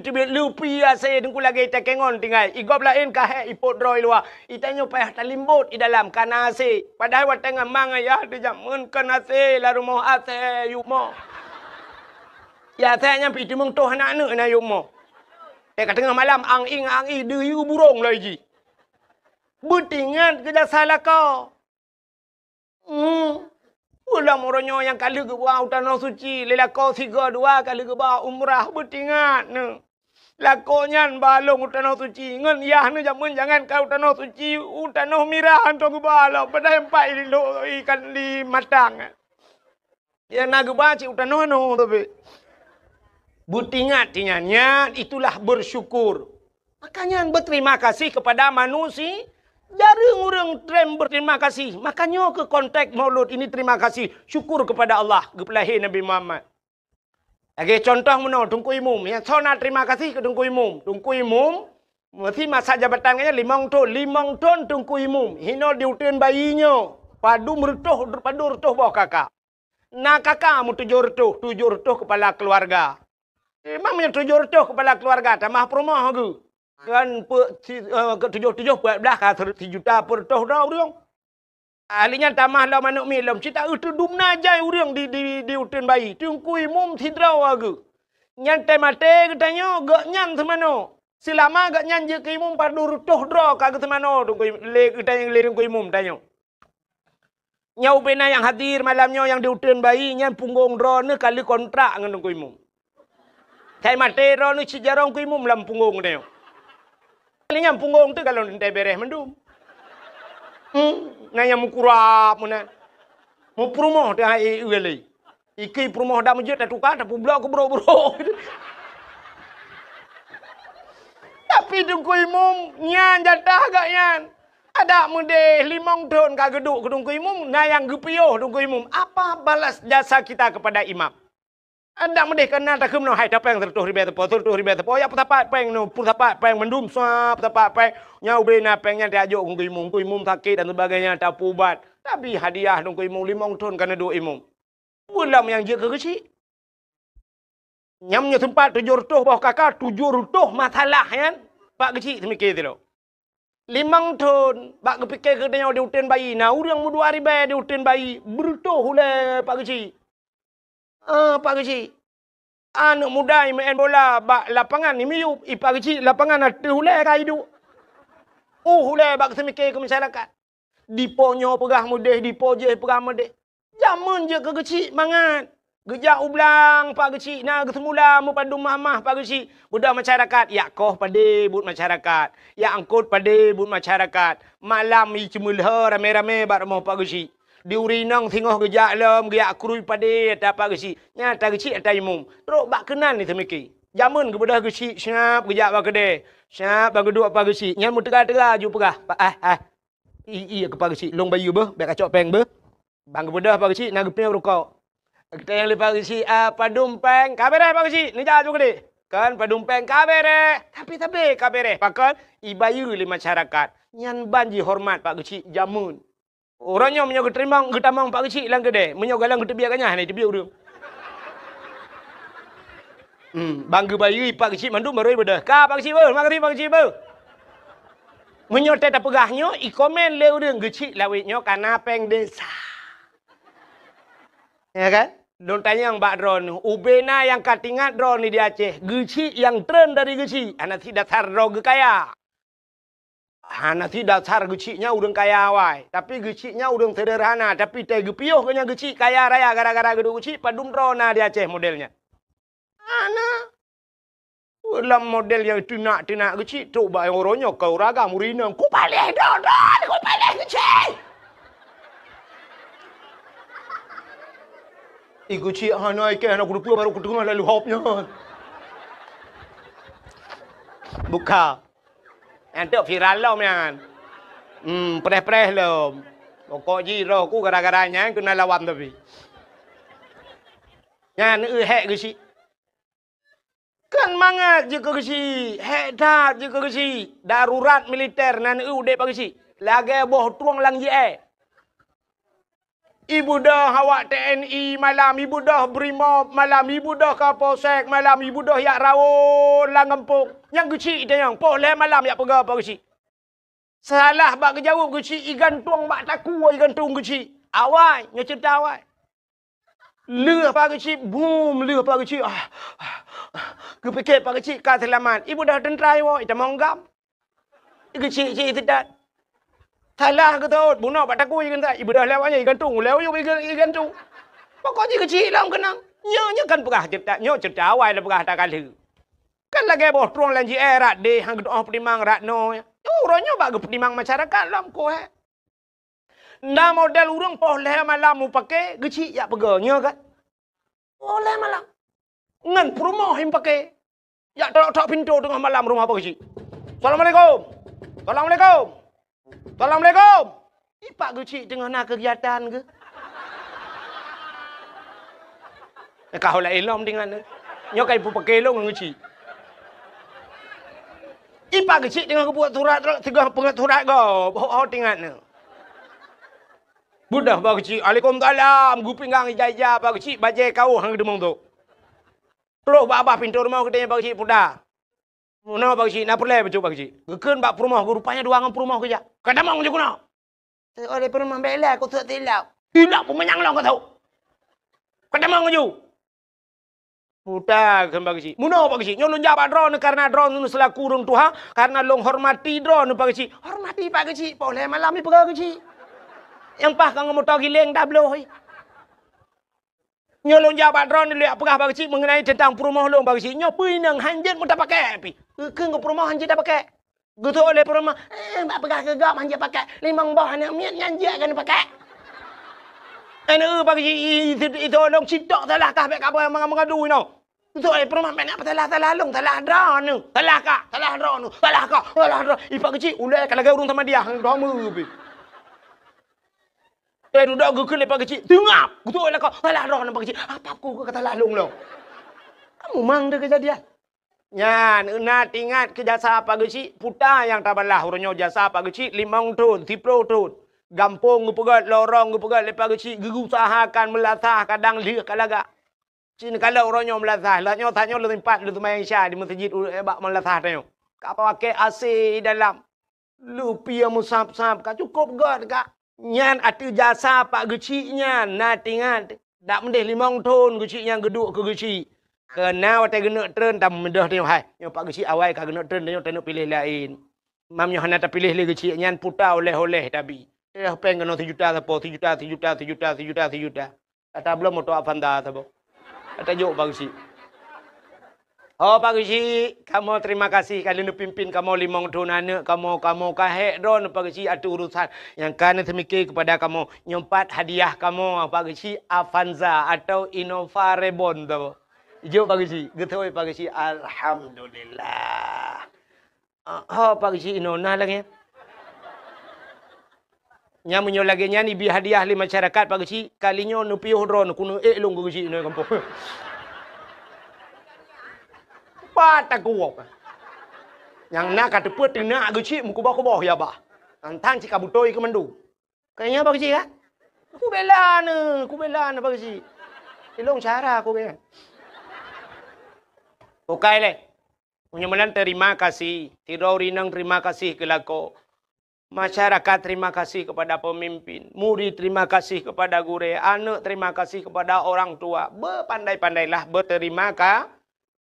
teubiet leupi AC teungku lagèe ita kengon tinggai. I gob laén ka hék ipot droe i luwa. Itanyoe payah talimbot i dalam ka na AC. Padahai watèe ngon ma ngon yah teuh jameun kon AC lam rumoh AC yumoe. Ya, AC nyan pih teumeung toh aneuk-aneuk na yumoe. Eh, ka teungoh malam ang-ing, ang-ing, deuyue burông loi jih. Beutingat keu jasa lakoe. Hmm. Ulôn uroe nyoe nyang ka lheueh geuba u Tanoh Suci, lé lakoe sigoe dua ka lheueh geuba umrah, beutingat neuh. Lakoe nyan ba lôn u Tanoh Suci, ngon yah neuh jameun jangan ka u Tanoh Suci, u Tanoh Mirah hantom geuba lom, padahai empat i lôn ikan di matang. Nyang na geuba cit u tanoh nyoe tapi. Beutingat tinyan, nyan itulah bersyukur. Makanya berterima kasih kepada manusia. Jareueng ureueng treb berterima kasih. Makanya ke konteks Maulud ini terima kasih, syukur kepada Allah, geupeulahé Nabi Muhammad. Lagèe contoh meunoe, Teungku Imum. Nyang soe na terima kasih keu Teungku Imum. Teungku Imum, meusi masa jabatan geuh nyan limong thon. Limong thon Teungku Imum. Hinoe di uteuen bayi nyoe. Padum reutôh, padum reutôh boh kaka. Na kaka meutujoh reutôh, tujoh reutôh kepala keluarga. Memang meunyoe tujoh reutôh kepala keluarga, tamah peurumoh geuh. Kan pe-, si-, eh, ke tujoh-tujoh peuet blah ka ser-, sijuta peureutôh droe ureueng. Ahli nyan tamah lom aneuk miet lom, cit taeu teudum na jai ureueng di, di, di uteuen bayi. Teungku Imum sidroe geuh. Nyan teuh maté geutanyoe, gobnyan seumanoe. Seulama gobnyan jeuet keu imum padum reutôh droe ka geuseumanoe Teungku Im-, lé geutanyoe, lé Teungku Imum tanyoe. Nyoe ubé na nyang hadir malam nyoe nyang di uteuen bayi nyan punggong droeneuh ka lheueh kontrak ngon Teungku Imum. Sai maté droeneuh cit jaroe Teungku Imum lam punggong geutanyoe. Kali nyan punggong teuh galon teuntèe bèrèh mandum. Hmm, na nyang meukurab meunan. Meupeurumoh teuh hai e lé. Iki peurumoh dak meujeuet tatuka, tapeublok keu brok-brok. Tapi Teungku Imum nyan jatah gobnyan. Adak meudeh limong thon ka geuduek keu Teungku Imum, na nyang geupiôh Teungku Imum. Apa balas jasa kita kepada imam? Adak meudeh ka na takheun meunoe, hai tapéng seureutôh ribèe teupeu, seureutôh ribèe teupeu, ya peusapat péng nyoe, peusapat péng mandum, sa peusapat péng. Nyan ubé na péng nyan tajok keu Teungku Imum, Teungku Imum sakét dan sebagainya, tapeuubat. Tapi hadiah Teungku Imum limong thon ka neuduek Imum. Peue lom nyang jeuet keu geuchik? Nyang meunyoe seumpat tujoh reutôh boh kaka, tujoh reutôh masalah nyan, Pak Geuchik seumiké sidroe. Limong thon, bak geupiké geutanyoe di uteuen bayi, na ureueng meudua ribèe di uteuen bayi, beureutôh ulèe Pak Geuchik. Ah, Pak Geuchik. Aneuk muda meu'en bola bak lapangan, imiyup, i Pak Geuchik lapangan ateueh ulèe ka iduek. Uh, ulèe bak seumiké keu masyarakat. Dipo nyoe peugah meudeh, dipo jéh peugah meudeh. Jameun jeuet keu geuchik mangat. Geujak u blang Pak Geuchik na geuseumula meupadum mahmah Pak Geuchik. Beudôh masyarakat, yak koh padé buet masyarakat. Yak angkot padé buet masyarakat. Malam i ceumeulhô ramé-ramé bak rumoh Pak Geuchik. Di ureueng inong singoh geujak lom, geuyak krui padé ata Pak Geuchik. Nyan ata geuchik ata imum. Trok bak keunan ni seumiké. Jameun geubeudôh geuchik, syab geujak bak keudè. Syab bak geuduek Pak Geuchik. Nyan meuteuga-teuga ju peugah, "Pak, ah, ah." I, i, keu Pak Geuchik, lôn bayeue beuh, bèk kacok péng beuh. Ban geubeudôh Pak Geuchik na geupiôh rukok. Geutanyong lé Pak Geuchik, "Ah, padum péng?" "Ka bèrèh, Pak Geuchik, neujak ju keudéh." Kan padum péng ka bèrèh, tapi sabé ka bèrèh. Pakon? Ibayeue lé masyarakat. Nyan ban jihoreumat Pak Geuchik jameun. Uroe nyoe meunyoe geuteurimong, geutamong Pak Geuchik lam keudè, meunyoe galeng geuteubiet ganyah na iteubiet ureueng. Hmm, ban geubayeue Pak Geuchik mandum barô ibeudôh. Ka Pak Geuchik beuh, makasih Pak Geuchik beuh. Meunyoe teuh tapeugah nyoe, i komen lé ureueng Geuchik Lawét nyoe ka na péng desa. Ya kan? Lôn tanyong bak droeneuh, ubé na nyang ka teuingat droeneuh di Aceh, Geuchik nyang treun dari Geuchik, hana sit dasar droe geukaya. Hana sit dasar Geuchik nyan ureueng kaya awai, tapi Geuchik nyan ureueng seuderhana, tapi teuh geupiôh geuh nyan Geuchik kaya raya gara-gara geuduek Geuchik padum droe na di Aceh model nyan. Hana. Lam model nyang teunak-teunak Geuchik trok bak nyang uroe nyoe ka ureueng agam ureueng inong, "Kupaléh droe-droe, kupaléh Geuchik!" I Geuchik hana ikèh hana kuteupeu barô kuteungoh lalu hop nyan. Buka. Nyan teuk viral lom nyan. Hmm, preh-preh lom. Pokok jih roh ku gara-gara nyan keunan lawan tapi. Nyan eu hék Geuchik. Kan mangat jeuet keu Geuchik, hék that jeuet keu Geuchik. Darurat militer nan eu udép Pak Geuchik. Lagèe boh trueng lam jeuet. Ibeudôh awak T N I malam, ibeudôh Brimob malam, ibeudôh Kapolsek malam, ibeudôh jak rawon lam gampông. Nyang Geuchik tanyong, poh lhèe malam jak peugah Pak Geuchik. Salah bak geujaweueb Geuchik, igantung bak takue, igantung Geuchik. Awai, nyoe ceurita awai. Lheueh Pak Geuchik, bum, lheueh Pak Geuchik. Ah, ah, ah. Geupiké Pak Geuchik ka seulamat. Ibeudôh teuntra iwoe, itamong gam. Geuchik-chik sitat. Salah geutot, bunoe bak takue igantung. Ibeudôh lewat nyan, igantung. Lewat nyan, iga-, igantung. Pokok jih Geuchik lom keunong. Nyoe, nyoe kan peugah ceurita, nyoe ceurita awai lôn peugah that ka lheueh. Kan lagèe boh trueng lam jeuet, rat deh, han geutu'oh peutimang rat noe. Uroe nyoe bak geupeutimang masyarakat lom koh, eh. Na model ureueng poh lhèe malam mupake, Geuchik jak peugah, nyoe kan? Poh lhèe malam. Ngon peurumoh nyang pake. Jak tok-tok pintoe teungoh malam rumoh Pak Geuchik. "Assalamualaikum. Assalamualaikum. Assalamualaikum." I Pak Geuchik teungoh na keugiatan geuh. Ka ho laén lom tingat nyoe. Nyoe ka ipeupaké lôn ngon Geuchik. I Pak Geuchik teungoh geubuet surat, teungoh peungét surat gob. Ho, ho tingat nyoe. Beudôh Pak Geuchik, "Alaikumsalam." Geupinggang ija-ija Pak Geuchik, bajèe kawöh han geuteumong tôk. Trok bak babah pintoe rumoh geutanyong Pak Geuchik peue that. Meunoe Pak Geuchik, na peureulèe bacut Pak Geuchik. Geukheun bak peurumoh geuh, rupanya dua ngon peurumoh geujak. Ka tamong ju keunoe. Teuh oleh peurumoh bèk lé, kusut silop. Silop peumanyang lom ka tôh. Ka tamong ju. Puta kheun Pak Geuchik. Meunoe Pak Geuchik, nyoe lôn jak bak droeneuh karena droeneuh seulaku ureueng tuha, karena lôn hormati droeneuh Pak Geuchik. Hormati Pak Geuchik, poh lhèe malam ipeugah Geuchik. Nyang paih ka ngon moto giléng tabloh. Nyoe lôn jak bak droeneuh lôn jak peugah Pak Geuchik mengenai teuntang peurumoh lôn Pak Geuchik. Nyoe peue inong han jeuet meuta pakèk pih. Keu, keu peurumoh han jeuet tapakèk. Geutôk lé peurumoh, "Eh, bak peugah keu gob han jeuet pakèk. Limong boh aneuk miet nyan jeuet keuneuk pakèk." Aneuk Pak Geuchik, i, i, i, itolong sitok salah kah bèk ka meuga-, meugadu inoe. Beutôi, eh, peurumoh, meunan salah, salah lôn, salah droeneuh, salah kah, salah droeneuh, salah kah, salah droe. I Pak Geuchik, ulèe ka lagèe ureueng Samadiyah, droe meubi. Eh, dudoe geukheun lé Pak Geuchik, teungab. Beutôi lah kah, salah droeneuh Pak Geuchik. Apa ku ka salah lôn lom? Kamu mang deh keujadian. Nyan, na teuingat keu jasa Pak Geuchik, puta nyang tabalah uroe nyoe jasa Pak Geuchik limong thon, siplôh thon. Gampông geupeugöt, lorong geupeugöt lé Pak Geuchik, geuusahakan meulasah kadang lheueh ka lagak. Cit neukalon uroe nyoe meulasah, lagak nyoe tanyoe leutimpat leutimpat Isya di meuseujid u-, bak meulasah tanyoe. Ka pakai A C dalam. Leupie meusab-sab ka cukôp göt ka. Nyan ateueh jasa Pak Geuchik nyan, na teuingat. Dak meudeh limong thon Geuchik nyan geuduek keu Geuchik. Keunan watèe geuneuk treun tameudeh tanyoe hai. Nyoe Pak Geuchik awai ka geuneuk treun tanyoe taneuk piléh laén. Mam nyoe hana tapiléh lé Geuchik nyan puta oleh-oleh tabi. Eh, péng keunoe sijuta sapo, sijuta, sijuta, sijuta, sijuta, sijuta. Ata bloe moto Avanza saboh. Ata jok Pak Geuchik. Oh, Pak Geuchik, kamoe terima kasih ka lheueh neupimpin kamoe limong thon aneuk kamoe, kamoe ka hék droeneuh Pak Geuchik ateueh urusan nyang ka neuseumiké keupada kamoe. Nyoe pat hadiah kamoe, Pak Geuchik, Avanza atau Innova Reborn saboh. Jok Pak Geuchik, geutôi Pak Geuchik, alhamdulillah. Ah, ho, Pak Geuchik inoe na lagèe nyan. Nyan meunyoe lagèe nyan ibi hadiah lé masyarakat Pak Geuchik, kali nyoe neupiôh droeneuh keuneuk ék lôn keu Geuchik inoe gampông. Pat takuwoe. Nyang na ka teupeu teunak Geuchik meukuboh-kuboh ya bah. Nyan tan cit ka beutôi keu mandum. Kayèe nyan Pak Geuchik kan? Kubela neuh, kubela neuh Pak Geuchik. Ilôn cara kubela. Bukai lé. Meunyoe meunan terima kasih. Sidroe ureueng inong terima kasih keu lakoe. Masyarakat terima kasih kepada pemimpin. Murid terima kasih kepada gurèe. Aneuk terima kasih kepada orang tua. Beupandai-pandailah berterima ka-,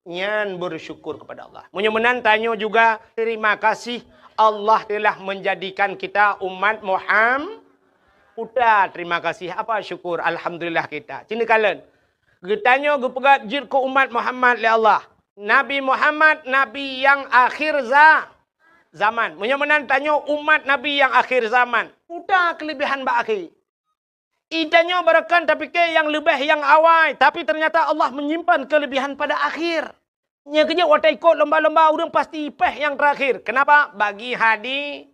nyan bersyukur kepada Allah. Meunyoe meunan tanyoe juga terima kasih Allah telah menjadikan kita umat Muham-, puta terima kasih. Apa syukur? Alhamdulillah kita. Cit neukalon. Geutanyoe geupeugöt jeuet keu umat Muhammad lé Allah. Nabi Muhammad, nabi nyang akhir za-, zaman. Meunyoe meunan tanyoe umat Nabi nyang akhir zaman. Puta keulebihan bak akhé. Geutanyoe barangkapeue tapike nyang leubeh nyang awai, tapi ternyata Allah menyimpan kelebihan pada akhir. Nyan keuh jeuet watèe ikot lomba-lomba ureueng pasti péh nyang terakhir. Kenapa? Bagi hadi-,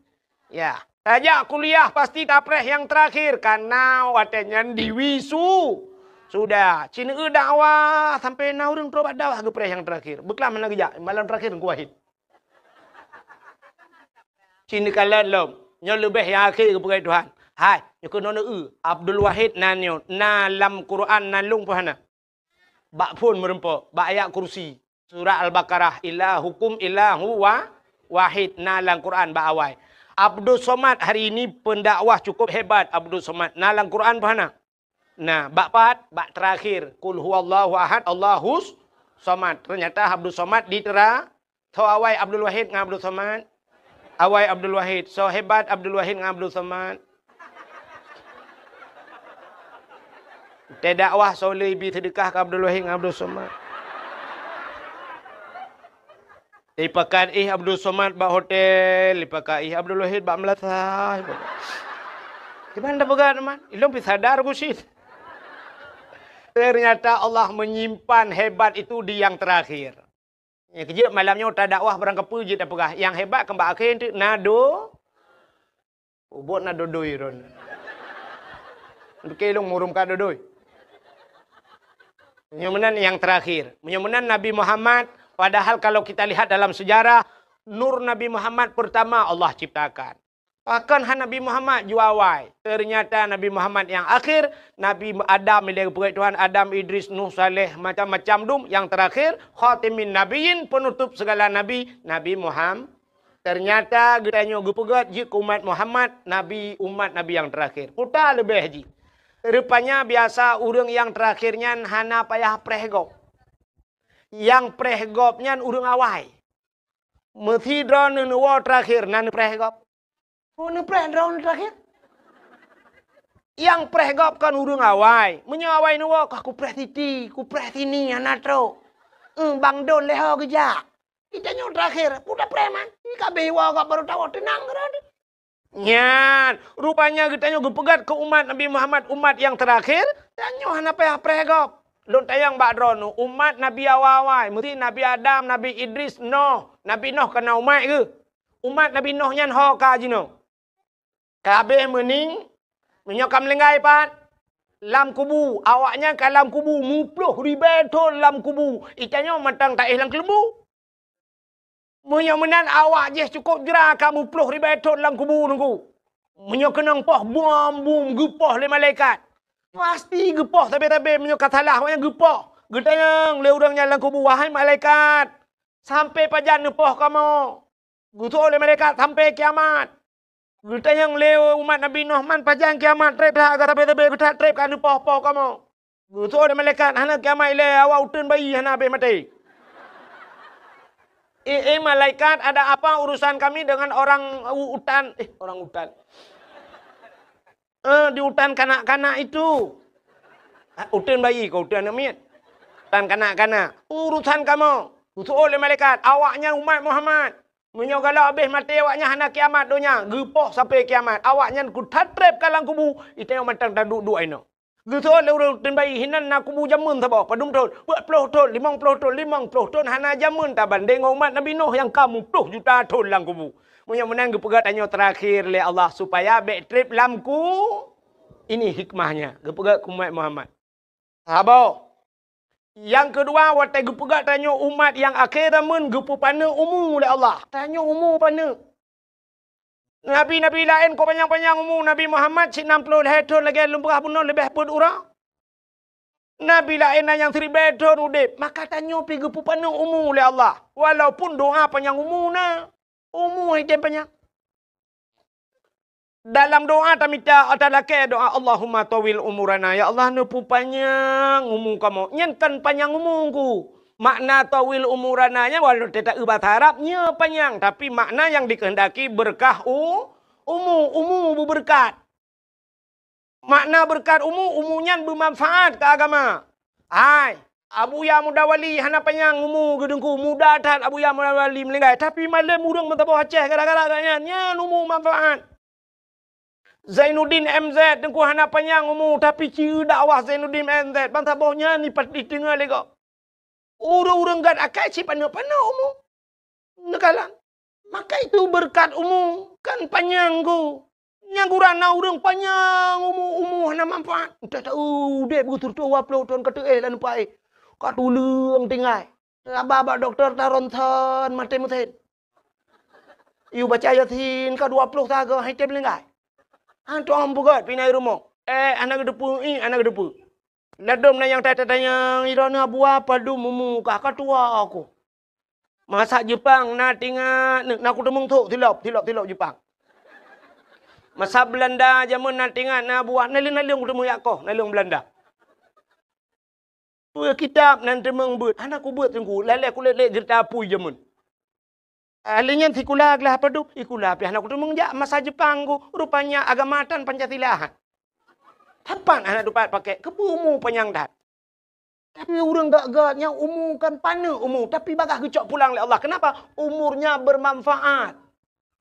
ya. Tajak kuliah pasti tapreh nyang terakhir, karena watèe nyan diwisu-, sudah. Cit neueu dakwah sampai na ureueng trok bak dakwah geupreh nyang terakhir. Beuklam hana geujak, malam terakhir Teungku Wahid. Cit neukalon lom. Nyoe leubeh nyang akhé geupeugah Tuhan. Hai, nyoe keunoe neueu. Abdul Wahid nan nyoe, na lam Quran nan lôn peue hana? Bak phon meurumpok, bak ayat kursi. Surat Al-Baqarah, "Ilahukum ilahu wa-, wahid", na lam Quran bak awai. Abdul Somad hari ini pendakwah cukup hebat Abdul Somad. Na lam Quran peue hana? Nah, bak pat, bak terakhir, "Qul huwallahu ahad, Allahus somad." Ternyata Abdul Somad di tera-, tho awai Abdul Wahid ngon Abdul Somad. Awai Abdul Wahid, soe hebat Abdul Wahid ngon Abdul Somad? Teudakwah soe le ibi seudeukah keu Abdul Wahid ngon Abdul Somad? Ipakat ih Abdul Somad bak hotel, ipakat ih Abdul Wahid bak meulasah. Kiban tapeugah teuma, ilôn pih sadar ku cit. Ternyata Allah menyimpan hebat itu di yang terakhir. Nyang keujeuet malam nyoe tadakwah barangkapeue jeuet tapeugah, nyang hebat keu bak akhé teuk na do-, ubot na dodoi ron. Oke, lôn murum ka dodoi. Meunyoe meunan nyang terakhir. Meunyoe meunan Nabi Muhammad, padahal kalau kita lihat dalam sejarah, nur Nabi Muhammad pertama Allah ciptakan. Pakon hana Nabi Muhammad jua awai? Ternyata Nabi Muhammad nyang akhir, Nabi Adam ilèe geupeugèt Tuhan, Adam, Idris, Nuh, Saleh, macam-macam dum. Nyang terakhir, khatimin nabiyyin, penutup segala nabi, Nabi Muhammad. Ternyata geutanyoe geupeugèt jeuet keu umat Muhammad, nabi, umat nabi nyang terakhir. Peue leubeh jih. Rupanya biasa ureueng nyang terakhir nyan hana payah preh gob. Nyang preh gob nyan ureueng awai. Meusidroe neuwoe terakhir na neupreh gob. Oh, neupreh droeneuh terakhir? Nyang preh gob kan ureueng awai. Meunyoe awai neuwoe, kah kupreh siti, kupreh sini, hana trok. Eh, bang don lé ho geujak. Geutanyoe terakhir, peue tapreh man? Ka abéh woe gob baru tawoe, teunang keudroe. Nyan, rupanya geutanyoe geupeugèt keu umat Nabi Muhammad, umat nyang terakhir, tanyoe hana payah preh gob. Lôn tanyong bak droeneuh, umat Nabi awai-awai, meusti Nabi Adam, Nabi Idris, Noh. Nabi Noh ka na umat geuh. Umat Nabi Noh nyan ho ka jinoe. Ka habéh meuning, meunyoe ka meulinggai pat, lam kubu, awaknyan ka lam kubu, muploh ribée thon lam kubu. Itanyoe mantong taéh lam keuleumbu. Meunyoe meunan awak jih cukôp jra ka muploh ribée thon lam kubu Teungku. Meunyoe keunong poh bom-bom geupoh lé malaikat, pasti geupoh sabe-sabe. Meunyoe ka salah awaknyan geupoh. Geutanyong lé ureuëng nyan lam kubu, "Wahai malaikat, sampai pajan neupoh kamoe?" Geuseuôt lé malaikat, "Sampai kiamat." Geutanyong lé umat Nabi Nuh, "Man pajan kiamat treb that, ka sabe-sabe geutat treb ka neupoh-poh kamoe?" Geuseuôt lé malaikat, "Hana kiamat ilée, awak uteuen bayi hana habéh maté." "Eh, eh, malaikat, ada apa urusan kami dengan orang u-, utan?" Eh, orang utan. Eh, di utan kanak-kanak itu. Ah, uteuen bayi keu uteuen aneuk miet. Utan kanak-kanak. Urusan kamoe. Geuseuôt lé malaikat, "Awaknyan umat Muhammad. Meunyoe galak habéh maté awaknyan hana kiamat donya, geupoh sampai kiamat. Awaknyan kuthat treb ka lam kubu, itanyoe mantong taduek-duek inoe." Geuseuôt lé ureuëng uteuen bayi, "Hinan na kubu jameun saboh, padum thon?" "Peuet ploh thon, limong ploh thon." "Limong ploh thon hana jameun tabandéng ngon umat Nabi Nuh nyang ka muploh juta thon lam kubu." Meunyoe meunan geupeugah tanyoe teurakhir lé Allah supaya bék treb lam ku-, ini hikmahnya. Geupeugah keu umat Muhammad. Saboh. Nyang keudua, watée geupeugah tanyoe umat nyang akhé zaman geupeupaneuk umu lé Allah. Tanyoe umu paneuk. Nabi-nabi laén kok panyang-panyang umu, Nabi Muhammad sinan ploh lhée thon lagée lôn peugah bunoe leubeh peuet uroe. Nabi laén na nyang siribée thon udeb, maka tanyoe pih geupeupaneuk umu lé Allah. Walaupun doá panyang umu na, umu hidéh panyang. Dalam doá tamita, talakée doá, "Allahumma tawil umurana." Ya Allah, neupeupanyang umu kamoe. Nyan kan panyang umu ku. Makna tawil umurana nyan walau teuta eu bahasa Arab, nyoe panyang, tapi makna nyang dikehendaki berkah u-, umu, umu beubeureukat. Makna beureukat umu, umu nyan beumanfaat keu agama. Hai, Abuya Muda Wali hana panyang umu geudeungku, muda that Abuya Muda Wali meuninggai, tapi malem ureuëng meusaboh Aceh gara-gara gobnyan, nyan umu manfaat. Zainuddin M Z teungku hana panyang umu, tapi ci dakwah Zainuddin M Z, ban saboh nyan dipat-, diteungoh lé gob. Ureuëng-ureuëng gét akai cit paneuk-paneuk umu. Neukalon. Maka itu beureukat umu kan panyang ku. Nyang gura na ureuëng panyang umu, umu hana manfaat. Entah tahu udeb beutôi dua ploh thon ka teuéh lam nupai. Ka tuleueng tinggai. Haba bak dokto ta ronsen maté meusen. Yue baca Yasin ka dua ploh sagoe hai tém linggai. Hantom peugét pih na i rumoh. Eh, hana geuteupeue, ih, hana geuteupeue. Ladôm na nyang tatanyong, "Droeneuh Abuya padum umu kah, ka tuha kah?" Masa Jepang na tingat, na kuteumeung thok silop, silop, silop Jepang. Masa Belanda jameun na tingat na Abuya, naleueng-naleueng kuteumeung jak koh, naleueng Belanda. Peue kitab nan teumeung beuet, hana kubeuet teungku, lalée kulét-lét geurita apui jameun. Ahli nyan sikula glah padub, sikula pih hana kuteumeung jak masa Jepang ku, rupanya agama tan Pancasila. Tepat hana tupat pakai, keupeue umu panyang that. Tapi ureuëng gét-gét nyan umu kan paneuk umu, tapi bagaih geucok pulang lé Allah. Kenapa? Umurnya bermanfaat.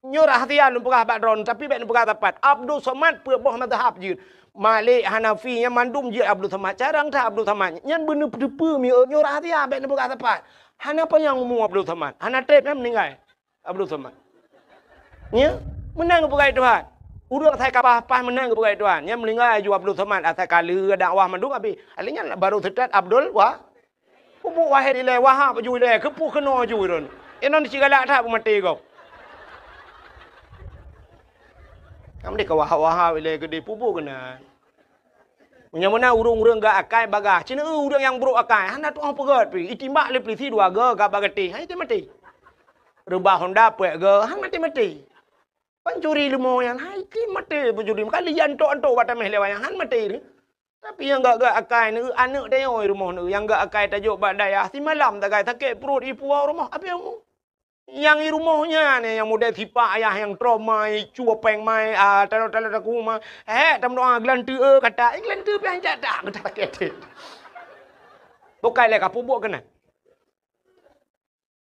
Nyoe rahsia lôn peugah bak droeneuh, tapi bék neupeugah tepat. Abdul Somad peuet boh mazhab jeuet. Malik, Hanafi, nyan mandum jeuet Abdul Somad. Carông that Abdul Somad. Nyan beuneuteupeu mieu nyoe rahsia bék neupeugah tepat. Hana panyang umu Abdul Somad. Hana treb nyan meuninggai Abdul Somad. Nya, meunan geupeugah Tuhan. Ureuëng asai ka paih-paih meunan geupeugah Tuhan. Nyan meuninggai aju Abdul Somad asai ka lheueh dakwah mandum abéh. Alèh nyan baru seutôt Abdul Wa-, Peubuet Wahid ilée, Wahab aju ilée, keupeue keunoe aju droeneuh. Inong cit galak that beumaté gob. Kamoe deh ka Wahab-Wahab ilée keudeh peubuet keunan. Meunyoe meunan ureuëng-ureuëng gét akai bagaih, cit na ureuëng nyang brok akai, hana tuoh peugét pih, itimbak lé peulisi dua goe gak bak gatéh, hai tém maté. Reubah honda peuet goe, han maté-maté. Pancuri leumo nyan, hai tém maté pancuri, meuka liyan antok-antok bak taméh lé wayang, han maté. Tapi nyang gét-gét akai neu, aneuëk tanyoe i rumoh neu, nyang gét akai tajok bak dayah, simalam tagai sakét pruet i puwoe rumoh, abéh umu. Nyang i rumoh nyan, nyang model sipak ayah nyang trauma, i cue péng mai, ah, talo-talo taku ma. Hék, tameudoa geulanteue, eh, kata, eh, geulanteue pih han jak tak, kata sakét. Bukai lé ka peubuet keunan.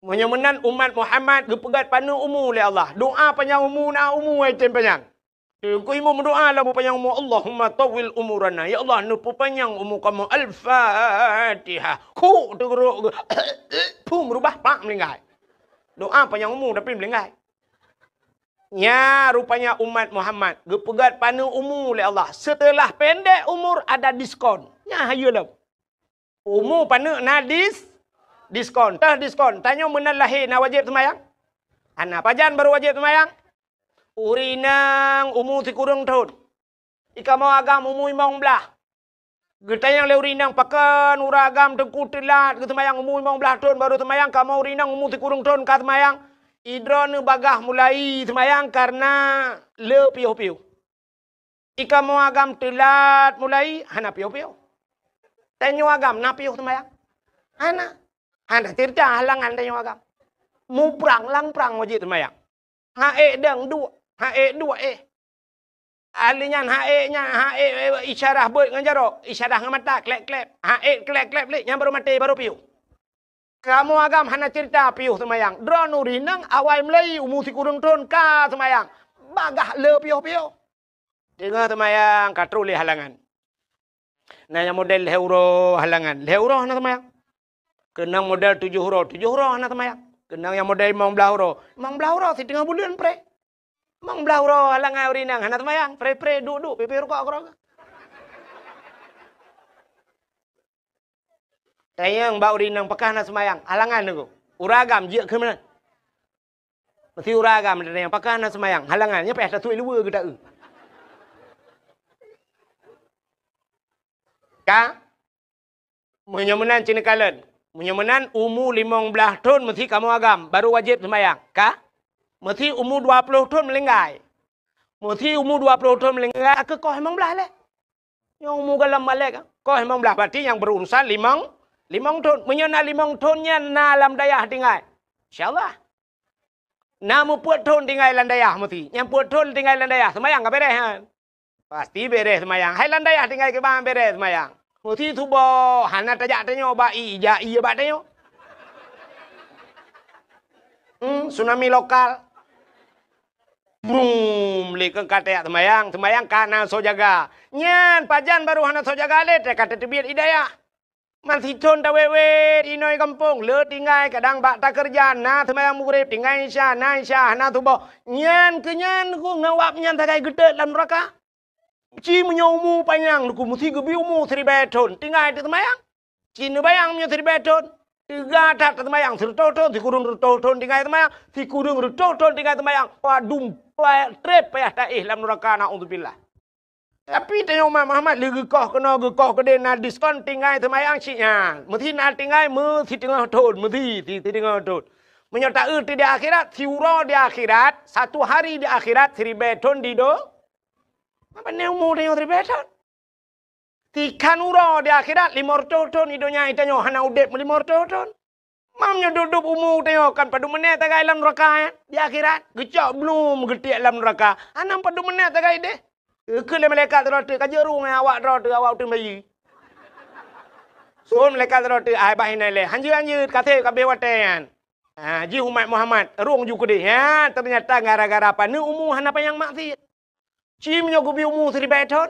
Meunyoe meunan umat Muhammad geupeugét paneuk umu lé Allah. Doa panyang umu na umu ai tém panyang. Teungku imum meudoa lam panyang umu, "Allahumma tawwil umurana." Ya Allah, neupeupanyang umu kamoe. Al-Fatihah. Khuk teugeurok geuh. Phum reubah, pak meulinggai. Doa panyang umu tapi meulinggai. Nya rupanya umat Muhammad geupeugét paneuk umu lé Allah. Seuteulah pendek umur ada diskon. Nya hayeue lom. Umu paneuk na dis-, diskon. Teuh diskon. Tanyoe meunan lahé na wajéb seumayang? Hana. Pajan barô wajéb seumayang? Ureueng inong umu sikureueng thon. Di kamoe agam umu limong blaih. Geutanyong lé ureueng inong, "Pakon ureueng agam teungku teulat geuseumayang, umu limong blaih thon barô seumayang, kamoe ureueng inong umu sikureueng thon ka seumayang?" "Idroeneuh bagaih mulai seumayang kareuna le piôh-piôh." "Di kamoe agam teulat mulai?" "Hana piôh-piôh." "Tanyoe agam na piôh seumayang?" "Hana." Hana ceurita halangan tanyoe agam. Muprang lam prang wajéb seumayang. Ha ék dang duek, ha ék duek éh. Ahli nyan ha ék nyan, ha ék, ék, isyarah beuet ngon jaroe, isyarah ngon mata, klep-klep. Ha ék klep-klep lé, nyan barô maté, barô piôh. Kamoe agam hana ceurita piôh seumayang. Droeneuh ureueng inong awai mulai umu sikureueng thon ka seumayang. Bagaih le piôh-piôh. Teungoh seumayang ka troh lé halangan. Na nyang model lhèe uroe halangan, lhèe uroe hana seumayang. Keunong model tujoh uroe, tujoh uroe hana seumayang. Keunong nyang model limong blaih uroe, limong blaih uroe siteungoh buleuen preh. Limong blaih uroe halangan ureueng inong hana seumayang, preh-preh, duek-duek, pipih rukok keudroe. Tanyong bak ureueng inong, "Pakon hana seumayang?" Halangan teungku. Ureueng agam jeuet keu meunan. Meusti ureueng agam tanyong, "Pakon hana seumayang?" Halangan, nyan payah tatuek luweue geuta'eu. Ka? Meunyoe meunan ci neukalon. Meunyoe meunan umu limong blaih thon meusti kamoe agam, barô wajéb seumayang. Ka? Meusti umu dua ploh thon meulinggai. Meusti umu dua ploh thon meulinggai, ka koh limong blaih lé. Nyoe umu gohlom balek, koh limong blaih, berarti nyang berurusan limong, limong thon. Meunyoe na limong thon nyan na lam dayah tinggai, insya Allah. Na meupeuet thon tinggai lam dayah meusti. Nyang peuet thon tinggai lam dayah, seumayang ka beres nyan? Pasti beres seumayang. Hai lam dayah tinggai kiban beres seumayang. Meusti suboh, hana tajak tanyoe bak ie, jak ie bak tanyoe. Hmm, tsunami lokal. Brum, lé keu ka tajak seumayang, seumayang ka na soe jaga. Nyan pajan barô hana soe jaga lé, ka tateubiet i dayah. Masithon tawét-wét inoe gampông, le tinggai kadang bak takeureuja, na seumayang Maghrib, tinggai Isya, na Isya, hana suboh. Nyan keu nyan ku ngon awak nyan sagai geutot lam nuraka. Ci meunyoe umu panyang, ku meusti geubi umu siribèe thon, tinggai teuseumayang. Ci neubayang meunyoe siribèe thon, teuga that taseumayang, sireutôh thon, sikureueng reutôh thon tinggai seumayang, sikureueng reutôh thon tinggai seumayang, padum pa-, trép payah taéh lam nuraka, naudzubillah. Tapi tanyoe umat Muhammad lé geukoh keunoe geukoh keudéh na diskon tinggai seumayang cit nyan. Meusti na tinggai meusiteungoh thon, meusti si-, siteungoh thon. Meunyoe taeu di akhirat, siuroe di akhirat, satu hari di akhirat siribèe thon di do-, apa ni umu tanyoe siribèe thon? Sikhan uroe di akhirat, limong reutôh thon di donya, tanyoe hana udép meulimong reutôh thon. Mam nyoe dub-dub umu tanyoe kan padum menét tagai lam nuraka, eh? Di akhirat, geucok blum geutiek lam nuraka. Hana padum menét tagai deh. Keu lé malaikat droe teuh, ka jeuet rueng awak droe teuh, awak uteuen bayi. Suruh malaikat droe teuh, "Ai bah inan lé, hanjeuet-hanjeuet, ka sép ka abéh watèe nyan." Ha, jih umat Muhammad, rueng ju keudéh. Ha, teunyata gara-gara paneuk umu hana panyang maksiet. Ci meunyoe geubi umu siribèe thon,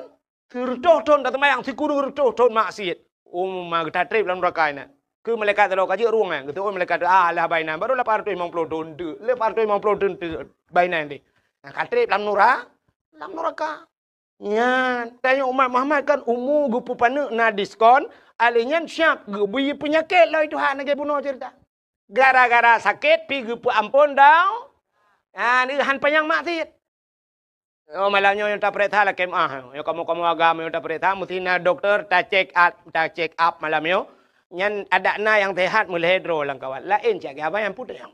sireutôh thon taseumayang, sikureueng reutôh thon maksiet. Umu ma geutatrép lam nuraka inan. Keu malaikat droe ka jeuet rueng nyan, geuteu'oh malaikat, "Ah, alah bah inan, barô lapan reutôh limong ploh thon teuk, lapan reutôh limong ploh thon teuk bah inan deh." Nah, ka trép lam nura-, lam nuraka. Nyan, tanyoe umat Muhammad kan umu geupeupaneuk na diskon, alèh nyan siab geubi peunyakét lom Tuhan lagèe bunoe ceurita. Gara-gara sakét pi geupeuamphon dau-, ah, han panyang maksiet. Oh, malam nyoe nyang tapeuriksa lakèe meu'ah. Nyoe kamoe-kamoe agam nyang tapeuriksa, meusti na dokto ta-check up, ta-check up malam nyoe. Nyan adak na nyang sehat meulhèe droe lam kawat. Laén cit abang nyang putôh nyang.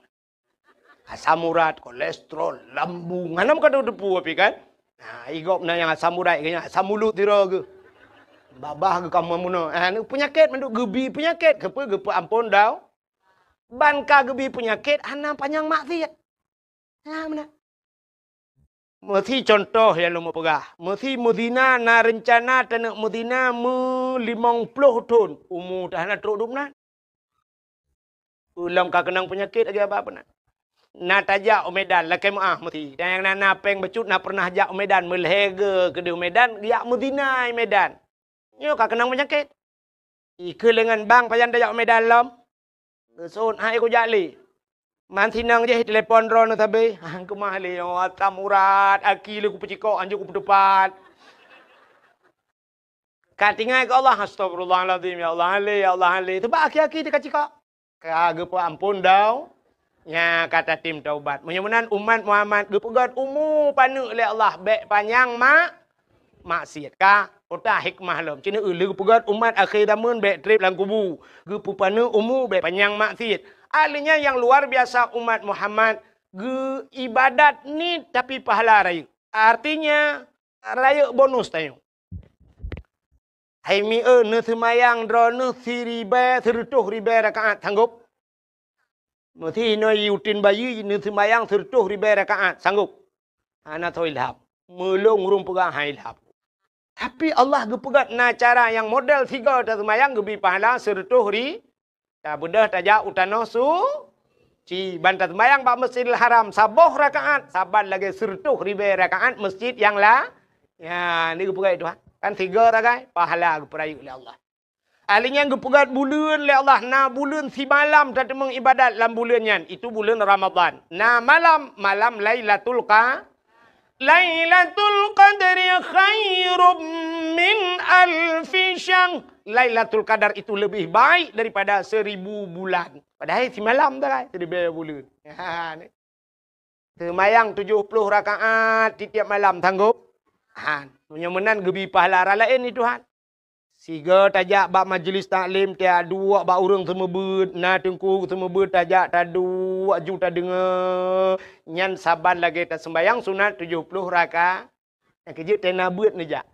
Asam urat, kolesterol, lambung. Hana meukateupeu tapi kan. Nah, i gob na nyang asam urat, nyang asam ulut sidroe geuh. Babah geuh ka meunoe. Ah, ni peunyakét mandum geubi peunyakét. Keupeue geupeuamphon dau-, ban ka geubi peunyakét hana panyang maksiet. Nah, meunan. Meusi contoh nyang lôn peugah, meusi meuzina na reuncana taneuk meuzina meulimong ploh thon, umu teuh hana trok dum nan. Ulôn ka keunong peunyakét lagèe abang peunan. Na tajak u Medan, lakée meuáh meuti. Dan nyang na, na péng bacut na pernah jak u Medan, meulhèe geu keudeh u Medan, jak meuzina i Medan. Nyoe ka keunong peunyakét. Ikeu leungan bang pajan tajak u Medan lom. Geuseuôt hai kujak lé. Man sinong jih telepon droeneuh sabe. Hang keumah lé nyoe asam urat, aki lé kupeucikok, hanjeuet kupeuteupat. Ka tinggai keu Allah, "Astagfirullahalazim, ya Allah, han lé, ya Allah, han lé." Teubak aki-aki teuka cikok. Ka geupeuamphon dau, nya ka tatem taubat. Meunyoe meunan umat Muhammad geupeugét umu paneuk lé Allah, bék panyang mak-, maksiat. Ka, peue hikmah lom. Cit na lheueh geupeugét umat akhé zaman bék treb lam kubu. Geupeupaneuk umu bék panyang maksiat. Ahli nyan nyang luar biasa umat Muhammad geu ibadat niet tapi pahala rayeuk. Artinya, rayeuk bonus tanyoe. Hai mieu, neuseumayang droeneuh siribée, sireutôh ribée rakaat, sanggob? Meusi inoe yutin bayi neuseumayang sireutôh ribée rakaat, sanggob? Hana soe ilham. Meulông ureuëng peugah han ilham. Tapi Allah geupeugét na cara nyang model sigoe taseumayang geubri pahala sireutôh ri-, Tabeudôh tajak u tanoh suci, ban taseumayang bak Masjidil Haram saboh rakaat, saban lagée sireutôh ribée rakaat masjid nyang la-, nyan geupeugét Tuhan. Kan sigoe sagai, pahala geupeurayeuk lé Allah. Ahli nyan geupeugét buleuen lé Allah, na buleuen simalam tateumeung ibadat lam buleuen nyan, itu buleuen Ramadhan. Na malam, malam Lailatul Qa-, Lailatul Qadri khairum min alfi syahr. Lailatul Qadar itu lebih baik daripada seribu bulan. Padahai simalam sagai, siribée buleuen. Ha, ni. Seumayang tujoh ploh rakaat tiep-tiep malam, sanggob? Han. Meunyoe meunan geubi pahala rara laén ni Tuhan. Sigoe tajak bak majlis taklim, tajak duek bak ureuëng seumeubeuet, na teungku seumeubeuet, tajak taduek aju tadeungoe. Nyan saban lagée taseumbayang sunat tujoh ploh raka-, nyang keujeuet tena beuet neujak.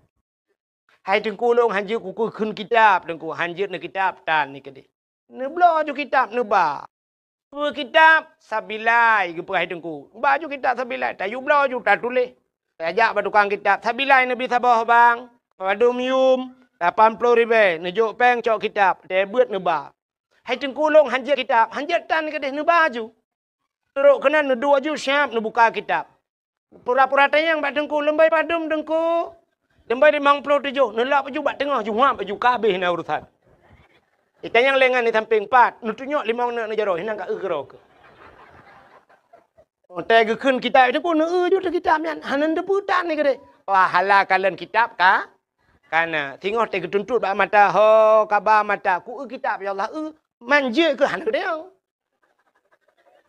Hai teungku, lôn hanjeuet kukheun kitab, teungku, hanjeuet neukitab tan ni keudeh. Neubloe aju kitab neuba. Peue kitab? Sabilai, geupeugah hai teungku. Ba aju kitab Sabilai, tayue bloe aju tatuléh. Tajak bak tukang kitab, "Sabilai neubi saboh bang, padum yum, lapan ploh ribée, neujok péng cok kitab, teuh beuet neuba." Hai teungku, lôn hanjeuet kitab, hanjeuet tan keudeh neuba aju. Trok keunan neuduek aju siab neubuka kitab. Pura-pura tanyong bak teungku, "Leumbôi padum teungku?" "Leumbôi limong ploh tujoh." Neulop aju bak teungoh, juhab aju, ka habéh na urusan. Itanyong lé ngon di sampéng, "Pat?" Neutunyok limong neuk neujaroe, hinan ka eu keudroe keuh. Watée geukheun kitab teungku, neueu ju teuh kitab nyan, hana neuteupeue tan ni keudeh. Pahala kalon kitab ka, kana. Singoh tée geutuntot bak mata, ho, kaba mata, kueu kitab, ya Allah, eu, manjeuet keuh hana keudeh.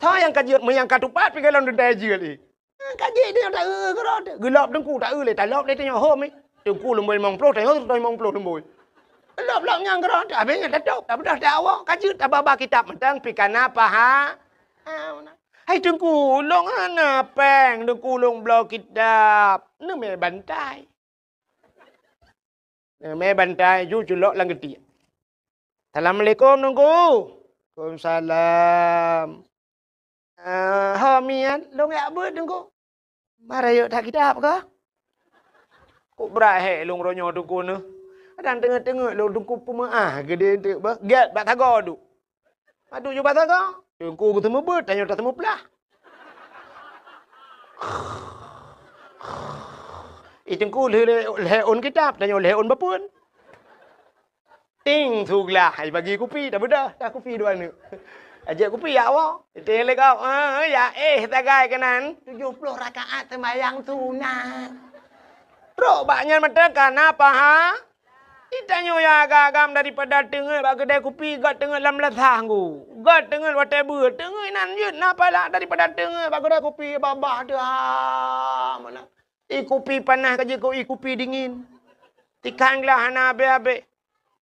Tho nyang ka jeuet, meunyo nyang ka tupat pih golom deuda jeuet lé. Ka jeuet dia ta eu keudroe teuh. Geulop teungku ta eu lé, talop lé tanyoe hom. Teungku leumbôi limong ploh, tanyoe limong ploh leumbôi. Lop-lop nyang keudroe teuh, habéh nyan tatôb, tabeudôh ta awak, ka jeuet tababa kitab mantong pih kana paha-, ha, meunan. "Hai teungku, lôn hana péng, teungku lôn bloe kitab." Neumé bantai. Neumé bantai ju culok lam geutiek. "Assalamualaikum, Teungku." "Waalaikumsalam." "Ah, ho miet, lôn jak beuet, Teungku." "Mara yuk that kitab kah?" "Kok brat hék lôn uroe nyoe, Teungku, neuh. Kadang teungeut-teungeut lôn, Teungku, peumeuáh geudeh teuk beuh. Gét bak sagoe duek." Padub ju basa ka? Teungku geuseumeubeuet, tanyoe taseumeuplah. I teungku lheueh, lheueh ôn kitab, tanyoe lheueh ôn bapeuen. Ting, suglah, ai bagi kupi, tabeudôh, dah kupi dua neuk. Ajak kupi, ya Allah. Ting lé kau, eh, ya, eh, sagai keunan. Tujoh ploh rakaat seumayang sunat. Trok bak nyan mantong kana paha. Di tanyoe nyang agam-agam daripada teungeut bak keudai kupi, göt teungeut lam lasah nggu. Göt teungeut watée beuet, teungeut inan jeuet na pahala daripada teungeut bak keudai kupi babah teuh, ha, meunan. I kupi panas ka jeuet keu i kupi dingin. Tikang glah hana habéh-habéh.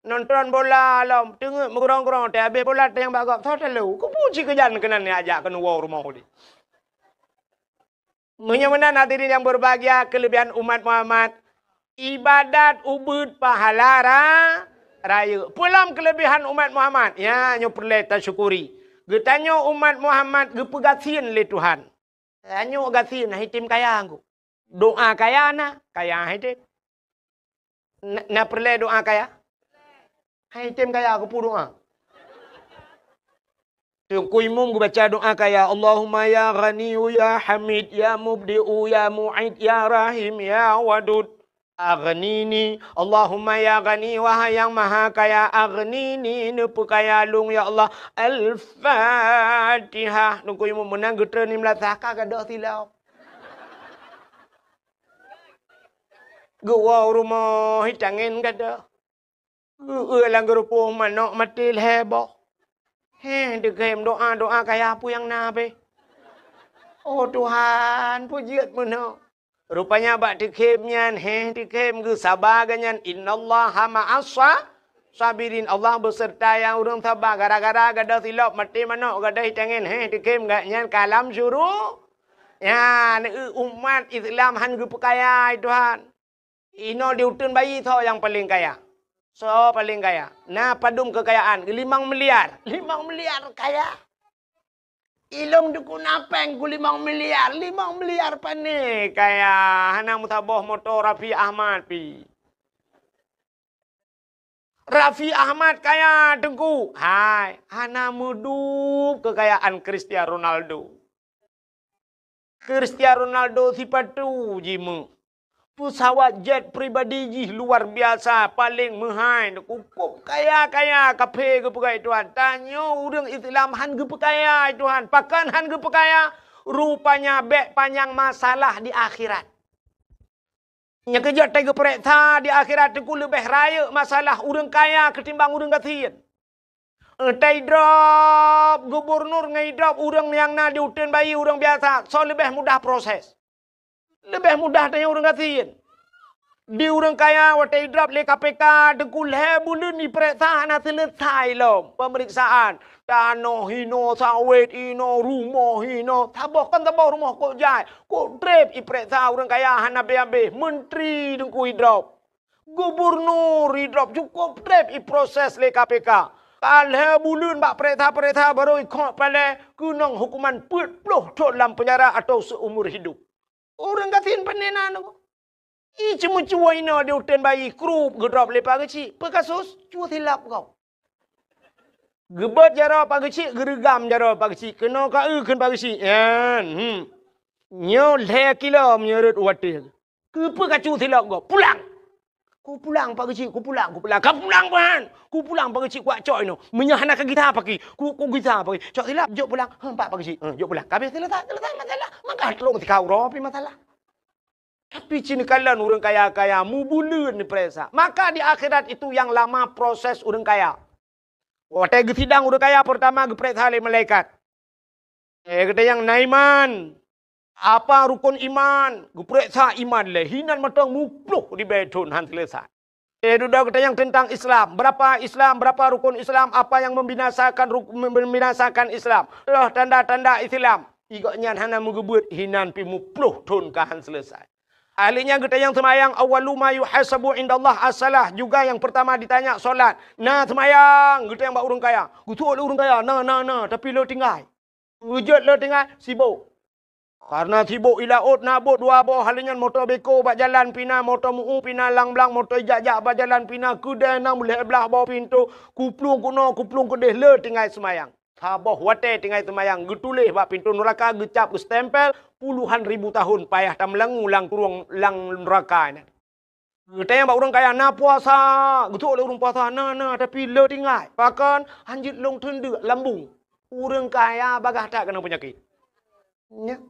Nonton bola lom, teungeut meugrong-grong, teuh habéh bola teuh nyang bak gob, soe talo. Kubu cit keujan keunan nyang ajak keuneuk woe rumoh udeb. Meunyoe meunan hadirin nyang berbahagia, keulebihan umat Muhammad, ibadat ubeuet pahala ra-, rayeuk. Peue lom keulebihan umat Muhammad? Nyan nyoe peureulée tasyukuri. Geutanyoe umat Muhammad geupeugasien lé Tuhan. Tanyoe gasien, han item kaya ngku. Doa kaya na, kaya han item. Na, na peureulée doa kaya? Han item kaya keupeue doa. Teungku Imum geubaca doa kaya, "Allahumma ya Ghaniyyu ya Hamid, ya Mubdi'u ya Mu'id, ya Rahim ya Wadud. Aghnini, Allahumma ya Ghani, wahai Nyang Maha Kaya, aghnini, neupeukaya lôn, ya Allah." Al-Fatihah. Teungku Imum meunan geutreun di meulasah ka gadôh silop. Geuwoe u rumoh, hi tangen gadôh. Geueu lam geurupoh manok maté lhèe boh. Heh, teukhém doa-doa kaya peue nyang na beh. Oh Tuhan, peue jeuet meunoe. Rupanya bak teukhém nyan, heh, teukhém geusaba geuh nyan, "Innallaha ma'as sa-, sabirin." Allah beuseurta nyang ureuëng saba. Gara-gara gadôh silop maté manok, gadôh hi tangen, heh, teukhém geuh nyan ka lam syuru-, nyan, eu, umat Islam han geupeukaya, hai Tuhan. Inoe di uteuen bayi soe nyang paleng kaya? Soe paleng kaya? Na padum keukayaan? Limong miliar. Limong miliar kaya. Ilôn dukun apeng ku limong miliar. Limong miliar pane kaya? Hana meusaboh moto Raffi Ahmad pi. Raffi Ahmad kaya, Teungku. Hai, hana meudup keukayaan Cristiano Ronaldo. Cristiano Ronaldo sipatu jimeuh. Peusawat jet pribadi jih luar biasa, paleng meuhai, cukup kaya-kaya, kaphé geupeugah Tuhan. Tanyoe ureuëng Islam han geupeukaya Tuhan. Pakon han geupeukaya? Rupanya bék panyang masalah di akhirat. Nyang keujeuet tai geupeureksa di akhirat teungku leubeh rayeuk masalah ureuëng kaya keutimbang ureuëng gasien. Tei drob gubunur ngon drob ureuëng nyang na di uteuen bayi ureuëng biasa, soe leubeh mudah proses? Leubeh mudah tanyoe ureuëng gasien. Di ureuëng kaya watée idrob lé K P K teungku lhée buleuen ipereksa hana seuleusoe lom peumeriksaan. Tanoh hinoe, sawét hinoe, rumoh hinoe, saboh kon saboh rumoh kok jai, kok treb ipereksa ureuëng kaya hana abéh-abéh. Menteri teungku idrob. Gubunur idrob cukôp treb iproses lé K P K. Ka lhée buleuen bak pereksa-pereksa barô ikhok palée keunong hukuman peuet ploh thon lam peunjara atau seumur hidup. Ureuëng gasien pane na nyoe. Ié ceumeucue inoe di uteuen bayi krup geudrob lé Pak Geuchik. Peue kasus? Cue silop gob. Geubeuet jaroe Pak Geuchik, geureugam jaroe Pak Geuchik. Keunoe ka eu kheun Pak Geuchik. Nyan, hmm. Nyoe lhée kilo meunyoe rot u watée. Keupeue kacue silop gob? Pulang! Kupulang Pak Geuchik, kupulang, kupulang. Ka pulang ban! Kupulang Pak Geuchik, kucok inoe. Meunyoe hana kagisa paki, ku, kugisa paki. Cok silop, jok pulang. Heuh, Pak, Pak Geuchik. Heuh, jok pulang. Ka abéh seuleusoe, seuleusoe masalah. Maka troh sikau uroe pi masalah. Tapi cit neukalon ureuëng kaya-kaya mubuleuen neupereksa. Maka di akhirat itu yang lama proses ureuëng kaya. Watée geusidang ureuëng kaya, peurtama geupereksa lé malaikat. Eh, geutanyoe na iman. Apa rukon iman? Geupereksa iman lé. Hinan mantong muploh ribée thon han seuleusoe. Eh, dudoe geutanyoe teuntang Islam. Berapa Islam? Berapa rukon Islam? Apa yang membinasakan ruk-, membinasakan Islam? Loh tanda-tanda Islam. Igok nyan hana meugeubeuet hinan pi muploh thon ka han seuleusoe. Ahli nyan geutanyoe seumayang, awwalu ma yuhasabu indallah as-salah. Juga yang pertama ditanya solat. Na seumayang, geutanyoe bak ureuëng kaya. Geutuek lé ureuëng kaya, na, na, na, tapi le tinggai. Geujeuet le tinggai, sibok. Karena sibok i laôt na bot dua boh, ahli nyan moto beko bak jalan pina, moto mu'u pina, lang-blang, moto ijak-jak bak jalan pina, keudée na meulhée blaih boh pintoe, kuplueng keunoe, kuplueng keudeh, le tinggai seumayang. Saboh watée tinggai seumayang, geutuléh bak pintoe nuraka, geucab, geustempel, puluhan ribu tahun payah tameulangu lam kurong lam nuraka nyan. Geutanyoe bak ureuëng kaya na puasa, geutuek lé ureuëng puasa, na, na, tapi le tinggai. Pakon? Hanjeuet lôn teundeuk lambung. Ureuëng kaya bagaih that keunong peunyakét. Nya.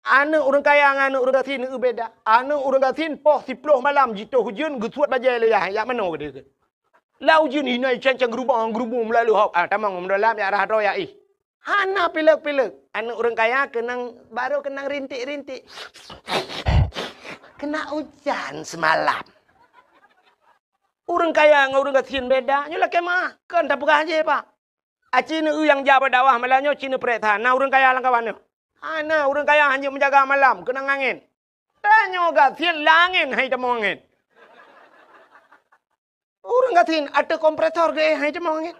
Aneuëk ureuëng kaya ngon aneuëk ureuëng gasien beda. Aneuëk ureuëng gasien poh siploh malam jitoh ujeuen geusuet bajée lé yah, jak manoe geude. Lam ujeuen hinoe cang-cang geurubong-geurubong meulalu hok. Ah, tamong meudalam jak rhah droe jak ih. Hana pilek-pilek. Aneuëk ureuëng kaya keunong, barô keunong rintik-rintik. Kena ujan semalam. Ureuëng kaya ngon ureuëng gasien beda. Nyoe lakée meuah. Kon tapeugah jih, Pak. Aci neueu nyang jak bak dakwah malam nyoe ci neupeurek that. Na ureuëng kaya lam kawan nyoe? Hana, ureuëng kaya hana meujaga malam, keunong angén. Tanyoe gasien lam angén hai tamong angén. Ureuëng gasien ateueh kompresor geuéh hai tamong angén.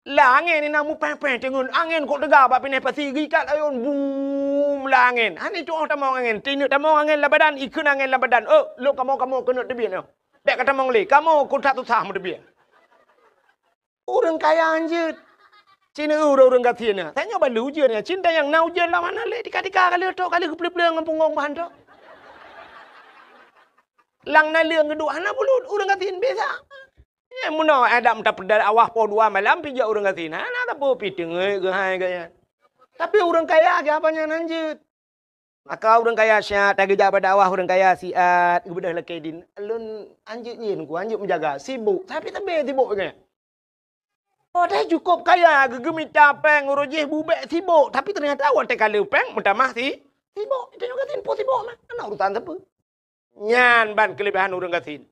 Lam angén inong mupéh-péh teungeun angén kok teuga bak pineh pasi geuikat ayôn bum lam angén. Hana tuoh tamong angén, tineuk tamong angén lam badan, ikheun angén lam badan. Oh, lôn kamoe-kamoe keuneuk teubiet nyoe. Bék ka tamong lé, kamoe keu that susah meuteubiet. Ureuëng kaya hanjeuet. Cit ureuëng-ureuëng gasien na. Tanyoe ban lheueh ujeuen nyan, cit nyang na ujeuen lam hana lé, tika-tika ka lheueh trok, ka lheueh geupleue-pleue ngon punggong bah trok. Lam naleueng geuduek hana bulut, ureuëng gasien biasa. Nyan meunoe adak meuta peudeuh awah poh dua malam pih jak ureuëng gasien. Hana sapeue pih teungeut keuhai gaya. Tapi ureuëng kaya geuh apa nyan hanjeuet. Maka ureuëng kaya siat, tageujak bak dakwah ureuëng kaya siat, geubeudôh lakée dien. Lôn hanjeuet nyan ku, hanjeuet meujaga, sibok, tapi teubiet sibok nyan. Padahai cukôp kaya, geugeuh mita péng uroe jih bubek sibok, tapi teunyata watée ka le péng meutamah si sibok. Tanyoe gasien po sibok mah, hana urusan sapeue. Nyan ban keuleubehan ureuëng gasien.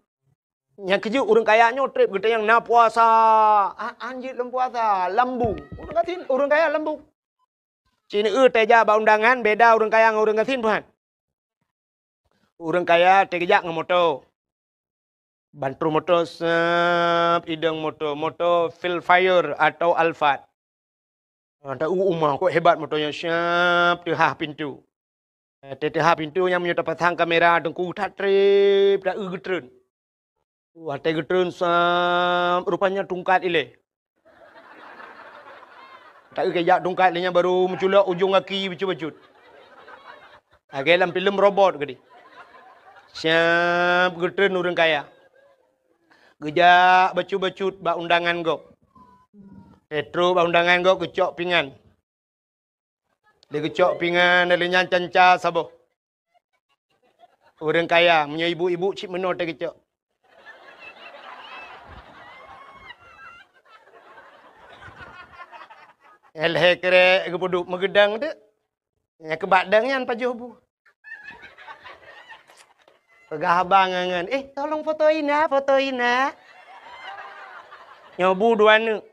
Nyang keujeuet ureuëng kaya nyoe treb geutanyoe na puasa, a- hanjeuet lom puasa, lambung. Ureuëng gasien, ureuëng kaya lambung. Cit eu tajak bak undangan beda ureuëng kaya ngon ureuëng gasien, peuhan. Ureuëng kaya tajak ngon moto. Ban trok moto seup idong moto, moto Vellfire atau Alphard. Ha, ta u uma kok hebat moto nyan, siap teuhah pintu. Eh, teuhah pintu nyan meunyoe tapasang kamera teungku that treb ta eu geutreun. Watée geutreun seup rupanya tungkat ilée. Ta eu kejak tungkat lé nyan baru meuculok ujong gaki bacut-bacut. Lagée lam filem robot keudeh. Siap geutreun ureuëng kaya. Geujak bacut-bacut bak undangan gob. Trok bak undangan gob geucok pingan. Lé geucok pingan lé nyan canca saboh. Ureuëng kaya, meunyoe ibu-ibu cit meunoe teuh geucok. Lhée krek geupeuduek meugeudang teuk. Nyang keubak dang nyan pajoh bu. Peugah abang ngon, "Eh, tolong foto ina, foto ina." Nyoe bu dua neuk.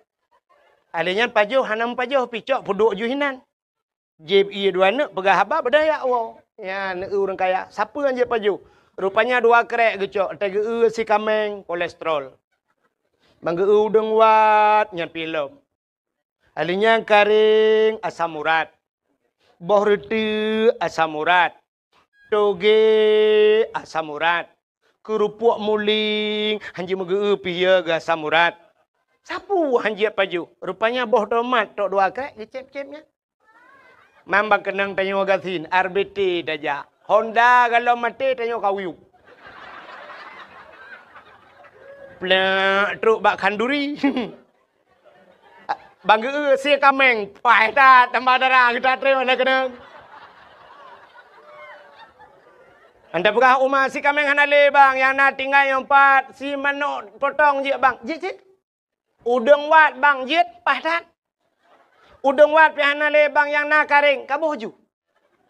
Alé nyan pajoh hana meupajoh pih cok peuduek ju hinan. Jieb ié dua neuk peugah haba beudaya woe. Nyan ureuëng kaya, sapeue nyang jieb pajoh? Rupanya dua krek geucok, teugeue si kaméng kolesterol. Bang geu udeueng wat nyan pih lom. Alé nyan karéng asam urat. Boh reuteuek asam urat. Toge asam urat. Keurupuk muling hanjeuet meugeu pih ya geu asam urat. Sapeue hanjeuet pajoh? Rupanya boh tomat tok dua krek geucép-cép nyan. Mamba keunong tanyoe gasien, R B T tajak. Honda galom maté tanyoe kawiyup. Plak trok bak khanduri. Bang geu si kaméng, paih that tambah dara geuta treun na keunong. Anda peugah uma si kaméng hana lé bang, nyang na tinggai nyoe pat si manok potong jeuet bang. Jeuet cit. Udeueng wat bang jeuet paih that. Udeueng wat pih hana lé bang nyang na karéng, kaboh ju.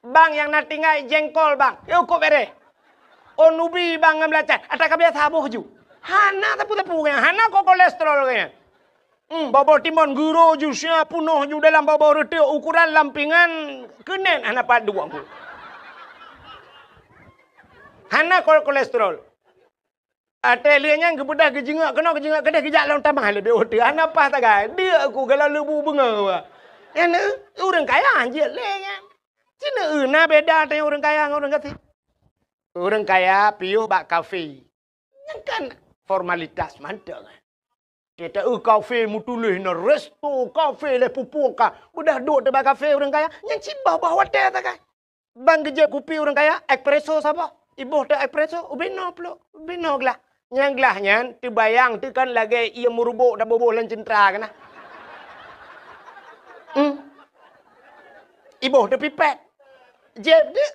Bang nyang na tinggai jengkol bang, yôh kok bereh. Oh nubi bang ngon beulacan, ata ka biasa boh ju. Hana tapu-tapu nyan, hana ko kolesterol nyan. Hmm, boboh timon guro ju sia punoh ju dalam boboh reuteuek ukuran lampingan keunen hana pat duek. Hana ko kolesterol. Até lheueh nyan geubeudôh geujeungok keunoe geujeungok keudeh geujak lom tamah leubeh uteue hana paih tagai. Deuk ku galak leubu beungoh. Nyan ureuëng kaya jeuet lé nyan. Cina na beda teuh ureuëng kaya ngon ureuëng gasien. Ureuëng kaya piôh bak kafe. Nyan kan formalitas mantong. Kita eu kafe meutuléh na resto kafe lé pupuka. Beudah duek teuh bak kafe ureuëng kaya. Nyan cit bah-bah watée tagai. Bang geujép kupi ureuëng kaya, espresso saboh. Iboh teuh espresso, ubé noe plôk, ubé noe glah. Nyang glah nyan teubayang teuh kan lagée ié meurubok taboboh lam ceuntra keunan. Hmm. Iboh teuh pipet. Jép deuek.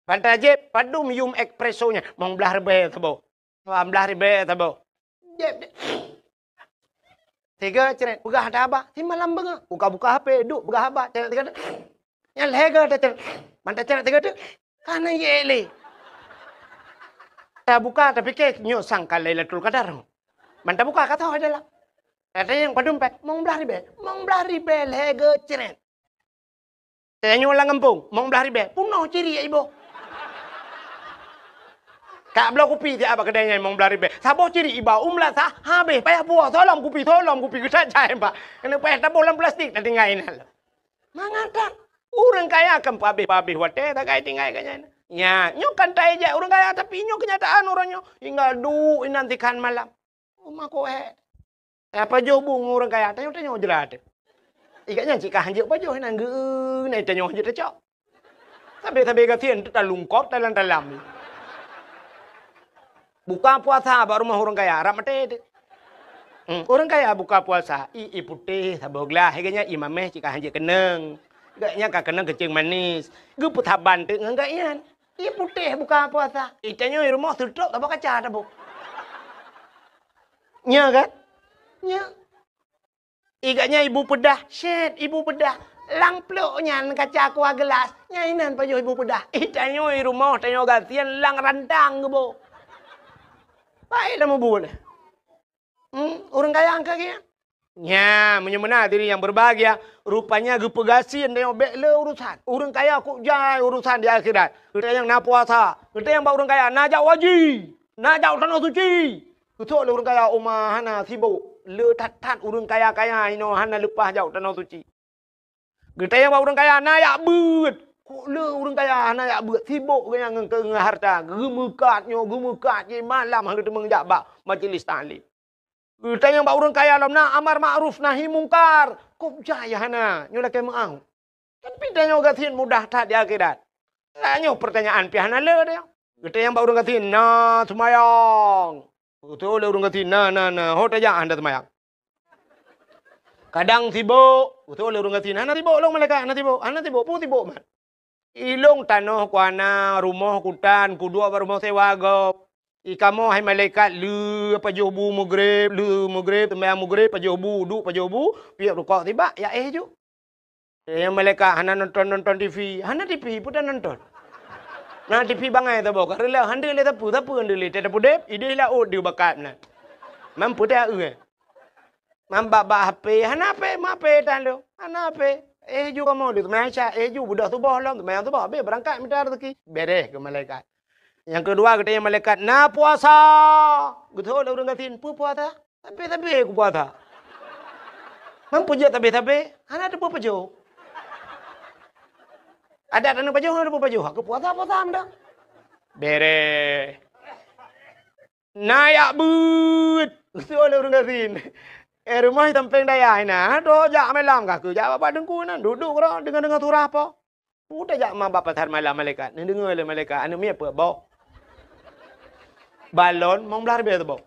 Banta jép, padum yum espresso nyan, mong blaih ribée saboh. Mong blaih ribée saboh. Jép deuek. Tiga ceret, peugah haba. Si malam beungoh. Buka-buka H P, duek peugah haba. Ceret tiga tu. Nyang lhée go taceret. Mantah ceret tiga tu. Kana ye le. Tabuka, tapike nyoe sangka Lailatul Qadar. Mantah buka, ka toh dalam. Kata nyang padum pet, mong blaih ribée. Mong blaih ribée lhée go ceret. Tanyoe lam gampông, mong blaih ribée, punoh ciri iboh. Ka bloe kupi siat bak keudai nyan mong blaih ribée. Saboh ciri iba, um lasah, habéh, payah buoh, solom kupi, solom kupi, geutat jai bak. Keuneuk payah taboh lam plastik, tatinggai inan. Mangat that, ureuëng kaya kan pabéh-pabéh watée tagai tinggai keu nyan. Nya, nyoe kan taijak ureuëng kaya, tapi nyoe keunyataan ureuëng nyoe. Tinggai duek inan tikhan malam. Uma koh hé. Apa joh bu ngon ureuëng kaya, tanyoe-tanyoe jrat. Ikat nyan cit ka hanjeuet pajoh nan geu-, na tanyoe hanjeuet tacok. Sabe-sabe gasien teutalungkop talam-talam. Buka puasa bak rumoh ureueng kaya, rab maté teuk. Hmm, ureueng kaya buka puasa, i, i putéh saboh glah, lagèe nyan i mamèh cit ka hanjeuet keunong. Gobnyan ka keunong keuceung manis. Geupeusaban teuk ngon gobnyan. I putéh buka puasa. I tanyoe i rumoh seutrop saboh kaca taboh. Nya kan? Nya. Ikat nyan ibu peudah, syèt ibu peudah. Lam plôk nyan kaca kuah geulas, nyan inan pajoh ibu peudah. I tanyoe i rumoh tanyoe gasien lam rantang geuboh. Paét lam mubuet. Hmm, ureueng kaya angka geuh. Nya, meunyoe meunan hadirin yang berbahagia, rupanya geupeugasien tanyoe bèk le urusan. Ureueng kaya kok jai urusan di akhirat. Geutanyoe na puasa, geutanyoe bak ureueng kaya na jak haji, na jak tanoh suci. Geusok lé ureueng kaya uma hana sibok. Le that-that ureueng kaya-kaya inoe hana leupah jak tanoh suci. Geutanyong bak ureueng kaya na jak beuet. Kok le ureueng kaya hana jak beuet, sibok geuh nyan ngon, ngon hareuta. Geumeukat nyoe, geumeukat jih malam hana geuteumeung jak bak majlis taklim. Geutanyong bak ureueng kaya lom na amar makruf nahi mungkar. Kok jai hana, nyoe lakèe meu'ah. Tapi tanyoe gasien mudah that di akhirat. Lah nyoe peurtanyaan pih hana le deh. Geutanyong bak ureueng gasien, "Na seumayang?" Geutanyong lé ureueng gasien, "Na, na, na." "Ho tajak hana seumayang?" "Kadang sibok." Geutanyong lé ureueng gasien, "Hana sibok lôn malaikat, hana sibok." "Hana sibok, peue sibok man?" "Ilôn tanoh kuhana, rumoh kutan, kuduek bak rumoh sewa gob. I kamoe hai malaikat lheueh pajoh bu meugreb, lheueh meugreb, seumayang meugreb, pajoh bu, duek pajoh bu, piep rukok sibak, jak éh ju." Nyang malaikat hana nonton-nonton T V. Hana T V, peue tanonton? Na T V bangai saboh, ka reuloh, hana lé sapeue, sapeue hana lé, teuh tapudeb, idéh laôt deuh bakat meunan. Man peue teuh, eh? Man bak-bak H P, hana H P, ma H P tan lôn. Hana H P. Éh ju kamoe deuh, seumayang Isya, éh ju, beudôh suboh lom, seumayang suboh, habéh beurangkat mita raseuki. Bèrèh keu malaikat. Nyang keudua, geutanyong malaikat, "Na puasa?" Geutanyong lé ureueng gasien, "Peue puasa?" "Sabé-sabé kupuasa." "Man peue jeuet sabé-sabé?" "Hana teupeu pajoh." "Adak taneuk pajoh, hana teupeu pajoh." "Aku puasa, puasa meunan." Bèrèh. "Na jak beuet?" Geutanyong lé ureueng gasien. "Eh, rumoh sampéng dayah inan, droe jak malam kah keu jak bak Teungku inan, duek-duek keudroe deungoe-deungoe surah po." Peue tajak ma bak pasar malam malaikat? Neudeungoe lé malaikat, aneuk miet peuet boh. Balon limong blaih ribèe saboh.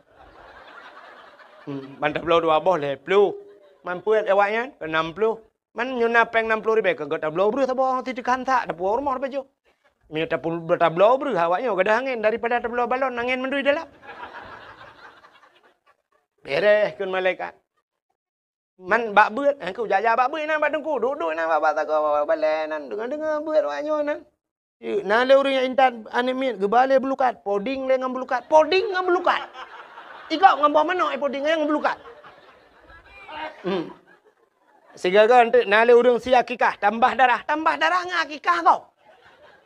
Hmm, ban tabloe dua boh lhèe ploh. Man peuet awaknyan keu nam ploh. Man nyoe na péng nam ploh ribèe keu gèt tabloe breuh saboh, siteukhan sak, tapuwoe rumoh tapajoh. Meunyoe tapu-, tabloe breuh awaknyoe gadôh angèn daripada tabloe balon angèn mandum dalam. Bèrèh kheun malaikat. Man bak beuet, eh, keu jaja bak beuet inan bak Teungku, duek-duek inan bak, bak sagoe balèe nan, deungoe-deungoe beuet awaknyoe nan. Yeuh, na lé ureueng nyang intat aneuk miet geuba lé beulukat, poding lé ngon beulukat, poding ngon beulukat. Igop ngon boh manok, eh, poding ngon beulukat. Hmm. Sigaga eunteuk na lé ureueng sie akikah, tambah darah, tambah darah ngon akikah gob.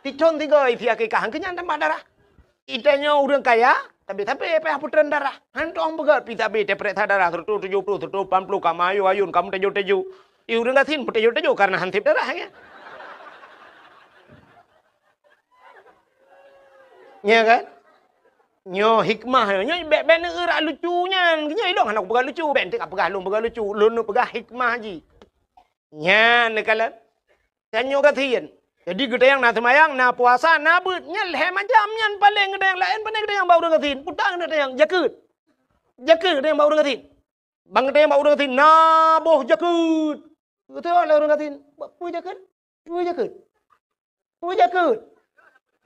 Sithon sigoe sie akikah, keu nyan tambah darah. Geutanyoe ureueng kaya, tapi-tapi payah peutrön darah. Hantom peugah pih sabe tapeureksa darah, seratus tujuh puluh, seratus lapan puluh, ka meuayôn-ayôn, ka meutajô-tajô. I ureueng gasien meutajô-tajô kareuna han sép darah, kan? Nya kan? Nyoe hikmah nyoe, nyoe bèk, bèk neueu rak lucu nyan. Nyoe ilôn hana kupeugah lucu, bèk eunteuk kapeugah lôn peugah lucu. Lôn neupeugah hikmah jih. Nyan neukalon. Tanyoe gasien. Jadi geutanyoe na seumayang, na puasa, na beuet. Nyan lhèe macam nyan paleng geutanyoe laén pane geutanyoe bak ureueng gasien. Peue ta geutanyoe jakeuet. Jakeuet geutanyoe bak ureueng gasien. Ban geutanyoe bak ureueng gasien, na boh jakeuet. Geutanyong lé ureueng gasien, "Peue jakeuet? Peue jakeuet? Peue jakeuet?"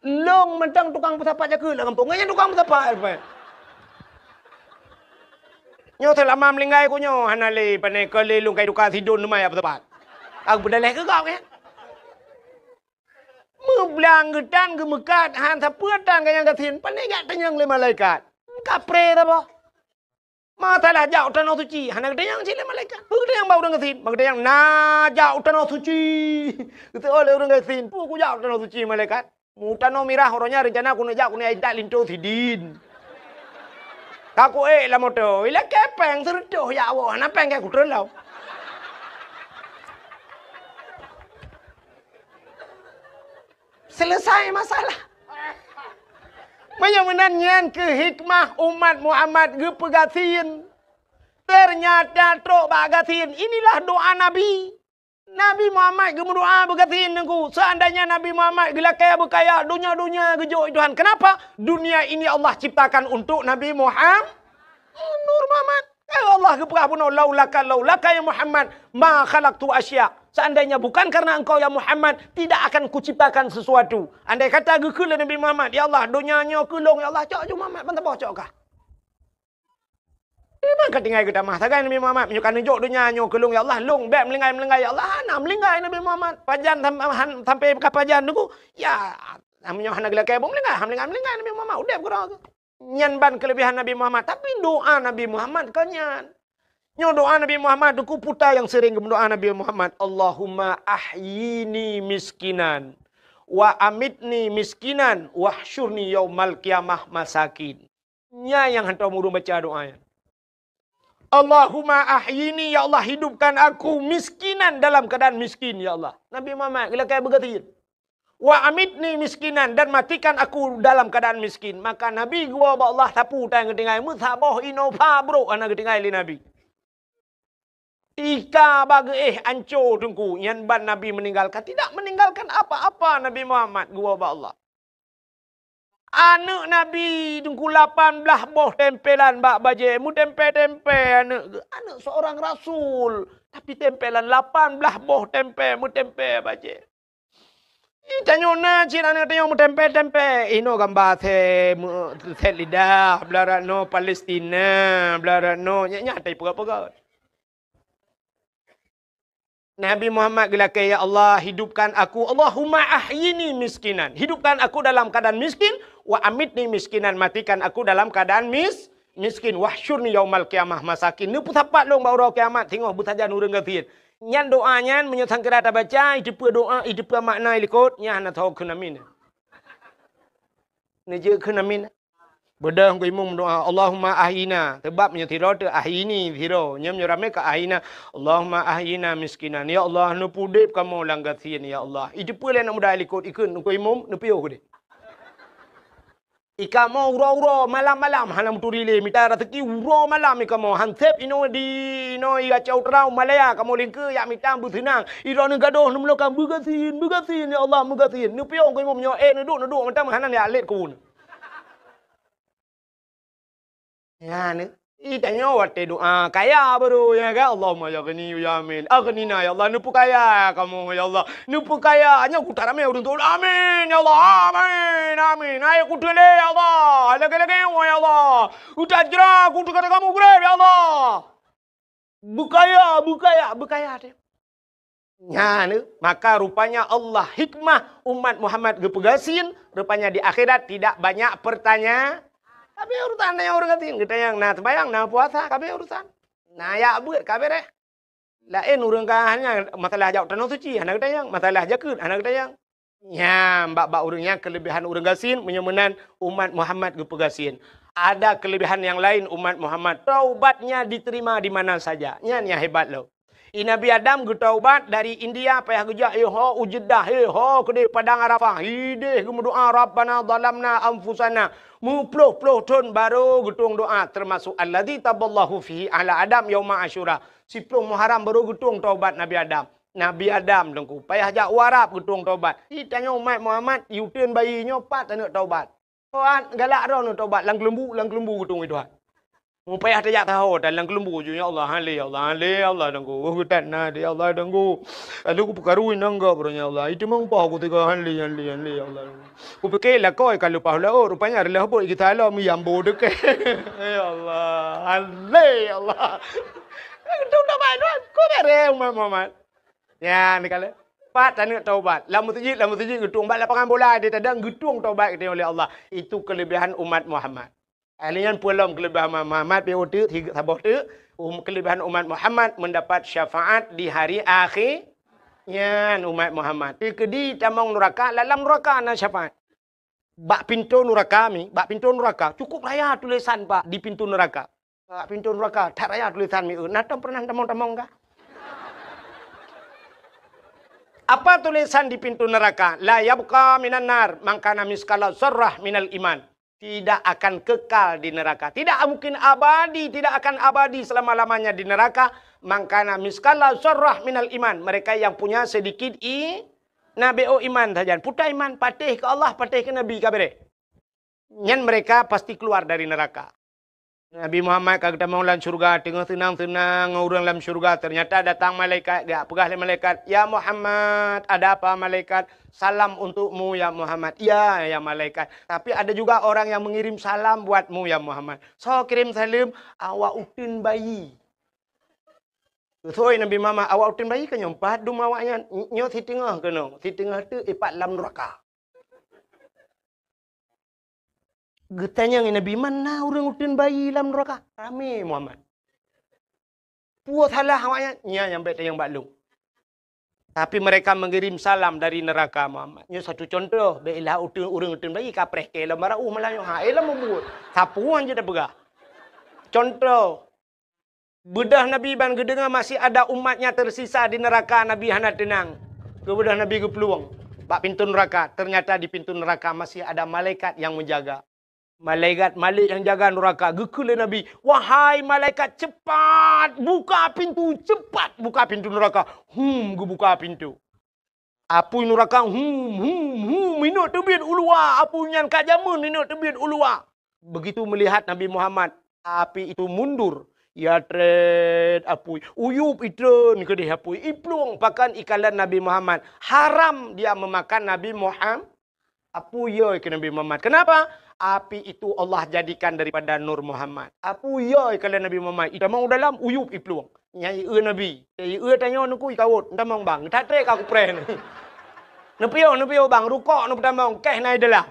"Lôn mantong tukang peusapat jakeuet lam gampông." Nyan tukang peusapat, Pak. Nyoe seulama meuninggai ku nyoe hana lé pane keu lé lôn kai tuka sidon teuma jak peusapat. Aku peudaléh keu gob, kan? Meublang geutan geumeukat, han sapeue tan geutanyoe gasien, pane jak tanyong lé malaikat. Kapré saboh. Masalah jak u tanoh suci, hana geutanyong cit lé malaikat. Peue geutanyong bak ureueng gasien? Ban geutanyong na jak u tanoh suci. Geutanyong lé ureueng gasien, "Peue kujak u tanoh suci, malaikat?" "Mu tanoh mirah uroe nyan reuncana keuneuk jak keuneuk intat linto sidin. Ka kuék lam moto, ilakèe péng seureutôh jak woe, hana péng keu kutrön lom." Selesai masalah. Meunyoe meunan nyan keuh hikmah umat Muhammad geupeugasien. Ternyata trok bak gasien, inilah doa Nabi. Nabi Muhammad geumeudoa beugasien Teungku. Seandainya Nabi Muhammad geulakée beukaya, donya-donya geujok Tuhan. Kenapa? Dunia ini Allah ciptakan untuk Nabi Muhammad. Nur Muhammad. Eh, Allah geupeugah bunoe, "Laulaka, laulaka ya Muhammad, ma khalaqtu asya." Seandainya bukan karena engkau ya Muhammad, tidak akan kuciptakan sesuatu. Andai kata geukheun lé Nabi Muhammad, "Ya Allah, donya nyoe keu lôn, ya Allah, cok ju Muhammad ban saboh cok kah." Memang ka tinggai geutamah sagai Nabi Muhammad, "Meunyoe ka neujok donya nyoe keu lôn, ya Allah, lôn bék meulinggai-meulinggai, ya Allah." Hana meulinggai Nabi Muhammad. Pajan sam-, han-, sampai ka pajan Teungku, ya, meunyoe hana geulakée buet meulinggai, hana meulinggai-meulinggai Nabi Muhammad, udeb keudroe. Nyan ban keulebihan Nabi Muhammad. Tapi doa Nabi Muhammad kon nyan. Nyoe doa Nabi Muhammad, Teungku, peue nyang sering geumeudoa Nabi Muhammad, "Allahumma ahyini miskinan, wa amitni miskinan, wahsyurni yaumal qiyamah masakin." Nyan nyang hantom ureuëng baca doa nyan. "Allahumma ahyini, ya Allah, hidupkan aku miskinan, dalam keadaan miskin, ya Allah." Nabi Muhammad geulakée beugasien. "Wa amitni miskinan, dan matikan aku dalam keadaan miskin." Maka Nabi geuwoe bak Allah, sapeue nyang geutinggai, meusaboh Innova brok hana geutinggai lé Nabi. Tika bak geuéh anco Teungku, nyan ban Nabi meninggalkan, tidak meninggalkan apa-apa Nabi Muhammad geuwoe bak Allah. Aneuëk Nabi Teungku lapan blaih boh tempelan bak bajée, meutempé-tempé aneuëk geuh, aneuëk seorang rasul, tapi tempelan lapan blaih boh tempé, meutempé bajée. Ih, tanyoe na cit aneuëk tanyoe meutempé-tempé. Ih, noe gamba sét, meu-, sét lidah, beularat noe Palestina, beularat noe, nyak-nyak tai peugah-peugah. Nabi Muhammad geulakée, "Ya Allah, hidupkan aku, Allahumma ahyini miskinan." Hidupkan aku dalam keadaan miskin, "wa amitni miskinan," matikan aku dalam keadaan mis-, miskin, "wahsyurni yaumal qiyamah masakin." Neupeusapat lôn bak uroe kiamat singoh beusajan ureuëng gasien. Nyan doa nyan meunyoe sangkira tabaca, iteupeue doa, iteupeue makna ilikot, nyan hana tho kheun amin. Neujeuet kheun amin. Beudôh Teungku Imum doa, "Allahumma ahyina." Sebab meunyoe sidroe teuh ahyini sidroe, nyan meunyoe ramé ka ahyina, "Allahumma ahyina miskinan." Ya Allah, neupeudeb kamoe lam gasien, ya Allah. Iteupeue lé aneuk muda ilikot ikheun Teungku Imum, neupiôh keudeh. Ikamoe uroe-uroe, malam-malam hana meuturi lé mita raseuki, uroe malam ikamoe han sép inoe di inoe i Aceh Utara, Malaya kamoe lingkeue yak mita beuseunang. Idroeneuh gadôh neumeulokan beugasien, beugasien, ya Allah, beugasien. Neupiôh Teungku Imum nyoe, eh, neuduek, neuduek mantong hana yak lét keu. Nyan, i tanyoe watée doa kaya baru, ya kan? Allahumma ya ghani ya amin. Aghnina ya Allah, neupeukaya kamoe ya Allah. Neupeukaya, nyoe kuta ramé ureuëng tuan. Amin ya Allah. Amin. Amin. Hai kuteulé ya Allah. Lagée-lagée ya Allah. Utak jera kuteuk kamoe gurée ya Allah. Beukaya, beukaya, beukaya teuh. Nyan, maka rupanya Allah hikmah umat Muhammad geupeugasien, rupanya di akhirat tidak banyak pertanya-, tapi urusan tanya ureuëng gasien, geutanyong na sembahyang, na puasa, kabe urusan. Na yak beuet, kabe deh. Laén ureuëng ka hanya masalah jak tanoh suci, hana geutanyong, masalah jakeuet, hana geutanyong. Nyan, bak-bak ureuëng nyan keulebihan ureuëng gasien, meunyoe meunan umat Muhammad geupeugasien. Ada kelebihan yang lain umat Muhammad, taubatnya diterima di mana saja. Nyan nyang hebat lom. I Nabi Adam geutaubat dari India payah geujak, eh, ho u Jeddah, eh, ho keudeh Padang Arafah, ideh geumeudoa, "Rabbana zalamna anfusana." Meuploh-ploh thon baru geutueng doa, termasuk alladzi taballahu fihi ala Adam yauma Asyura. Siploh Muharram baru geutueng taubat Nabi Adam. Nabi Adam Teungku, payah jak u Arab geutueng taubat. Di tanyoe umat Muhammad, i uteuen bayi nyoe pat taneuk taubat. Tuhan, galak droeneuh taubat lam keulumbu, lam keulumbu geutueng Tuhan. Mupayah tajak taho dan lam keulumbu ju, "Ya Allah, hale, ya Allah, hale, ya Allah, Teungku. Oh, geutan na, ya Allah, Teungku. Lalu kupeukarui nangga, bro, ya Allah. Itu mengupah aku tiga hale, hale, hale, ya Allah, Teungku. Kupikir lakoi ka leupah laôt, rupanya reulah bot kita lo miyambo deke." Ya Allah, hale, ya Allah. Geutueng taubat Tuhan, ku bere umat Muhammad. Nyan, dikala. Pat taneuk taubat. Lam meuseujid, lam meuseujid geutueng. Bak lapangan bola di tadang geutueng taubat geutanyoe lé Allah. Itu kelebihan umat Muhammad. Ahli nyan peue lom kelebihan umat Muhammad, pi uteuk, saboh teuk, um, kelebihan umat Muhammad mendapat syafaat di hari akhir. Nyan umat Muhammad. Teukeudi tamong nuraka, lam nuraka na syafaat. Bak pintoe nuraka mi, bak pintoe nuraka, cukup raya tulisan, Pak, di pintoe nuraka. Bak pintoe nuraka, that raya tulisan mi, eh, na tom pernah tamong-tamong kah? Apa tulisan di pintoe nuraka? "La yabqa minan nar man kana miskala zarrah minal iman." tidak akan kekal di neraka. Tidak mungkin abadi, tidak akan abadi selama-lamanya di neraka. Mangkana miskala zarrah minal iman. Mereka yang punya sedikit i, nabi oh iman saja. Puta iman, patéh ke Allah, patéh ke Nabi, ka beres. Nyan mereka pasti keluar dari neraka. Nabi Muhammad ka geutamong lam syurga, teungoh seunang-seunang ngon ureuëng lam syurga. Ternyata datang malaikat, geujak peugah lé malaikat, "Ya Muhammad." "Ada apa, malaikat?" "Salam untukmu, ya Muhammad." "Ya, ya malaikat. Tapi ada juga orang yang mengirim salam buatmu, ya Muhammad." "Soe kirim saleuem?" "Awak uteuen bayi." Soe Nabi Muhammad, "Awak uteuen bayi keuh nyoe, pat dum awaknyan." "Nyoe siteungoh keunoe, siteungoh teuk ipat lam neuraka." Geutanyong Nabi, "Man na ureuëng uteuen bayi lam neuraka?" Ramé Muhammad. "Peue salah awaknyan?" "Nyan nyang bék tanyong bak lôn." Tapi mereka mengirim salam dari neraka, Muhammad. Nyoe satu contoh, bék ilah uteuen, ureuëng uteuen bayi, kapreh keu lom barauh malah nyoe. Ha, eh, lom mubuet. Sapeue jeuet tapeugah. Contoh, beudôh Nabi ban geudeungoe masih ada umatnya tersisa di neraka, Nabi hana teunang. Keu beudôh Nabi geuplueng bak pintoe neuraka, ternyata di pintoe neuraka masih ada malaikat yang menjaga. Malaikat Malik nyang jaga neuraka geukheun lé Nabi, "Wahai malaikat, cepat buka pintu, cepat buka pintu neuraka." Hum, geubuka pintu. Apui neuraka, hum, hum, hum, inok teubiet u luwa. Apui nyan ka jameun inok teubiet u luwa. Begitu melihat Nabi Muhammad, api itu mundur. Ya trét apui, uyup itreun keudeh apui, iplueng pakon ikalon Nabi Muhammad. Haram dia memakan Nabi Muhammad. Apui yoi keu Nabi Muhammad. Kenapa? Api itu Allah jadikan daripada Nur Muhammad. Apui yoi keu Nabi Muhammad. Itamong u dalam, uyup iplueng. Nyai eu Nabi. Nyai eu tanyoe nuku ikawot. Ntamong bang. That trek aku preh ni. Neupiôh, neupiôh bang. Rukok neupeutamong. Keh nai dalam.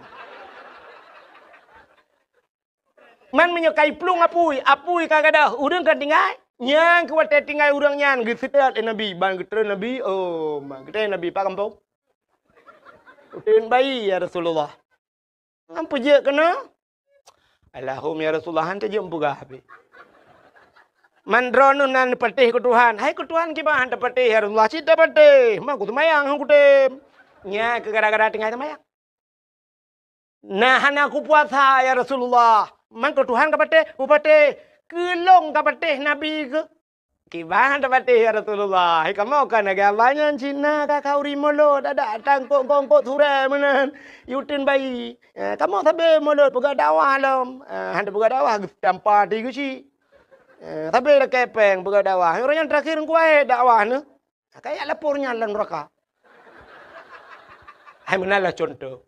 Man meunyoe ka iplueng apui, apui ka gadôh, ureuëng ka tinggai. Nyang keu watée tinggai ureuëng nyan geuseutôt lé Nabi, ban geutreun Nabi, oh, ma geutreun Nabi pat gampông. Uteuen bayi, ya Rasulullah. Ngan peujeuet keunoe? Alahum, ya Rasulullah, han teujeuet meupeugah habéh. Man droeneuh nan patéh keu Tuhan. Hai keu Tuhan kiban han tapatéh, ya Rasulullah, cit tapatéh. Ma kuseumayang han kutem. Nya keu gara-gara tinggai seumayang. Nah, hana kupuasa, ya Rasulullah. Man keu Tuhan ka patéh? Kupatéh. Keu lôn ka patéh Nabi keuh? Kiban tapatéh, ya Rasulullah. Hai kamoe ka lagée Allah nyan cit na ka khauri mulot, adak tangkok-kongkok surée meunan. Uteuen bayi. Eh, kamoe sabe mulot peugah dakwah lom. Eh, han tapeugah dakwah, geutampa ti geuchik. Eh, sabe lakée péng peugah dakwah. Ureuëng nyan terakhir kuwahé dakwah neuh. Kaya lapor nyan lam neuraka. Hai meunan lah contoh.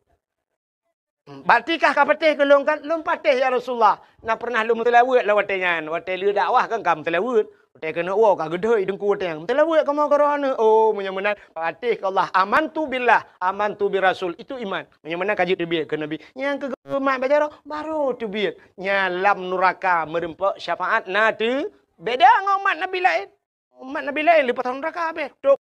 Berarti kah ka patéh keu lôn kan? Lôn patéh, ya Rasulullah. Na pernah lôn meuteulaweuet lah watée nyan. Watée lheueh dakwah kan ka meuteulaweuet. Watée keuneuk woe ka geudhôi teungku watée nyan. Meuteulaweuet kamoe keu roh aneuëk. Oh, meunyoe meunan patéh keu Allah. Amantu billah, amantu bir rasul. Itu iman. Meunyoe meunan ka jeuet teubiet keu Nabi. Nyang keu geumat bak jaroe, baru teubiet. Nyan lam neuraka meureumpok syafaat na teu beda ngon umat Nabi laén. Umat Nabi laén leupah thon neuraka habéh. Tok